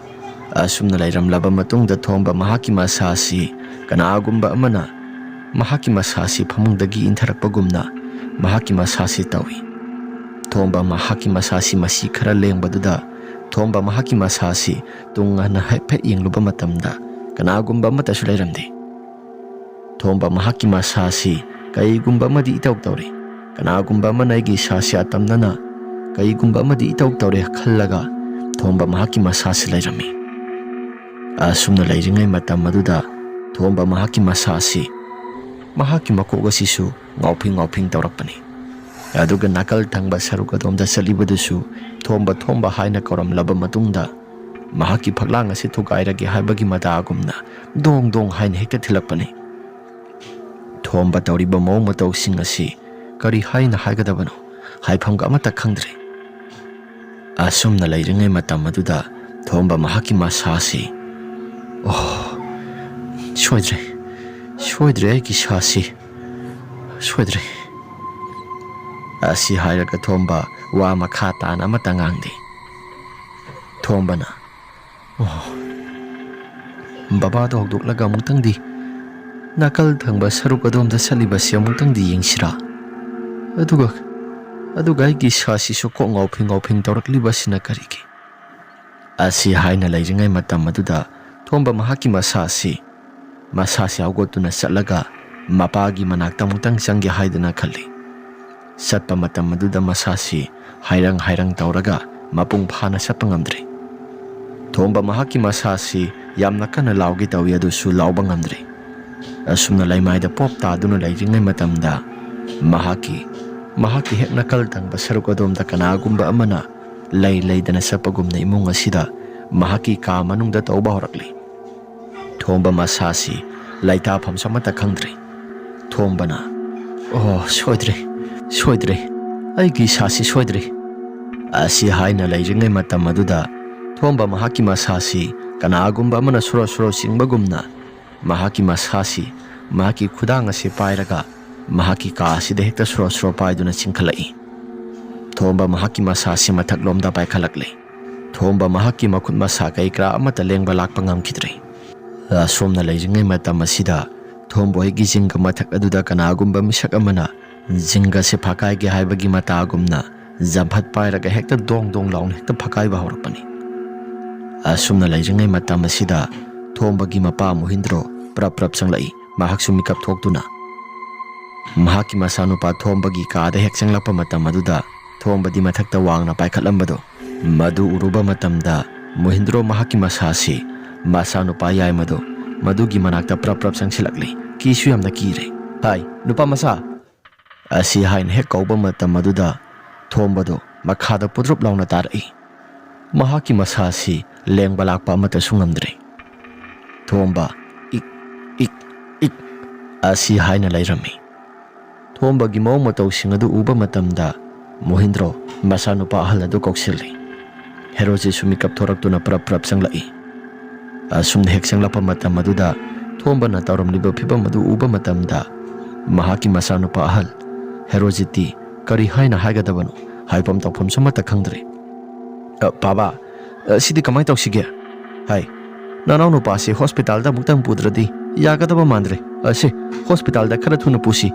ꯑꯁꯨꯝꯅ ꯂꯩꯔꯝꯂꯕ ꯃꯇꯨꯡꯗ ꯊꯣꯝꯕ ꯃꯍꯥꯛꯀꯤ ꯃꯁꯥꯁꯤ ꯀꯅꯥꯒꯨꯝꯕ ꯑꯃꯅ ꯃꯍꯥꯛꯀꯤ ꯃꯁꯥꯁꯤ ꯐꯃꯨꯡꯗꯒꯤ ꯏꯟꯊꯔꯛꯄꯒꯨꯝꯅ ꯃꯍꯥꯛꯀꯤ ꯃꯁꯥꯁꯤ ꯇꯧꯏ꯫ ꯊꯣꯝꯕ ꯃꯍꯥꯛꯀꯤ ꯃꯁꯥꯁꯤ ꯃꯁꯤ ꯈꯔ ꯂꯦꯡꯕꯗꯨꯗ ꯊꯣꯝꯕ ꯃꯍꯥꯛꯀꯤ ꯃꯁꯥꯁꯤ ꯇꯨꯡ ꯍꯟꯅ ꯍꯥꯏꯐꯦꯠ ꯌꯦꯡꯂꯨꯕ ꯃꯇꯝꯗ ꯀꯅꯥꯒꯨꯝꯕ ꯑꯃꯠꯇꯁꯨ ꯂꯩꯔꯝꯗꯦ꯫ ꯊꯣꯝꯕ ꯃꯍꯥꯛꯀꯤ ꯃꯁꯥꯁꯤ ꯀꯩꯒꯨꯝꯕ ꯑꯃꯗꯤ ꯏꯇꯧ ꯇꯧꯔꯤ꯫ ꯀꯅꯥꯒꯨꯝꯕ ꯑꯃꯅ ꯑꯩꯒꯤ ꯏꯁꯥꯁꯤ ꯑꯇꯝꯅꯅ ꯀꯩꯒꯨꯝꯕ ꯑꯃꯗꯤ ꯏꯇꯧ ꯇꯧꯔꯦ ꯈꯜꯂꯒ ꯊꯣꯝꯕ ꯃꯍꯥꯛꯀꯤ ꯃꯁꯥꯁꯤ ꯂꯩꯔꯝꯃꯤ꯫ ꯑꯁꯨꯝꯅ ꯂꯩꯔꯤꯉꯩ ꯃꯇꯝ ꯑꯗꯨꯗ ꯊꯣꯝꯕ ꯃꯍꯥꯛꯀꯤ ꯃꯁꯥꯁꯤ ꯃꯍꯥꯛꯀꯤ ꯃꯀꯣꯛ ꯑꯁꯤꯁꯨ ꯉꯥꯎꯐꯤꯡ ꯉꯥꯎꯐꯤꯡ ꯇꯧꯔꯛꯄꯅꯤ꯫ ꯑꯗꯨꯒ ꯅꯥꯀꯜ ꯊꯪꯕ ꯁꯔꯨꯛ ꯑꯗꯣꯝꯗ ꯆꯠꯂꯤꯕꯗꯨꯁꯨ ꯊꯣꯝꯕ, ꯊꯣꯝꯕ ꯍꯥꯏꯅ ꯀꯧꯔꯝꯂꯕ ꯃꯇꯨꯡꯗ ꯃꯍꯥꯛꯀꯤ ꯐꯛꯂꯥꯡ ꯑꯁꯤ ꯊꯨꯒꯥꯏꯔꯒꯦ ꯍꯥꯏꯕꯒꯤ ꯃꯇꯥꯒꯨꯝꯅ ꯗꯣꯡ ꯗꯣꯡ ꯍꯥꯏꯅ ꯍꯦꯛꯇ ꯊꯤꯜꯂꯛꯄꯅꯤ꯫ ꯊꯣꯝꯕ ꯇꯧꯔꯤꯕ ꯃꯑꯣꯡ ꯃꯇꯧꯁꯤꯡ ꯑꯁꯤ ꯀꯔꯤ ꯍꯥꯏꯅ ꯍꯥꯏꯒꯗꯕꯅꯣ ꯍꯥꯏꯐꯝꯒ ꯑꯃꯠꯇ ꯈꯪꯗ꯭ꯔꯦ꯫ ꯑꯁꯨꯝꯅ ꯂꯩꯔꯤꯉꯩ ꯃꯇꯝ ꯑꯗꯨꯗ ꯊꯣꯝꯕ ꯃꯍꯥꯛꯀꯤ ꯃꯁꯥꯁꯤ, "ꯑꯣ, ꯁꯣꯏꯗ꯭ꯔꯦ, ꯁꯣꯏꯗ꯭ꯔꯦ ꯑꯩꯒꯤ ꯁꯥꯁꯤ, ꯁꯣꯏꯗ꯭ꯔꯦ꯫" ꯑꯁꯤ ꯍꯥꯏꯔꯒ ꯊꯣꯝꯕ ꯋꯥ ꯃꯈꯥ ꯇꯥꯅ ꯑꯃꯠꯇ ꯉꯥꯡꯗꯦ꯫ ꯊꯣꯝꯕꯅ, "ꯑꯣ, ꯕꯕꯥꯗꯣ ꯍꯧꯗꯣꯛꯂꯒ ꯑꯃꯨꯛꯇꯪꯗꯤ ꯅꯥꯀꯜ ꯊꯪꯕ ꯁꯔꯨꯛ ꯑꯗꯣꯝꯗ ꯆꯠꯂꯤꯕꯁꯤ ꯑꯃꯨꯛꯇꯪꯗꯤ ꯌꯦꯡꯁꯤꯔꯥ? ꯑꯗꯨꯒ, ꯑꯗꯨꯒ ꯑꯩꯒꯤ ꯏꯁꯥꯁꯤꯁꯨ ꯀꯣꯛ ꯉꯥꯎꯐꯤꯡ ꯉꯥꯎꯐꯤꯡ ꯇꯧꯔꯛꯂꯤꯕꯁꯤꯅ ꯀꯔꯤꯒꯤ?" ꯑꯁꯤ ꯍꯥꯏꯅ ꯂꯩꯔꯤꯉꯩ ꯃꯇꯝ ꯑꯗꯨꯗ ꯊꯣꯝꯕ ꯃꯍꯥꯛꯀꯤ ꯃꯁꯥ ꯑꯁꯤ, ꯃꯁꯥꯁꯤ ꯍꯧꯒꯠꯇꯨꯅ ꯆꯠꯂꯒ ꯃꯄꯥꯒꯤ ꯃꯅꯥꯛꯇ ꯑꯃꯨꯛꯇꯪ ꯆꯪꯒꯦ ꯍꯥꯏꯗꯅ ꯈꯜꯂꯤ꯫ ꯆꯠꯄ ꯃꯇꯝ ꯑꯗꯨꯗ ꯃꯁꯥꯁꯤ ꯍꯥꯏꯔꯪ ꯍꯥꯏꯔꯪ ꯇꯧꯔꯒ ꯃꯄꯨꯡ ꯐꯥꯅ ꯆꯠꯄ ꯉꯝꯗ꯭ꯔꯦ꯫ ꯊꯣꯝꯕ ꯃꯍꯥꯛꯀꯤ ꯃꯁꯥꯁꯤ ꯌꯥꯝꯅ ꯀꯟꯅ ꯂꯥꯎꯒꯦ ꯇꯧꯏ, ꯑꯗꯨꯁꯨ ꯂꯥꯎꯕ ꯉꯝꯗ꯭ꯔꯦ꯫ ꯑꯁꯨꯝꯅ ꯂꯩꯃꯥꯏꯗ ꯄꯣꯞ ꯇꯥꯗꯨꯅ ꯂꯩꯔꯤꯉꯩ ꯃꯇꯝꯗ ꯃꯍꯥꯛꯀꯤ, ꯃꯍꯥꯛꯀꯤ ꯍꯦꯛ ꯅꯥꯀꯜ ꯊꯪꯕ ꯁꯔꯨꯛ ꯑꯗꯣꯝꯗ ꯀꯅꯥꯒꯨꯝꯕ ꯑꯃꯅ ꯂꯩ ꯂꯩꯗꯅ ꯆꯠꯄꯒꯨꯝꯅ ꯏꯃꯨꯡ ꯑꯁꯤꯗ ꯃꯍꯥꯛꯀꯤ ꯀꯥ ꯃꯅꯨꯡꯗ ꯇꯧꯕ ꯍꯧꯔꯛꯂꯤ꯫ ꯊꯣꯝꯕ ꯃꯁꯥꯁꯤ ꯂꯩꯇꯥꯐꯝꯁꯨ ꯑꯃꯠꯇ ꯈꯪꯗ꯭ꯔꯦ꯫ ꯊꯣꯝꯕꯅ, "ꯑꯣ, ꯁꯣꯏꯗ꯭ꯔꯦ, ꯁꯣꯏꯗ꯭ꯔꯦ, ꯑꯩꯒꯤ ꯏꯁꯥꯁꯤ ꯁꯣꯏꯗ꯭ꯔꯦ" ꯑꯁꯤ ꯍꯥꯏꯅ ꯂꯩꯔꯤꯉꯩ ꯃꯇꯝ ꯑꯗꯨꯗ ꯊꯣꯝꯕ ꯃꯍꯥꯛꯀꯤ ꯃꯁꯥꯁꯤ ꯀꯅꯥꯒꯨꯝꯕ ꯑꯃꯅ ꯁꯣꯔꯣ ꯁꯣꯔꯣ ꯆꯤꯡꯕꯒꯨꯝꯅ ꯃꯍꯥꯛꯀꯤ ꯃꯁꯥꯁꯤ ꯃꯍꯥꯛꯀꯤ ꯈꯨꯗꯥꯡ ꯑꯁꯤ ꯄꯥꯏꯔꯒ ꯃꯍꯥꯛꯀꯤ ꯀꯥ ꯑꯁꯤꯗ ꯍꯦꯛꯇ ꯁꯣꯔꯣ ꯁꯣꯔꯣ ꯄꯥꯏꯗꯨꯅ ꯆꯤꯡꯈꯠꯂꯛꯏ꯫ ꯊꯣꯝꯕ ꯃꯍꯥꯛꯀꯤ ꯃꯁꯥꯁꯤ ꯃꯊꯛꯂꯣꯝꯗ ꯄꯥꯏꯈꯠꯂꯛꯂꯦ꯫ ꯊꯣꯝꯕ ꯃꯍꯥꯛꯀꯤ ꯃꯈꯨꯠ ꯃꯁꯥ ꯀꯩ ꯀꯔꯥ ꯑꯃꯠꯇ ꯂꯦꯡꯕ ꯂꯥꯛꯄ ꯉꯝꯈꯤꯗ꯭ꯔꯦ꯫ ꯑꯁꯣꯝꯅ ꯂꯩꯔꯤꯉꯩ ꯃꯇꯝ ꯑꯁꯤꯗ ꯊꯣꯝꯕ ꯍꯣꯏꯒꯤ ꯖꯤꯡꯒ ꯃꯊꯛ ꯑꯗꯨꯗ ꯀꯅꯥꯒꯨꯝꯕ ꯃꯤꯁꯛ ꯑꯃꯅ ꯖꯤꯡꯒꯁꯦ ꯐꯥꯀꯥꯏꯒꯦ ꯍꯥꯏꯕꯒꯤ ꯃꯇꯥꯒꯨꯝꯅ ꯖꯝꯐꯠ ꯄꯥꯏꯔꯒ ꯍꯦꯛꯇ ꯗꯣꯡ ꯗꯣꯡ ꯂꯥꯎꯅ ꯍꯦꯛꯇ ꯐꯥꯀꯥꯏꯕ ꯍꯧꯔꯛꯄꯅꯤ꯫ ꯑꯁꯨꯝꯅ ꯂꯩꯔꯤꯉꯩ ꯃꯇꯝ ꯑꯁꯤꯗ ꯊꯣꯝꯕꯒꯤ ꯃꯄꯥ ꯃꯣꯍꯤꯟꯗ꯭ꯔꯣ ꯄ꯭ꯔꯞ ꯄ꯭ꯔꯞ ꯆꯪꯂꯛꯏ꯫ ꯃꯍꯥꯛꯁꯨ ꯃꯤꯀꯞ ꯊꯣꯛꯇꯨꯅ ꯃꯍꯥꯛꯀꯤ ꯃꯆꯥꯅꯨꯄꯥ ꯊꯣꯝꯕꯒꯤ ꯀꯥꯗ ꯍꯦꯛ ꯆꯪꯂꯛꯄ ꯃꯇꯝ ꯑꯗꯨꯗ ꯊꯣꯝꯕꯗꯤ ꯃꯊꯛꯇ ꯋꯥꯡꯅ ꯄꯥꯏꯈꯠꯂꯝꯕꯗꯣ ꯃꯗꯨ ꯎꯔꯨꯕ ꯃꯇꯝꯗ ꯃꯣꯍꯤꯟꯗ꯭ꯔꯣ ꯃꯍꯥꯛꯀꯤ ꯃꯁꯥꯁꯤ ꯃꯆꯥꯅꯨꯄꯥ ꯌꯥꯏꯃꯗꯣ ꯃꯗꯨꯒꯤ ꯃꯅꯥꯛꯇ ꯄ꯭ꯔꯞ ꯄ꯭ꯔꯞ ꯆꯪꯁꯤꯜꯂꯛꯂꯤ꯫ ꯀꯤꯁꯨ ꯌꯥꯝꯅ ꯀꯤꯔꯦ꯫ "ꯍꯥꯏ, ꯅꯨꯄꯥ ꯃꯆꯥ!" ꯑꯁꯤ ꯍꯥꯏꯅ ꯍꯦꯛ ꯀꯧꯕ ꯃꯇꯝ ꯑꯗꯨꯗ ꯊꯣꯝꯕꯗꯣ ꯃꯈꯥꯗ ꯄꯨꯗ꯭ꯔꯨꯞ ꯂꯥꯎꯅ ꯇꯥꯔꯛꯏ꯫ ꯃꯍꯥꯛꯀꯤ ꯃꯁꯥ ꯑꯁꯤ ꯂꯦꯡꯕ ꯂꯥꯛꯄ ꯑꯃꯠꯇꯁꯨ ꯉꯝꯗ꯭ꯔꯦ꯫ ꯊꯣꯝꯕ "ꯏꯛ, ꯏꯛ, ꯏꯛ" ꯑꯁꯤ ꯍꯥꯏꯅ ꯂꯩꯔꯝꯃꯤ꯫ ꯊꯣꯝꯕꯒꯤ ꯃꯑꯣꯡ ꯃꯇꯧꯁꯤꯡ ꯑꯗꯨ ꯎꯕ ꯃꯇꯝꯗ ꯃꯣꯍꯤꯟꯗ꯭ꯔꯣ ꯃꯆꯥꯅꯨꯄꯥ ꯑꯍꯜ ꯑꯗꯨ ꯀꯧꯁꯤꯜꯂꯤ꯫ ꯍꯦꯔꯣꯖꯤꯠꯁꯨ ꯃꯤꯀꯞ ꯊꯣꯔꯛꯇꯨꯅ ꯄ꯭ꯔꯞ ꯄ꯭ꯔꯞ ꯆꯪꯂꯛꯏ꯫ ꯑꯁꯨꯝꯅ ꯍꯦꯛ ꯆꯪꯂꯛꯄ ꯃꯇꯝ ꯑꯗꯨꯗ ꯊꯣꯝꯕꯅ ꯇꯧꯔꯝꯂꯤꯕ ꯐꯤꯕꯝ ꯑꯗꯨ ꯎꯕ ꯃꯇꯝꯗ ꯃꯍꯥꯛꯀꯤ ꯃꯆꯥꯅꯨꯄꯥ ꯑꯍꯜ ꯍꯦꯔꯣꯖꯤꯠꯇꯤ ꯀꯔꯤ ꯍꯥꯏꯅ ꯍꯥꯏꯒꯗꯕꯅꯣ, ꯍꯥꯏꯐꯝ ꯇꯧꯐꯝꯁꯨ ꯑꯃꯠꯇ ꯈꯪꯗ꯭ꯔꯦ꯫ "ꯑ, ꯕꯥꯕꯥ, ꯑ, ꯁꯤꯗꯤ ꯀꯃꯥꯏꯅ ꯇꯧꯁꯤꯒꯦ? ꯍꯥꯏ, ꯅꯅꯥꯎ ꯅꯨꯄꯥꯁꯤ ꯍꯣꯁꯄꯤꯇꯥꯜꯗ ꯑꯃꯨꯛꯇꯪ ꯄꯨꯗ꯭ꯔꯗꯤ ꯌꯥꯒꯗꯕ ꯃꯥꯟꯗ꯭ꯔꯦ꯫ ꯑꯁꯤ ꯍꯣꯁꯄꯤꯇꯥꯜꯗ ꯈꯔ ꯊꯨꯅ ꯄꯨꯁꯤ"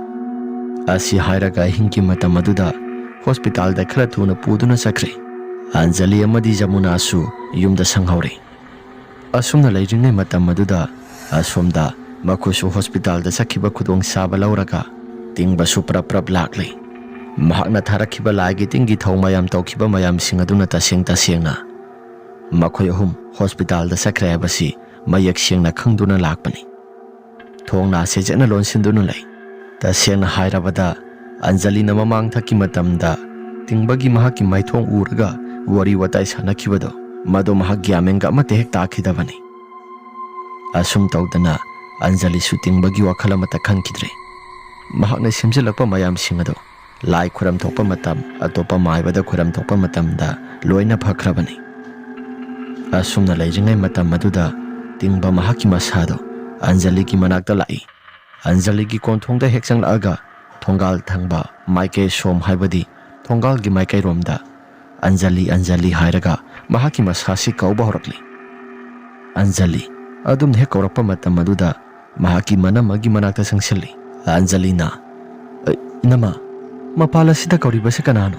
ꯑꯁꯤ ꯍꯥꯏꯔꯒ ꯑꯍꯤꯡꯒꯤ ꯃꯇꯝ ꯑꯗꯨꯗ ꯍꯣꯁꯄꯤꯇꯥꯜꯗ ꯈꯔ ꯊꯨꯅ ꯄꯨꯗꯨꯅ ꯆꯠꯈ꯭ꯔꯦ꯫ ꯑꯟꯖꯂꯤ ꯑꯃꯗꯤ ꯖꯃꯨꯅꯥꯁꯨ ꯌꯨꯝꯗ ꯁꯪꯍꯧꯔꯦ꯫ ꯑꯁꯨꯝꯅ ꯂꯩꯔꯤꯉꯩ ꯃꯇꯝ ꯑꯗꯨꯗ ꯑꯁꯣꯝꯗ ꯃꯈꯣꯏꯁꯨ ꯍꯣꯁꯄꯤꯇꯥꯜꯗ ꯆꯠꯈꯤꯕ ꯈꯨꯗꯣꯡꯆꯥꯕ ꯂꯧꯔꯒ ꯇꯤꯡꯕꯁꯨ ꯄ꯭ꯔꯞ ꯄ꯭ꯔꯞ ꯂꯥꯛꯂꯤ꯫ ꯃꯍꯥꯛꯅ ꯊꯥꯔꯛꯈꯤꯕ ꯂꯥꯏꯒꯤ ꯇꯤꯟꯒꯤ ꯊꯧ ꯃꯌꯥꯝ ꯇꯧꯈꯤꯕ ꯃꯌꯥꯝꯁꯤꯡ ꯑꯗꯨꯅ ꯇꯁꯦꯡ ꯇꯁꯦꯡꯅ ꯃꯈꯣꯏ ꯑꯍꯨꯝ ꯍꯣꯁꯄꯤꯇꯥꯜꯗ ꯆꯠꯈ꯭ꯔꯦ ꯍꯥꯏꯕꯁꯤ ꯃꯌꯦꯛ ꯁꯦꯡꯅ ꯈꯪꯗꯨꯅ ꯂꯥꯛꯄꯅꯤ꯫ ꯊꯣꯡꯅꯥꯁꯦ ꯆꯦꯠꯅ ꯂꯣꯟꯁꯤꯟꯗꯨꯅ ꯂꯩ꯫ ꯇꯁꯦꯡꯅ ꯍꯥꯏꯔꯕꯗ, ꯑꯟꯖꯂꯤꯅ ꯃꯃꯥꯡꯊꯛꯀꯤ ꯃꯇꯝꯗ ꯇꯤꯡꯕꯒꯤ ꯃꯍꯥꯛꯀꯤ ꯃꯥꯏꯊꯣꯡ ꯎꯔꯒ ꯋꯥꯔꯤ ꯋꯥꯇꯥꯏ ꯁꯥꯟꯅꯈꯤꯕꯗꯣ, ꯃꯗꯨ ꯃꯍꯥꯛ ꯒ꯭ꯌꯥꯟ ꯃꯦꯟꯒ ꯑꯃꯠꯇ ꯍꯦꯛ ꯇꯥꯈꯤꯗꯕꯅꯤ꯫ ꯑꯁꯨꯝ ꯇꯧꯗꯅ ꯑꯟꯖꯂꯤꯁꯨ ꯇꯤꯡꯕꯒꯤ ꯋꯥꯈꯜ ꯑꯃꯠꯇ ꯈꯟꯈꯤꯗ꯭ꯔꯦ꯫ ꯃꯍꯥꯛꯅ ꯁꯦꯝꯖꯤꯜꯂꯛꯄ ꯃꯌꯥꯝꯁꯤꯡ ꯑꯗꯣ ꯂꯥꯏ ꯈꯨꯔꯝ ꯊꯣꯛꯄ ꯃꯇꯝ, ꯑꯇꯣꯞꯄ ꯃꯥꯏꯕꯗ ꯈꯨꯔꯝ ꯊꯣꯛꯄ ꯃꯇꯝꯗ ꯂꯣꯏꯅ ꯐꯈ꯭ꯔꯕꯅꯤ꯫ ꯑꯁꯨꯝꯅ ꯂꯩꯔꯤꯉꯩ ꯃꯇꯝ ꯑꯗꯨꯗ ꯇꯤꯡꯕ ꯃꯍꯥꯛꯀꯤ ꯃꯁꯥꯗꯣ ꯑꯟꯖꯂꯤꯒꯤ ꯃꯅꯥꯛꯇ ꯂꯥꯛꯏ꯫ ꯑꯟꯖꯂꯤꯒꯤ ꯀꯣꯟꯊꯣꯡꯗ ꯍꯦꯛ ꯆꯪꯂꯛꯑꯒ ꯊꯣꯡꯒꯥꯜ ꯊꯪꯕ ꯃꯥꯏꯀꯩ ꯁꯣꯝ, ꯍꯥꯏꯕꯗꯤ ꯊꯣꯡꯒꯥꯜꯒꯤ ꯃꯥꯏꯀꯩꯔꯣꯝꯗ "ꯑꯟꯖꯂꯤ, ꯑꯟꯖꯂꯤ" ꯍꯥꯏꯔꯒ ꯃꯍꯥꯛꯀꯤ ꯃꯁꯥꯁꯤ ꯀꯧꯕ ꯍꯧꯔꯛꯂꯤ꯫ "ꯑꯟꯖꯂꯤ" ꯑꯗꯨꯝꯅ ꯍꯦꯛ ꯀꯧꯔꯛꯄ ꯃꯇꯝ ꯑꯗꯨꯗ ꯃꯍꯥꯛꯀꯤ ꯃꯅꯝꯃꯒꯤ ꯃꯅꯥꯛꯇ ꯆꯪꯁꯤꯜꯂꯤ꯫ ꯑꯟꯖꯂꯤꯅ, "ꯑ, ꯏꯅꯝꯃ, ꯃꯄꯥꯜ ꯑꯁꯤꯗ ꯀꯧꯔꯤꯕꯁꯤ ꯀꯅꯥꯅꯣ?"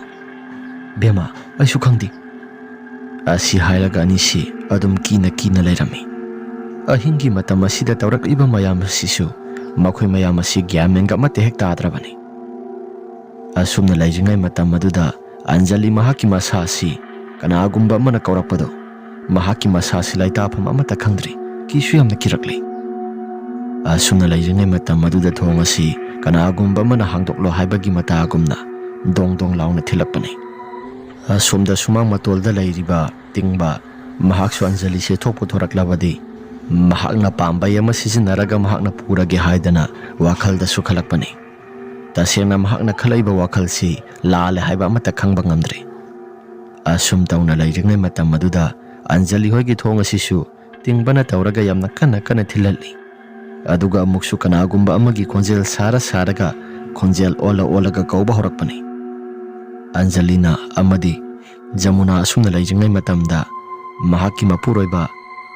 "ꯕꯦꯝꯃ, ꯑꯩꯁꯨ ꯈꯪꯗꯦ" ꯑꯁꯤ ꯍꯥꯏꯔꯒ ꯑꯅꯤꯁꯤ ꯑꯗꯨꯝ ꯀꯤꯅ ꯀꯤꯅ ꯂꯩꯔꯝꯃꯤ꯫ ꯑꯍꯤꯡꯒꯤ ꯃꯇꯝ ꯑꯁꯤꯗ ꯇꯧꯔꯛꯂꯤꯕ ꯃꯌꯥꯝ ꯑꯁꯤꯁꯨ ꯃꯈꯣꯏ ꯃꯌꯥꯝ ꯑꯁꯤ ꯒ꯭ꯌꯥꯟ ꯃꯦꯟꯒ ꯑꯃꯠꯇ ꯍꯦꯛ ꯇꯥꯗ꯭ꯔꯕꯅꯤ꯫ ꯑꯁꯨꯝꯅ ꯂꯩꯔꯤꯉꯩ ꯃꯇꯝ ꯑꯗꯨꯗ ꯑꯟꯖꯂꯤ ꯃꯍꯥꯛꯀꯤ ꯃꯁꯥ ꯑꯁꯤ ꯀꯅꯥꯒꯨꯝꯕ ꯑꯃꯅ ꯀꯧꯔꯛꯄꯗꯣ ꯃꯍꯥꯛꯀꯤ ꯃꯁꯥꯁꯤ ꯂꯩꯇꯥꯐꯝ ꯑꯃꯠꯇ ꯈꯪꯗ꯭ꯔꯤ꯫ ꯀꯤꯁꯨ ꯌꯥꯝꯅ ꯀꯤꯔꯛꯂꯤ꯫ ꯑꯁꯨꯝꯅ ꯂꯩꯔꯤꯉꯩ ꯃꯇꯝ ꯑꯗꯨꯗ ꯊꯣꯡ ꯑꯁꯤ ꯀꯅꯥꯒꯨꯝꯕ ꯑꯃꯅ ꯍꯥꯡꯗꯣꯛꯂꯣ ꯍꯥꯏꯕꯒꯤ ꯃꯇꯥꯒꯨꯝꯅ ꯗꯣꯡ ꯗꯣꯡ ꯂꯥꯎꯅ ꯊꯤꯜꯂꯛꯄꯅꯤ꯫ ꯑꯁꯣꯝꯗ ꯁꯨꯃꯥꯡ ꯃꯇꯣꯜꯗ ꯂꯩꯔꯤꯕ ꯇꯤꯡꯕ ꯃꯍꯥꯛꯁꯨ ꯑꯟꯖꯂꯤꯁꯦ ꯊꯣꯛꯄꯨ ꯊꯣꯔꯛꯂꯕꯗꯤ ꯃꯍꯥꯛꯅ ꯄꯥꯝꯕꯩ ꯑꯃ ꯁꯤꯖꯤꯟꯅꯔꯒ ꯃꯍꯥꯛꯅ ꯄꯨꯔꯒꯦ ꯍꯥꯏꯗꯅ ꯋꯥꯈꯜꯗꯁꯨ ꯈꯜꯂꯛꯄꯅꯤ꯫ ꯇꯁꯦꯡꯅ ꯃꯍꯥꯛꯅ ꯈꯜꯂꯛꯏꯕ ꯋꯥꯈꯜꯁꯤ ꯂꯥꯜꯂꯦ ꯍꯥꯏꯕ ꯑꯃꯠꯇ ꯈꯪꯕ ꯉꯝꯗ꯭ꯔꯤ꯫ ꯑꯁꯨꯝ ꯇꯧꯅ ꯂꯩꯔꯤꯉꯩ ꯃꯇꯝ ꯑꯗꯨꯗ ꯑꯟꯖꯂꯤ ꯍꯣꯏꯒꯤ ꯊꯣꯡ ꯑꯁꯤꯁꯨ ꯇꯤꯡꯕꯅ ꯇꯧꯔꯒ ꯌꯥꯝꯅ ꯀꯟꯅ ꯀꯟꯅ ꯊꯤꯜꯍꯜꯂꯤ꯫ ꯑꯗꯨꯒ ꯑꯃꯨꯛꯁꯨ ꯀꯅꯥꯒꯨꯝꯕ ꯑꯃꯒꯤ ꯈꯣꯟꯖꯦꯜ ꯁꯥꯔ ꯁꯥꯔꯒ ꯈꯣꯟꯖꯦꯜ ꯑꯣꯜꯂ ꯑꯣꯜꯂꯒ ꯀꯧꯕ ꯍꯧꯔꯛꯄꯅꯤ꯫ ꯑꯟꯖꯂꯤꯅ ꯑꯃꯗꯤ ꯖꯃꯨꯅꯥ ꯑꯁꯨꯝꯅ ꯂꯩꯔꯤꯉꯩ ꯃꯇꯝꯗ ꯃꯍꯥꯛꯀꯤ ꯃꯄꯨꯔꯣꯏꯕ,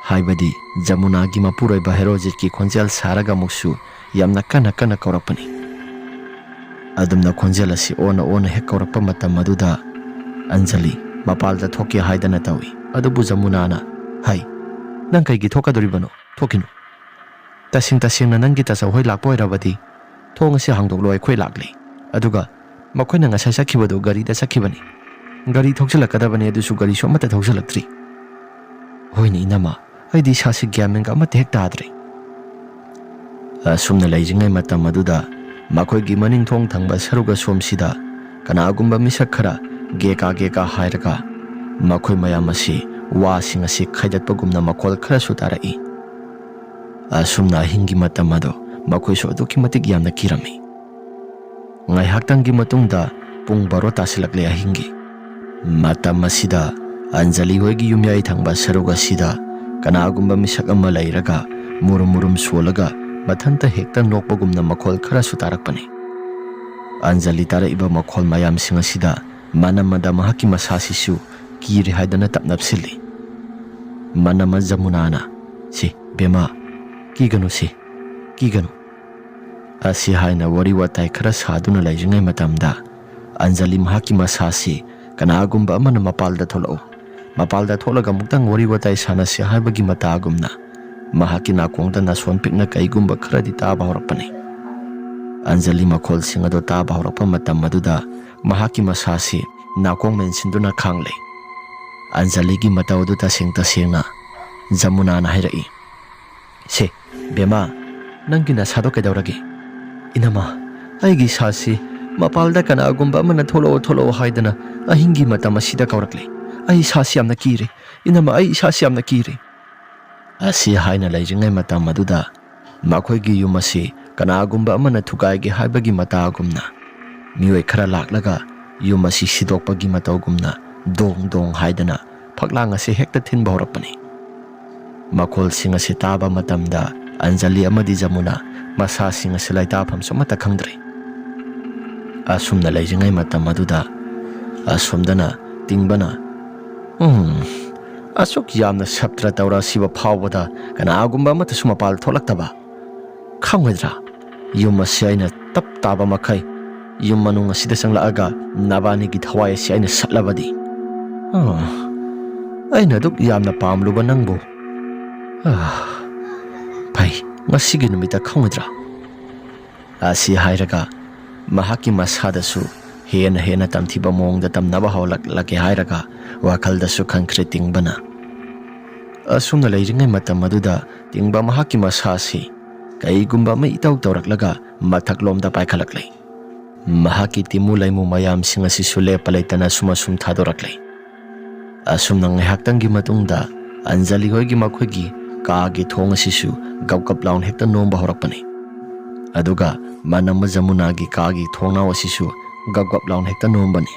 ꯍꯥꯏꯕꯗꯤ ꯖꯃꯨꯅꯥꯒꯤ ꯃꯄꯨꯔꯣꯏꯕ ꯍꯦꯔꯣꯖꯤꯠꯀꯤ ꯈꯣꯟꯖꯦꯜ ꯁꯥꯔꯒ ꯑꯃꯨꯛꯁꯨ ꯌꯥꯝꯅ ꯀꯟꯅ ꯀꯟꯅ ꯀꯧꯔꯛꯄꯅꯤ꯫ ꯑꯗꯨꯝꯅ ꯈꯣꯟꯖꯦꯜ ꯑꯁꯤ ꯑꯣꯟꯅ ꯑꯣꯟꯅ ꯍꯦꯛ ꯀꯧꯔꯛꯄ ꯃꯇꯝ ꯑꯗꯨꯗ ꯑꯟꯖꯂꯤ ꯃꯄꯥꯜꯗ ꯊꯣꯛꯀꯦ ꯍꯥꯏꯗꯅ ꯇꯧꯏ꯫ ꯑꯗꯨꯕꯨ ꯖꯃꯨꯅꯥꯅ, "ꯍꯩ, ꯅꯪ ꯀꯩꯒꯤ ꯊꯣꯛꯀꯗꯧꯔꯤꯕꯅꯣ? ꯊꯣꯛꯈꯤꯅꯨ꯫ "ꯇꯁꯦꯡ ꯇꯁꯦꯡꯅ ꯅꯪꯒꯤ ꯇꯥꯆꯧ ꯍꯣꯏ ꯂꯥꯛꯄ ꯑꯣꯏꯔꯕꯗꯤ ꯊꯣꯡ ꯑꯁꯤ ꯍꯥꯡꯗꯣꯛꯂꯣ, ꯑꯩꯈꯣꯏ ꯂꯥꯛꯂꯤ꯫ ꯑꯗꯨꯒ ꯃꯈꯣꯏꯅ ꯉꯁꯥꯏ ꯆꯠꯈꯤꯕꯗꯨ ꯒꯥꯔꯤꯗ ꯆꯠꯈꯤꯕꯅꯤ꯫ ꯒꯥꯔꯤ ꯊꯧꯖꯤꯜꯂꯛꯀꯗꯕꯅꯤ, ꯑꯗꯨꯁꯨ ꯒꯥꯔꯤꯁꯨ ꯑꯃꯠꯇ ꯊꯧꯖꯤꯜꯂꯛꯇ꯭ꯔꯤ꯫ ꯍꯣꯏꯅꯦ ꯏꯅꯝꯃ, ꯑꯩꯗꯤ ꯏꯁꯥꯁꯤ ꯒ꯭ꯌꯥꯟ ꯃꯦꯟꯒ ꯑꯃꯠꯇ ꯍꯦꯛ ꯇꯥꯗ꯭ꯔꯦ"꯫ ꯑꯁꯨꯝꯅ ꯂꯩꯔꯤꯉꯩ ꯃꯇꯝ ꯑꯗꯨꯗ ꯃꯈꯣꯏꯒꯤ ꯃꯅꯤꯡ ꯊꯣꯡ ꯊꯪꯕ ꯁꯔꯨꯛ ꯑꯁꯣꯝꯁꯤꯗ ꯀꯅꯥꯒꯨꯝꯕ ꯃꯤꯁꯛ ꯈꯔ ꯒꯦꯀꯥ ꯒꯦꯀꯥ ꯍꯥꯏꯔꯒ ꯃꯈꯣꯏ ꯃꯌꯥꯝ ꯑꯁꯤ ꯋꯥꯁꯤꯡ ꯑꯁꯤ ꯈꯥꯏꯗꯠꯄꯒꯨꯝꯅ ꯃꯈꯣꯜ ꯈꯔꯁꯨ ꯇꯥꯔꯛꯏ꯫ ꯑꯁꯨꯝꯅ ꯑꯍꯤꯡꯒꯤ ꯃꯇꯝ ꯑꯗꯣ ꯃꯈꯣꯏꯁꯨ ꯑꯗꯨꯛꯀꯤ ꯃꯇꯤꯛ ꯌꯥꯝꯅ ꯀꯤꯔꯝꯃꯤ꯫ ꯉꯥꯏꯍꯥꯛꯇꯪꯒꯤ ꯃꯇꯨꯡꯗ ꯄꯨꯡ ꯕꯥꯔꯣ ꯇꯥꯁꯤꯜꯂꯛꯂꯦ ꯑꯍꯤꯡꯒꯤ꯫ ꯃꯇꯝ ꯑꯁꯤꯗ ꯑꯟꯖꯂꯤ ꯍꯣꯏꯒꯤ ꯌꯨꯝꯌꯥꯏ ꯊꯪꯕ ꯁꯔꯨꯛ ꯑꯁꯤꯗ ꯀꯅꯥꯒꯨꯝꯕ ꯃꯤꯁꯛ ꯑꯃ ꯂꯩꯔꯒ ꯃꯨꯔꯨꯝ ꯃꯨꯔꯨꯝ ꯁꯣꯜꯂꯒ ꯃꯊꯟꯇ ꯍꯦꯛꯇ ꯅꯣꯛꯄꯒꯨꯝꯅ ꯃꯈꯣꯜ ꯈꯔꯁꯨ ꯇꯥꯔꯛꯄꯅꯤ꯫ ꯑꯟꯖꯂꯤ ꯇꯥꯔꯛꯏꯕ ꯃꯈꯣꯜ ꯃꯌꯥꯝꯁꯤꯡ ꯑꯁꯤꯗ ꯃꯅꯝꯃꯗ ꯃꯍꯥꯛꯀꯤ ꯃꯁꯥꯁꯤꯁꯨ ꯀꯤꯔꯦ ꯍꯥꯏꯗꯅ ꯇꯞ ꯅꯞꯁꯤꯜꯂꯤ꯫ ꯃꯅꯝꯃ ꯖꯃꯨꯅꯥꯅ, "ꯁꯤ, ꯕꯦꯃꯥ, ꯀꯤꯒꯅꯨ ꯁꯤ, ꯀꯤꯒꯅꯨ" ꯑꯁꯤ ꯍꯥꯏꯅ ꯋꯥꯔꯤ ꯋꯥꯇꯥꯏ ꯈꯔ ꯁꯥꯗꯨꯅ ꯂꯩꯔꯤꯉꯩ ꯃꯇꯝꯗ ꯑꯟꯖꯂꯤ ꯃꯍꯥꯛꯀꯤ ꯃꯁꯥꯁꯤ ꯀꯅꯥꯒꯨꯝꯕ ꯑꯃꯅ "ꯃꯄꯥꯜꯗ ꯊꯣꯛꯂꯛꯎ, ꯃꯄꯥꯜꯗ ꯊꯣꯛꯂꯒ ꯑꯃꯨꯛꯇꯪ ꯋꯥꯔꯤ ꯋꯥꯇꯥꯏ ꯁꯥꯟꯅꯁꯤ" ꯍꯥꯏꯕꯒꯤ ꯃꯇꯥꯒꯨꯝꯅ ꯃꯍꯥꯛꯀꯤ ꯅꯥꯀꯣꯡꯗ ꯅꯥꯁꯣꯟ ꯄꯤꯛꯅ ꯀꯩꯒꯨꯝꯕ ꯈꯔꯗꯤ ꯇꯥꯕ ꯍꯧꯔꯛꯄꯅꯤ꯫ ꯑꯟꯖꯂꯤ ꯃꯈꯣꯜꯁꯤꯡ ꯑꯗꯨ ꯇꯥꯕ ꯍꯧꯔꯛꯄ ꯃꯇꯝ ꯑꯗꯨꯗ ꯃꯍꯥꯛꯀꯤ ꯃꯁꯥꯁꯤ ꯅꯥꯀꯣꯡ ꯃꯦꯟꯁꯤꯟꯗꯨꯅ ꯈꯥꯡꯂꯦ꯫ ꯑꯟꯖꯂꯤꯒꯤ ꯃꯇꯧ ꯑꯗꯨ ꯇꯁꯦꯡ ꯇꯁꯦꯡꯅ ꯖꯃꯨꯅꯥꯅ ꯍꯥꯏꯔꯛꯏ꯫ "ꯁꯦ, ꯕꯦꯃꯥ, ꯅꯪꯒꯤ ꯅꯁꯥꯗꯣ ꯀꯩꯗꯧꯔꯒꯦ?" "ꯏꯅꯝꯃ, ꯑꯩꯒꯤ ꯏꯁꯥꯁꯤ ꯃꯄꯥꯜꯗ ꯀꯅꯥꯒꯨꯝꯕ ꯑꯃꯅ ꯊꯣꯛꯂꯛꯑꯣ, ꯊꯣꯛꯂꯛꯑꯣ ꯍꯥꯏꯗꯅ ꯑꯍꯤꯡꯒꯤ ꯃꯇꯝ ꯑꯁꯤꯗ ꯀꯧꯔꯛꯂꯦ꯫ ꯑꯩ ꯏꯁꯥꯁꯤ ꯌꯥꯝꯅ ꯀꯤꯔꯦ꯫ ꯏꯅꯝꯃ, ꯑꯩ ꯏꯁꯥꯁꯤ ꯌꯥꯝꯅ ꯀꯤꯔꯦ" ꯑꯁꯤ ꯍꯥꯏꯅ ꯂꯩꯔꯤꯉꯩ ꯃꯇꯝ ꯑꯗꯨꯗ ꯃꯈꯣꯏꯒꯤ ꯌꯨꯝ ꯑꯁꯤ ꯀꯅꯥꯒꯨꯝꯕ ꯑꯃꯅ ꯊꯨꯒꯥꯏꯒꯦ ꯍꯥꯏꯕꯒꯤ ꯃꯇꯥꯒꯨꯝꯅ ꯃꯤꯑꯣꯏ ꯈꯔ ꯂꯥꯛꯂꯒ ꯌꯨꯝ ꯑꯁꯤ ꯁꯤꯗꯣꯛꯄꯒꯤ ꯃꯇꯧꯒꯨꯝꯅ ꯗꯣꯡ ꯗꯣꯡ ꯍꯥꯏꯗꯅ ꯐꯛꯂꯥꯡ ꯑꯁꯤ ꯍꯦꯛꯇ ꯊꯤꯟꯕ ꯍꯧꯔꯛꯄꯅꯤ꯫ ꯃꯈꯣꯜꯁꯤꯡ ꯑꯁꯤ ꯇꯥꯕ ꯃꯇꯝꯗ ꯑꯟꯖꯂꯤ ꯑꯃꯗꯤ ꯖꯃꯨꯅꯥ ꯃꯁꯥꯁꯤꯡ ꯑꯁꯤ ꯂꯩꯇꯥꯐꯝꯁꯨ ꯑꯃꯠꯇ ꯈꯪꯗ꯭ꯔꯦ꯫ ꯑꯁꯨꯝꯅ ꯂꯩꯔꯤꯉꯩ ꯃꯇꯝ ꯑꯗꯨꯗ ꯑꯁꯣꯝꯗꯅ ꯇꯤꯡꯕꯅ, "ꯎꯝ, ꯑꯁꯨꯛ ꯌꯥꯝꯅ ꯁꯞꯇ꯭ꯔ ꯇꯧꯔꯛꯑꯁꯤꯕ ꯐꯥꯎꯕꯗ ꯀꯅꯥꯒꯨꯝꯕ ꯑꯃꯠꯇꯁꯨ ꯃꯄꯥꯜ ꯊꯣꯛꯂꯛꯇꯕ? ꯈꯪꯉꯣꯏꯗ꯭ꯔꯥ? ꯌꯨꯝ ꯑꯁꯤ ꯑꯩꯅ ꯇꯞ ꯇꯥꯕ ꯃꯈꯩ ꯌꯨꯝ ꯃꯅꯨꯡ ꯑꯁꯤꯗ ꯆꯪꯂꯛꯑꯒ ꯅꯕꯥꯅꯤꯒꯤ ꯊꯋꯥꯏ ꯑꯁꯤ ꯑꯩꯅ ꯁꯠꯂꯕꯗꯤ? ꯑꯥ, ꯑꯩꯅ ꯑꯗꯨꯛ ꯌꯥꯝꯅ ꯄꯥꯝꯂꯨꯕ ꯅꯪꯕꯨ꯫ ꯑꯥ, ꯐꯩ, ꯉꯁꯤꯒꯤ ꯅꯨꯃꯤꯠꯇ ꯈꯪꯉꯣꯏꯗ꯭ꯔꯥ?" ꯑꯁꯤ ꯍꯥꯏꯔꯒ ꯃꯍꯥꯛꯀꯤ ꯃꯁꯥꯗꯁꯨ ꯍꯦꯟꯅ ꯍꯦꯟꯅ ꯇꯝꯊꯤꯕ ꯃꯑꯣꯡꯗ ꯇꯝꯅꯕ ꯍꯧꯔꯛꯂꯒꯦ ꯍꯥꯏꯔꯒ ꯋꯥꯈꯜꯗꯁꯨ ꯈꯟꯈ꯭ꯔꯦ ꯇꯤꯡꯕꯅ꯫ ꯑꯁꯨꯝꯅ ꯂꯩꯔꯤꯉꯩ ꯃꯇꯝ ꯑꯗꯨꯗ ꯇꯤꯡꯕ ꯃꯍꯥꯛꯀꯤ ꯃꯁꯥ ꯑꯁꯤ ꯀꯩꯒꯨꯝꯕ ꯑꯃ ꯏꯇꯧ ꯇꯧꯔꯛꯂꯒ ꯃꯊꯛꯂꯣꯝꯗ ꯄꯥꯏꯈꯠꯂꯛꯂꯦ꯫ ꯃꯍꯥꯛꯀꯤ ꯇꯤꯃꯨ ꯂꯩꯃꯨ ꯃꯌꯥꯝꯁꯤꯡ ꯑꯁꯤꯁꯨ ꯂꯦꯞꯄ ꯂꯩꯇꯅ ꯑꯁꯨꯝ ꯑꯁꯨꯝ ꯊꯥꯗꯣꯔꯛꯂꯦ꯫ ꯑꯁꯨꯝꯅ ꯉꯥꯏꯍꯥꯛꯇꯪꯒꯤ ꯃꯇꯨꯡꯗ ꯑꯟꯖꯂꯤ ꯍꯣꯏꯒꯤ ꯃꯈꯣꯏꯒꯤ ꯀꯥꯒꯤ ꯊꯣꯡ ꯑꯁꯤꯁꯨ ꯒꯞ ꯒꯞ ꯂꯥꯎꯅ ꯍꯦꯛꯇ ꯅꯣꯝꯕ ꯍꯧꯔꯛꯄꯅꯤ꯫ ꯑꯗꯨꯒ ꯃꯅꯝꯃ ꯖꯃꯨꯅꯥꯒꯤ ꯀꯥꯒꯤ ꯊꯣꯡꯅꯥꯎ ꯑꯁꯤꯁꯨ ꯒꯞ ꯒꯞ ꯂꯥꯎꯅ ꯍꯦꯛꯇ ꯅꯣꯝꯕꯅꯤ꯫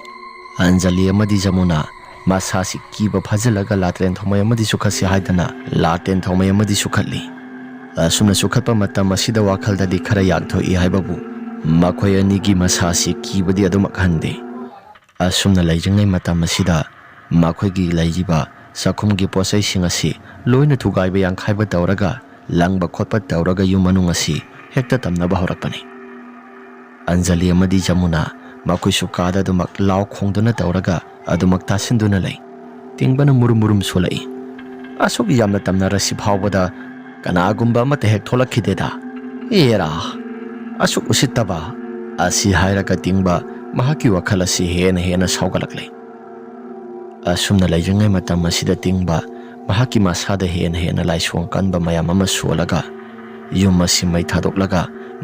ꯑꯟꯖꯂꯤ ꯑꯃꯗꯤ ꯖꯃꯨꯅꯥ ꯃꯁꯥꯁꯤ ꯀꯤꯕ ꯐꯥꯖꯤꯜꯂꯒ ꯂꯥꯇ꯭ꯔꯦꯟ ꯊꯧꯃꯩ ꯑꯃꯗꯤ ꯆꯨꯈꯠꯁꯤ ꯍꯥꯏꯗꯅ ꯂꯥꯇ꯭ꯔꯦꯟ ꯊꯧꯃꯩ ꯑꯃꯗꯤ ꯆꯨꯈꯠꯂꯤ꯫ ꯑꯁꯨꯝꯅ ꯆꯨꯈꯠꯄ ꯃꯇꯝ ꯑꯁꯤꯗ ꯋꯥꯈꯜꯗꯗꯤ ꯈꯔ ꯌꯥꯡꯊꯣꯛꯏ ꯍꯥꯏꯕꯕꯨ ꯃꯈꯣꯏ ꯑꯅꯤꯒꯤ ꯃꯁꯥꯁꯤ ꯀꯤꯕꯗꯤ ꯑꯗꯨꯃꯛ ꯍꯟꯗꯦ꯫ ꯑꯁꯨꯝꯅ ꯂꯩꯔꯤꯉꯩ ꯃꯇꯝ ꯑꯁꯤꯗ ꯃꯈꯣꯏꯒꯤ ꯂꯩꯔꯤꯕ ꯆꯥꯛꯈꯨꯝꯒꯤ ꯄꯣꯠꯆꯩꯁꯤꯡ ꯑꯁꯤ ꯂꯣꯏꯅ ꯊꯨꯒꯥꯏꯕ ꯌꯥꯡꯈꯥꯏꯕ ꯇꯧꯔꯒ ꯂꯪꯕ ꯈꯣꯠꯄ ꯇꯧꯔꯒ ꯌꯨꯝ ꯃꯅꯨꯡ ꯑꯁꯤ ꯍꯦꯛꯇ ꯇꯝꯅꯕ ꯍꯧꯔꯛꯄꯅꯤ꯫ ꯑꯟꯖꯂꯤ ꯑꯃꯗꯤ ꯖꯃꯨꯅꯥ ꯃꯈꯣꯏꯁꯨ ꯀꯥꯗ ꯑꯗꯨꯃꯛ ꯂꯥꯎ ꯈꯣꯡꯗꯨꯅ ꯇꯧꯔꯒ ꯑꯗꯨꯃꯛ ꯇꯥꯁꯤꯟꯗꯨꯅ ꯂꯩ꯫ ꯇꯤꯡꯕꯅ ꯃꯨꯔꯨꯝ ꯃꯨꯔꯨꯝ ꯁꯣꯜꯂꯛꯏ꯫ "ꯑꯁꯨꯛ ꯌꯥꯝꯅ ꯇꯝꯅꯔꯁꯤ ꯐꯥꯎꯕꯗ ꯀꯅꯥꯒꯨꯝꯕ ꯑꯃꯠꯇ ꯍꯦꯛ ꯊꯣꯛꯂꯛꯈꯤꯗꯦꯗ꯫ ꯑꯦꯔꯥ, ꯑꯁꯨꯛ ꯎꯁꯤꯠꯇꯕ!" ꯑꯁꯤ ꯍꯥꯏꯔꯒ ꯇꯤꯡꯕ ꯃꯍꯥꯛꯀꯤ ꯋꯥꯈꯜ ꯑꯁꯤ ꯍꯦꯟꯅ ꯍꯦꯟꯅ ꯁꯥꯎꯒꯠꯂꯛꯂꯦ꯫ ꯑꯁꯨꯝꯅ ꯂꯩꯔꯤꯉꯩ ꯃꯇꯝ ꯑꯁꯤꯗ ꯇꯤꯡꯕ ꯃꯍꯥꯛꯀꯤ ꯃꯁꯥꯗ ꯍꯦꯟꯅ ꯍꯦꯟꯅ ꯂꯥꯏꯁꯣꯡ ꯀꯟꯕ ꯃꯌꯥꯝ ꯑꯃ ꯁꯣꯜꯂꯒ ꯌꯨꯝ ꯑꯁꯤ ꯃꯩ ꯊꯥꯗꯣꯛꯂꯒ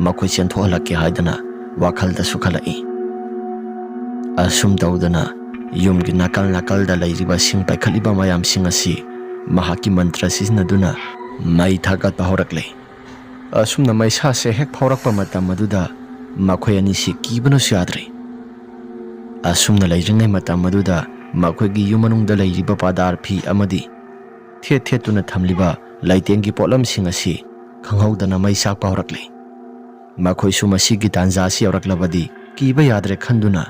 ꯃꯈꯣꯏ ꯆꯦꯟꯊꯣꯛꯍꯜꯂꯛꯀꯦ ꯍꯥꯏꯗꯅ ꯋꯥꯈꯜꯗ ꯁꯨꯈꯠꯂꯛꯏ꯫ ꯑꯁꯨꯝ ꯇꯧꯗꯅ ꯌꯨꯝꯒꯤ ꯅꯥꯀꯜ ꯅꯥꯀꯜꯗ ꯂꯩꯔꯤꯕ ꯁꯤꯡ ꯄꯥꯏꯈꯠꯂꯤꯕ ꯃꯌꯥꯝꯁꯤꯡ ꯑꯁꯤ ꯃꯍꯥꯛꯀꯤ ꯃꯟꯇ꯭ꯔ ꯁꯤꯖꯤꯟꯅꯗꯨꯅ ꯃꯩ ꯊꯥꯒꯠꯄ ꯍꯧꯔꯛꯂꯦ꯫ ꯑꯁꯨꯝꯅ ꯃꯩꯁꯥꯁꯦ ꯍꯦꯛ ꯐꯥꯎꯔꯛꯄ ꯃꯇꯝ ꯑꯗꯨꯗ ꯃꯈꯣꯏ ꯑꯅꯤꯁꯤ ꯀꯤꯕꯅꯁꯨ ꯌꯥꯗ꯭ꯔꯦ꯫ ꯑꯁꯨꯝꯅ ꯂꯩꯔꯤꯉꯩ ꯃꯇꯝ ꯑꯗꯨꯗ ꯃꯈꯣꯏꯒꯤ ꯌꯨꯝ ꯃꯅꯨꯡꯗ ꯂꯩꯔꯤꯕ ꯄꯥꯗꯥꯔ ꯐꯤ ꯑꯃꯗꯤ ꯊꯦꯠ ꯊꯦꯠꯇꯨꯅ ꯊꯝꯂꯤꯕ ꯂꯩꯇꯦꯡꯒꯤ ꯄꯣꯠꯂꯝꯁꯤꯡ ꯑꯁꯤ ꯈꯪꯍꯧꯗꯅ ꯃꯩ ꯆꯥꯛꯄ ꯍꯧꯔꯛꯂꯦ꯫ ꯃꯈꯣꯏꯁꯨ ꯃꯁꯤꯒꯤ ꯇꯥꯟꯖꯥ ꯑꯁꯤ ꯌꯧꯔꯛꯂꯕꯗꯤ ꯀꯤꯕ ꯌꯥꯗ꯭ꯔꯦ ꯈꯟꯗꯨꯅ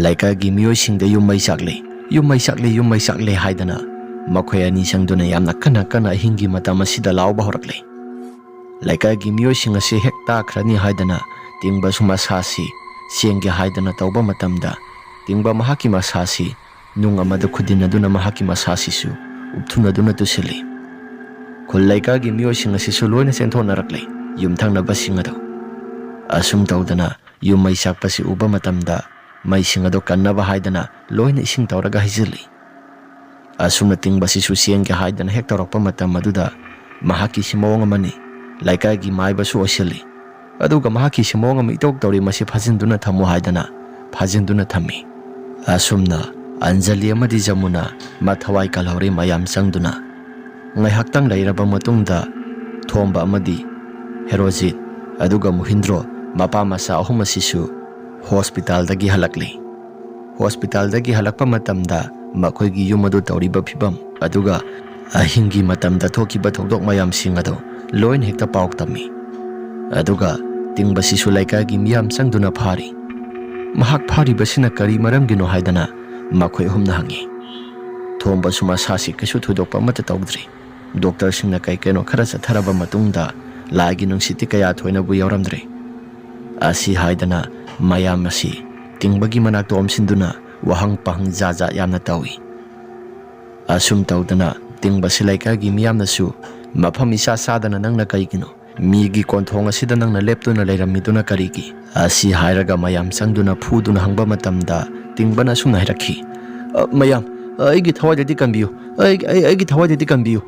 ꯂꯩꯀꯥꯏꯒꯤ ꯃꯤꯑꯣꯏꯁꯤꯡꯗ "ꯌꯨꯝ ꯃꯩ ꯆꯥꯛꯂꯦ, ꯌꯨꯝ ꯃꯩ ꯆꯥꯛꯂꯦ, ꯌꯨꯝ ꯃꯩ ꯆꯥꯛꯂꯦ" ꯍꯥꯏꯗꯅ ꯃꯈꯣꯏ ꯑꯅꯤ ꯆꯪꯗꯨꯅ ꯌꯥꯝꯅ ꯀꯟꯅ ꯀꯟꯅ ꯑꯍꯤꯡꯒꯤ ꯃꯇꯝ ꯑꯁꯤꯗ ꯂꯥꯎꯕ ꯍꯧꯔꯛꯂꯦ꯫ ꯂꯩꯀꯥꯏꯒꯤ ꯃꯤꯑꯣꯏꯁꯤꯡ ꯑꯁꯤ ꯍꯦꯛ ꯇꯥꯈ꯭ꯔꯅꯤ ꯍꯥꯏꯗꯅ ꯇꯤꯡꯕꯁꯨ ꯃꯁꯥꯁꯤ ꯆꯦꯟꯒꯦ ꯍꯥꯏꯗꯅ ꯇꯧꯕ ꯃꯇꯝꯗ ꯇꯤꯡꯕ ꯃꯍꯥꯛꯀꯤ ꯃꯁꯥꯁꯤ ꯅꯨꯡ ꯑꯃꯗ ꯈꯨꯗꯤꯟꯅꯗꯨꯅ ꯃꯍꯥꯛꯀꯤ ꯃꯁꯥꯁꯤꯁꯨ ꯎꯞꯊꯨꯅꯗꯨꯅ ꯇꯨꯁꯤꯜꯂꯤ꯫ ꯈꯨꯜ ꯂꯩꯀꯥꯏꯒꯤ ꯃꯤꯑꯣꯏꯁꯤꯡ ꯑꯁꯤꯁꯨ ꯂꯣꯏꯅ ꯆꯦꯟꯊꯣꯛꯅꯔꯛꯂꯦ ꯌꯨꯝꯊꯪꯅꯕꯁꯤꯡ ꯑꯗꯨ꯫ ꯑꯁꯨꯝ ꯇꯧꯗꯅ ꯌꯨꯝ ꯃꯩ ꯆꯥꯛꯄꯁꯤ ꯎꯕ ꯃꯇꯝꯗ ꯃꯩꯁꯤꯡ ꯑꯗꯨ ꯀꯟꯅꯕ ꯍꯥꯏꯗꯅ ꯂꯣꯏꯅ ꯏꯁꯤꯡ ꯇꯧꯔꯒ ꯍꯩꯖꯤꯜꯂꯤ꯫ ꯑꯁꯨꯝꯅ ꯇꯤꯡꯕꯁꯤꯁꯨ ꯆꯦꯟꯒꯦ ꯍꯥꯏꯗꯅ ꯍꯦꯛ ꯇꯧꯔꯛꯄ ꯃꯇꯝ ꯑꯗꯨꯗ ꯃꯍꯥꯛꯀꯤꯁꯤ ꯃꯑꯣꯡ ꯑꯃꯅꯤ, ꯂꯩꯀꯥꯏꯒꯤ ꯃꯥꯏꯕꯁꯨ ꯑꯣꯏꯁꯤꯜꯂꯤ꯫ ꯑꯗꯨꯒ ꯃꯍꯥꯛꯀꯤꯁꯤ ꯃꯑꯣꯡ ꯑꯃ ꯏꯇꯧ ꯇꯧꯔꯤ, ꯃꯁꯤ ꯐꯥꯖꯤꯟꯗꯨꯅ ꯊꯝꯃꯨ ꯍꯥꯏꯗꯅ ꯐꯥꯖꯤꯟꯗꯨꯅ ꯊꯝꯃꯤ꯫ ꯑꯁꯨꯝꯅ ꯑꯟꯖꯂꯤ ꯑꯃꯗꯤ ꯖꯃꯨꯅ ꯃꯊꯋꯥꯏ ꯀꯜꯍꯧꯔꯤ ꯃꯌꯥꯝ ꯆꯪꯗꯨꯅ꯫ ꯉꯥꯏꯍꯥꯛꯇꯪ ꯂꯩꯔꯕ ꯃꯇꯨꯡꯗ ꯊꯣꯝꯕ ꯑꯃꯗꯤ ꯍꯦꯔꯣꯖꯤꯠ ꯑꯗꯨꯒ ꯃꯨꯍꯤꯟꯗ꯭ꯔꯣ ꯃꯄꯥ ꯃꯆꯥ ꯑꯍꯨꯝ ꯑꯁꯤꯁꯨ ꯍꯣꯁꯄꯤꯇꯥꯜꯗꯒꯤ ꯍꯜꯂꯛꯂꯤ꯫ ꯍꯣꯁꯄꯤꯇꯥꯜꯗꯒꯤ ꯍꯜꯂꯛꯄ ꯃꯇꯝꯗ ꯃꯈꯣꯏꯒꯤ ꯌꯨꯝ ꯑꯗꯨ ꯇꯧꯔꯤꯕ ꯐꯤꯕꯝ ꯑꯗꯨꯒ ꯑꯍꯤꯡꯒꯤ ꯃꯇꯝꯗ ꯊꯣꯛꯈꯤꯕ ꯊꯧꯗꯣꯛ ꯃꯌꯥꯝꯁꯤꯡ ꯑꯗꯨ ꯂꯣꯏꯅ ꯍꯦꯛꯇ ꯄꯥꯎ ꯇꯝꯃꯤ꯫ ꯑꯗꯨꯒ ꯇꯤꯡꯕꯁꯤꯁꯨ ꯂꯩꯀꯥꯏꯒꯤ ꯃꯤꯌꯥꯝ ꯆꯪꯗꯨꯅ ꯐꯥꯔꯤ꯫ ꯃꯍꯥꯛ ꯐꯥꯔꯤꯕꯁꯤꯅ ꯀꯔꯤ ꯃꯔꯝꯒꯤꯅꯣ ꯍꯥꯏꯗꯅ ꯃꯈꯣꯏ ꯑꯍꯨꯝꯅ ꯍꯪꯉꯤ꯫ ꯊꯣꯝꯕꯁꯨ ꯃꯁꯥꯁꯤ ꯀꯩꯁꯨ ꯊꯣꯏꯗꯣꯛꯄ ꯑꯃꯠꯇ ꯇꯧꯗ꯭ꯔꯤ꯫ ꯗꯣꯛꯇꯔꯁꯤꯡꯅ ꯀꯩ ꯀꯩꯅꯣ ꯈꯔ ꯆꯠꯊꯔꯕ ꯃꯇꯨꯡꯗ ꯂꯥꯏꯒꯤ ꯅꯨꯡꯁꯤꯠꯇꯤ ꯀꯌꯥ ꯊꯣꯏꯅꯕꯨ ꯌꯥꯎꯔꯝꯗ꯭ꯔꯦ꯫ ꯑꯁꯤ ꯍꯥꯏꯗꯅ ꯃꯌꯥꯝ ꯑꯁꯤ ꯇꯤꯡꯕꯒꯤ ꯃꯅꯥꯛꯇ ꯑꯣꯝꯁꯤꯟꯗꯨꯅ ꯋꯥꯍꯪ ꯄꯥꯍꯪ ꯖꯥꯠ ꯖꯥꯠ ꯌꯥꯝꯅ ꯇꯧꯏ꯫ ꯑꯁꯨꯝ ꯇꯧꯗꯅ ꯇꯤꯡꯕꯁꯤ ꯂꯩꯀꯥꯏꯒꯤ ꯃꯤꯌꯥꯝꯅꯁꯨ ꯃꯐꯝ ꯏꯆꯥ ꯆꯥꯗꯅ ꯅꯪꯅ ꯀꯩꯒꯤꯅꯣ ꯃꯤꯒꯤ ꯀꯣꯟꯊꯣꯡ ꯑꯁꯤꯗ ꯅꯪꯅ ꯂꯦꯞꯇꯨꯅ ꯂꯩꯔꯝꯃꯤꯗꯨꯅ ꯀꯔꯤꯒꯤ? ꯑꯁꯤ ꯍꯥꯏꯔꯒ ꯃꯌꯥꯝ ꯆꯪꯗꯨꯅ ꯐꯨꯗꯨꯅ ꯍꯪꯕ ꯃꯇꯝꯗ ꯇꯤꯡꯕꯅ ꯑꯁꯨꯝꯅ ꯍꯥꯏꯔꯛꯈꯤ, "ꯑ, ꯃꯌꯥꯝ, ꯑ, ꯑꯩꯒꯤ ꯊꯋꯥꯏꯗꯗꯤ ꯀꯟꯕꯤꯌꯨ, ꯑꯩ, ꯑꯩ, ꯑꯩꯒꯤ ꯊꯋꯥꯏꯗꯗꯤ ꯀꯟꯕꯤꯌꯨ"꯫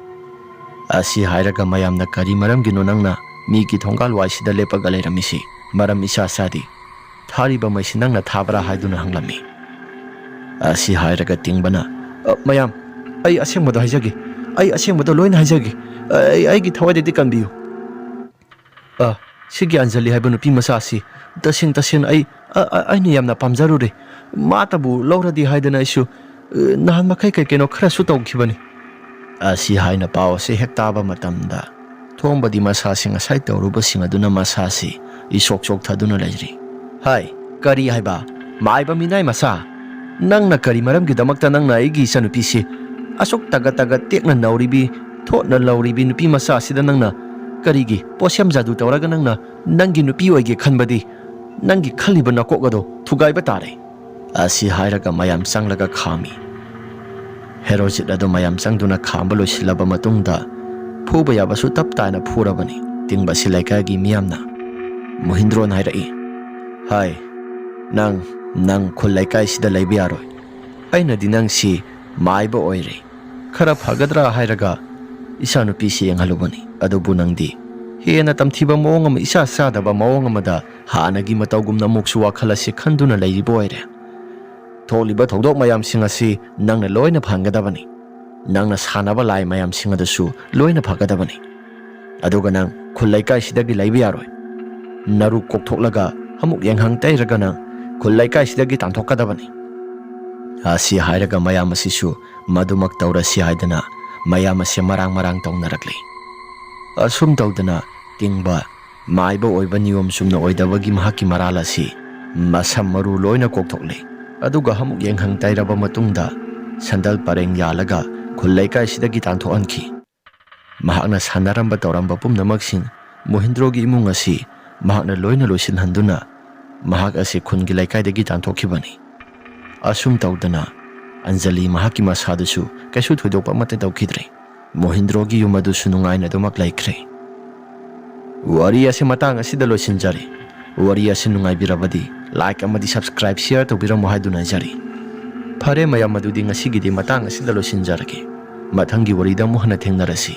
ꯑꯁꯤ ꯍꯥꯏꯔꯒ ꯃꯌꯥꯝꯅ, "ꯀꯔꯤ ꯃꯔꯝꯒꯤꯅꯣ ꯅꯪꯅ ꯃꯤꯒꯤ ꯊꯣꯡꯒꯥꯜ ꯋꯥꯏꯁꯤꯗ ꯂꯦꯞꯄꯒ ꯂꯩꯔꯝꯃꯤꯁꯤ? ꯃꯔꯝ ꯏꯆꯥ ꯆꯥꯗꯦ꯫ ꯊꯥꯔꯤꯕ ꯃꯩꯁꯤ ꯅꯪꯅ ꯊꯥꯕ꯭ꯔꯥ?" ꯍꯥꯏꯗꯨꯅ ꯍꯪꯂꯝꯃꯤ꯫ ꯑꯁꯤ ꯍꯥꯏꯔꯒ ꯇꯤꯡꯕꯅ, "ꯑ, ꯃꯌꯥꯝ, ꯑꯩ ꯑꯁꯦꯡꯕꯗꯣ ꯍꯥꯏꯖꯒꯦ꯫ ꯑꯩ ꯑꯁꯦꯡꯕꯗꯣ ꯂꯣꯏꯅ ꯍꯥꯏꯖꯒꯦ꯫ ꯑꯩ, ꯑꯩꯒꯤ ꯊꯋꯥꯏꯗꯗꯤ ꯀꯟꯕꯤꯌꯨ꯫ ꯑ, ꯁꯤꯒꯤ ꯑꯟꯖꯂꯤ ꯍꯥꯏꯕ ꯅꯨꯄꯤ ꯃꯆꯥ ꯑꯁꯤ ꯇꯁꯦꯡ ꯇꯁꯦꯡꯅ ꯑꯩ, ꯑ, ꯑ, ꯑꯩꯅ ꯌꯥꯝꯅ ꯄꯥꯝꯖꯔꯨꯔꯦ꯫ ꯃꯥꯇꯕꯨ ꯂꯧꯔꯗꯤ ꯍꯥꯏꯗꯅ ꯑꯩꯁꯨ, ꯑ, ꯅꯍꯥꯟ ꯃꯈꯩ ꯀꯩ ꯀꯩꯅꯣ ꯈꯔꯁꯨ ꯇꯧꯈꯤꯕꯅꯤ"꯫ ꯑꯁꯤ ꯍꯥꯏꯅ ꯄꯥꯎ ꯑꯁꯤ ꯍꯦꯛ ꯇꯥꯕ ꯃꯇꯝꯗ ꯊꯣꯝꯕꯗꯤ ꯃꯁꯥꯁꯤ ꯉꯁꯥꯏ ꯇꯧꯔꯨꯕꯁꯤꯡ ꯑꯗꯨꯅ ꯃꯁꯥꯁꯤ ꯏꯁꯣꯛ ꯆꯣꯛꯊꯗꯨꯅ ꯂꯩꯔꯤ꯫ "ꯍꯥꯏ, ꯀꯔꯤ ꯍꯥꯏꯕ? ꯃꯥꯏꯕ ꯃꯤꯅꯥꯏ ꯃꯆꯥ! ꯅꯪꯅ ꯀꯔꯤ ꯃꯔꯝꯒꯤꯗꯃꯛꯇ ꯅꯪꯅ ꯑꯩꯒꯤ ꯏꯆꯥꯅꯨꯄꯤꯁꯤ ꯑꯁꯨꯛ ꯇꯒꯠ ꯇꯒꯠ ꯇꯦꯛꯅ ꯅꯧꯔꯤꯕꯤ, ꯊꯣꯠꯅ ꯂꯧꯔꯤꯕꯤ ꯅꯨꯄꯤ ꯃꯆꯥ ꯑꯁꯤꯗ ꯅꯪꯅ ꯀꯔꯤꯒꯤ ꯄꯣꯠꯁꯦꯝ ꯖꯥꯗꯨ ꯇꯧꯔꯒ ꯅꯪꯅ ꯅꯪꯒꯤ ꯅꯨꯄꯤ ꯑꯣꯏꯒꯦ ꯈꯟꯕꯗꯤ? ꯅꯪꯒꯤ ꯈꯜꯂꯤꯕ ꯅꯀꯣꯛ ꯑꯗꯣ ꯊꯨꯒꯥꯏꯕ ꯇꯥꯔꯦ"꯫ ꯑꯁꯤ ꯍꯥꯏꯔꯒ ꯃꯌꯥꯝ ꯆꯪꯂꯒ ꯈꯥꯝꯃꯤ꯫ ꯍꯦꯔꯣꯖꯤꯠ ꯑꯗꯨ ꯃꯌꯥꯝ ꯆꯪꯗꯨꯅ ꯈꯥꯝꯕ ꯂꯣꯏꯁꯤꯜꯂꯕ ꯃꯇꯨꯡꯗ ꯐꯨꯕ ꯌꯥꯕꯁꯨ ꯇꯞ ꯇꯥꯅ ꯐꯨꯔꯕꯅꯤ꯫ ꯇꯤꯡꯕ ꯑꯁꯤ ꯂꯩꯀꯥꯏꯒꯤ ꯃꯤꯌꯥꯝꯅ꯫ ꯃꯣꯍꯤꯟꯗ꯭ꯔꯣꯅ ꯍꯥꯏꯔꯛꯏ, "ꯍꯥꯏ, ꯅꯪ, ꯅꯪ ꯈꯨꯜ ꯂꯩꯀꯥꯏꯁꯤꯗ ꯂꯩꯕ ꯌꯥꯔꯣꯏ꯫ ꯑꯩꯅꯗꯤ ꯅꯪꯁꯤ ꯃꯥꯏꯕ ꯑꯣꯏꯔꯦ꯫ ꯈꯔ ꯐꯒꯗ꯭ꯔꯥ ꯍꯥꯏꯔꯒ ꯏꯆꯥꯅꯨꯄꯤꯁꯤ ꯌꯦꯡꯍꯜꯂꯨꯕꯅꯤ꯫ ꯑꯗꯨꯕꯨ ꯅꯪꯗꯤ ꯍꯦꯟꯅ ꯇꯝꯊꯤꯕ ꯃꯑꯣꯡ ꯑꯃ, ꯏꯆꯥ ꯆꯥꯗꯕ ꯃꯑꯣꯡ ꯑꯃꯗ ꯍꯥꯟꯅꯒꯤ ꯃꯇꯧꯒꯨꯝꯅ ꯑꯃꯨꯛꯁꯨ ꯋꯥꯈꯜ ꯑꯁꯤ ꯈꯟꯗꯨꯅ ꯂꯩꯔꯤꯕ ꯑꯣꯏꯔꯦ꯫ ꯊꯣꯛꯂꯤꯕ ꯊꯧꯗꯣꯛ ꯃꯌꯥꯝꯁꯤꯡ ꯑꯁꯤ ꯅꯪꯅ ꯂꯣꯏꯅ ꯐꯍꯟꯒꯗꯕꯅꯤ꯫ ꯅꯪꯅ ꯁꯥꯟꯅꯕ ꯂꯥꯏ ꯃꯌꯥꯝꯁꯤꯡ ꯑꯗꯨꯁꯨ ꯂꯣꯏꯅ ꯐꯒꯗꯕꯅꯤ꯫ ꯑꯗꯨꯒ ꯅꯪ ꯈꯨꯜ ꯂꯩꯀꯥꯏꯁꯤꯗꯒꯤ ꯂꯩꯕ ꯌꯥꯔꯣꯏ꯫ ꯅꯔꯨ ꯀꯣꯛꯊꯣꯛꯂꯒ ꯑꯃꯨꯛ ꯌꯦꯡꯍꯪ ꯇꯩꯔꯒ ꯅꯪ ꯈꯨꯜ ꯂꯩꯀꯥꯏꯁꯤꯗꯒꯤ ꯇꯥꯟꯊꯣꯛꯀꯗꯕꯅꯤ꯫" ꯑꯁꯤ ꯍꯥꯏꯔꯒ ꯃꯌꯥꯝ ꯑꯁꯤꯁꯨ ꯃꯗꯨꯃꯛ ꯇꯧꯔꯁꯤ ꯍꯥꯏꯗꯅ ꯃꯌꯥꯝ ꯑꯁꯤ ꯃꯔꯥꯡ ꯃꯔꯥꯡ ꯇꯧꯅꯔꯛꯂꯤ꯫ ꯑꯁꯨꯝ ꯇꯧꯗꯅ ꯇꯤꯡꯕ ꯃꯥꯏꯕ ꯑꯣꯏꯕ ꯅꯤꯌꯣꯝ ꯆꯨꯝꯅ ꯑꯣꯏꯗꯕꯒꯤ ꯃꯍꯥꯛꯀꯤ ꯃꯔꯥꯜ ꯑꯁꯤ ꯃꯁꯝ ꯃꯔꯨ ꯂꯣꯏꯅ ꯀꯣꯛꯊꯣꯛꯂꯦ꯫ ꯑꯗꯨꯒ ꯑꯃꯨꯛ ꯌꯦꯡꯍꯪ ꯇꯩꯔꯕ ꯃꯇꯨꯡꯗ ꯁꯟꯗꯜ ꯄꯔꯦꯡ ꯌꯥꯜꯂꯒ ꯈꯨꯜ ꯂꯩꯀꯥꯏꯁꯤꯗꯒꯤ ꯇꯥꯟꯊꯣꯛꯍꯟꯈꯤ꯫ ꯃꯍꯥꯛꯅ ꯁꯥꯟꯅꯔꯝꯕ ꯇꯧꯔꯝꯕ ꯄꯨꯝꯅꯃꯛꯁꯤꯡ ꯃꯣꯍꯤꯟꯗ꯭ꯔꯣꯒꯤ ꯏꯃꯨꯡ ꯑꯁꯤ ꯃꯍꯥꯛꯅ ꯂꯣꯏꯅ ꯂꯣꯏꯁꯤꯟꯍꯟꯗꯨꯅ ꯃꯍꯥꯛ ꯑꯁꯤ ꯈꯨꯟꯒꯤ ꯂꯩꯀꯥꯏꯗꯒꯤ ꯇꯥꯟꯊꯣꯛꯈꯤꯕꯅꯤ꯫ ꯑꯁꯨꯝ ꯇꯧꯗꯅ ꯑꯟꯖꯂꯤ ꯃꯍꯥꯛꯀꯤ ꯃꯁꯥꯗꯨꯁꯨ ꯀꯩꯁꯨ ꯊꯣꯏꯗꯣꯛꯄ ꯑꯃꯠꯇ ꯇꯧꯈꯤꯗ꯭ꯔꯦ꯫ ꯃꯣꯍꯤꯟꯗ꯭ꯔꯣꯒꯤ ꯌꯨꯝ ꯑꯗꯨꯁꯨ ꯅꯨꯡꯉꯥꯏꯅ ꯑꯗꯨꯃꯛ ꯂꯩꯈ꯭ꯔꯦ꯫ ꯋꯥꯔꯤ ꯑꯁꯤ ꯃꯇꯥꯡ ꯑꯁꯤꯗ ꯂꯣꯏꯁꯤꯟꯖꯔꯦ꯫ ꯋꯥꯔꯤ ꯑꯁꯤ ꯅꯨꯡꯉꯥꯏꯕꯤꯔꯕꯗꯤ like ꯑꯃꯗꯤ subscribe, share ꯇꯧꯕꯤꯔꯝꯃꯨ ꯍꯥꯏꯗꯨꯅ ꯍꯥꯏꯖꯔꯤ꯫ ꯐꯔꯦ ꯃꯌꯥꯝ, ꯑꯗꯨꯗꯤ ꯉꯁꯤꯒꯤꯗꯤ ꯃꯇꯥꯡ ꯑꯁꯤꯗ ꯂꯣꯏꯁꯤꯟꯖꯔꯒꯦ꯫ ꯃꯊꯪꯒꯤ ꯋꯥꯔꯤꯗ ꯑꯃꯨꯛ ꯍꯟꯅ ꯊꯦꯡꯅꯔꯁꯤ꯫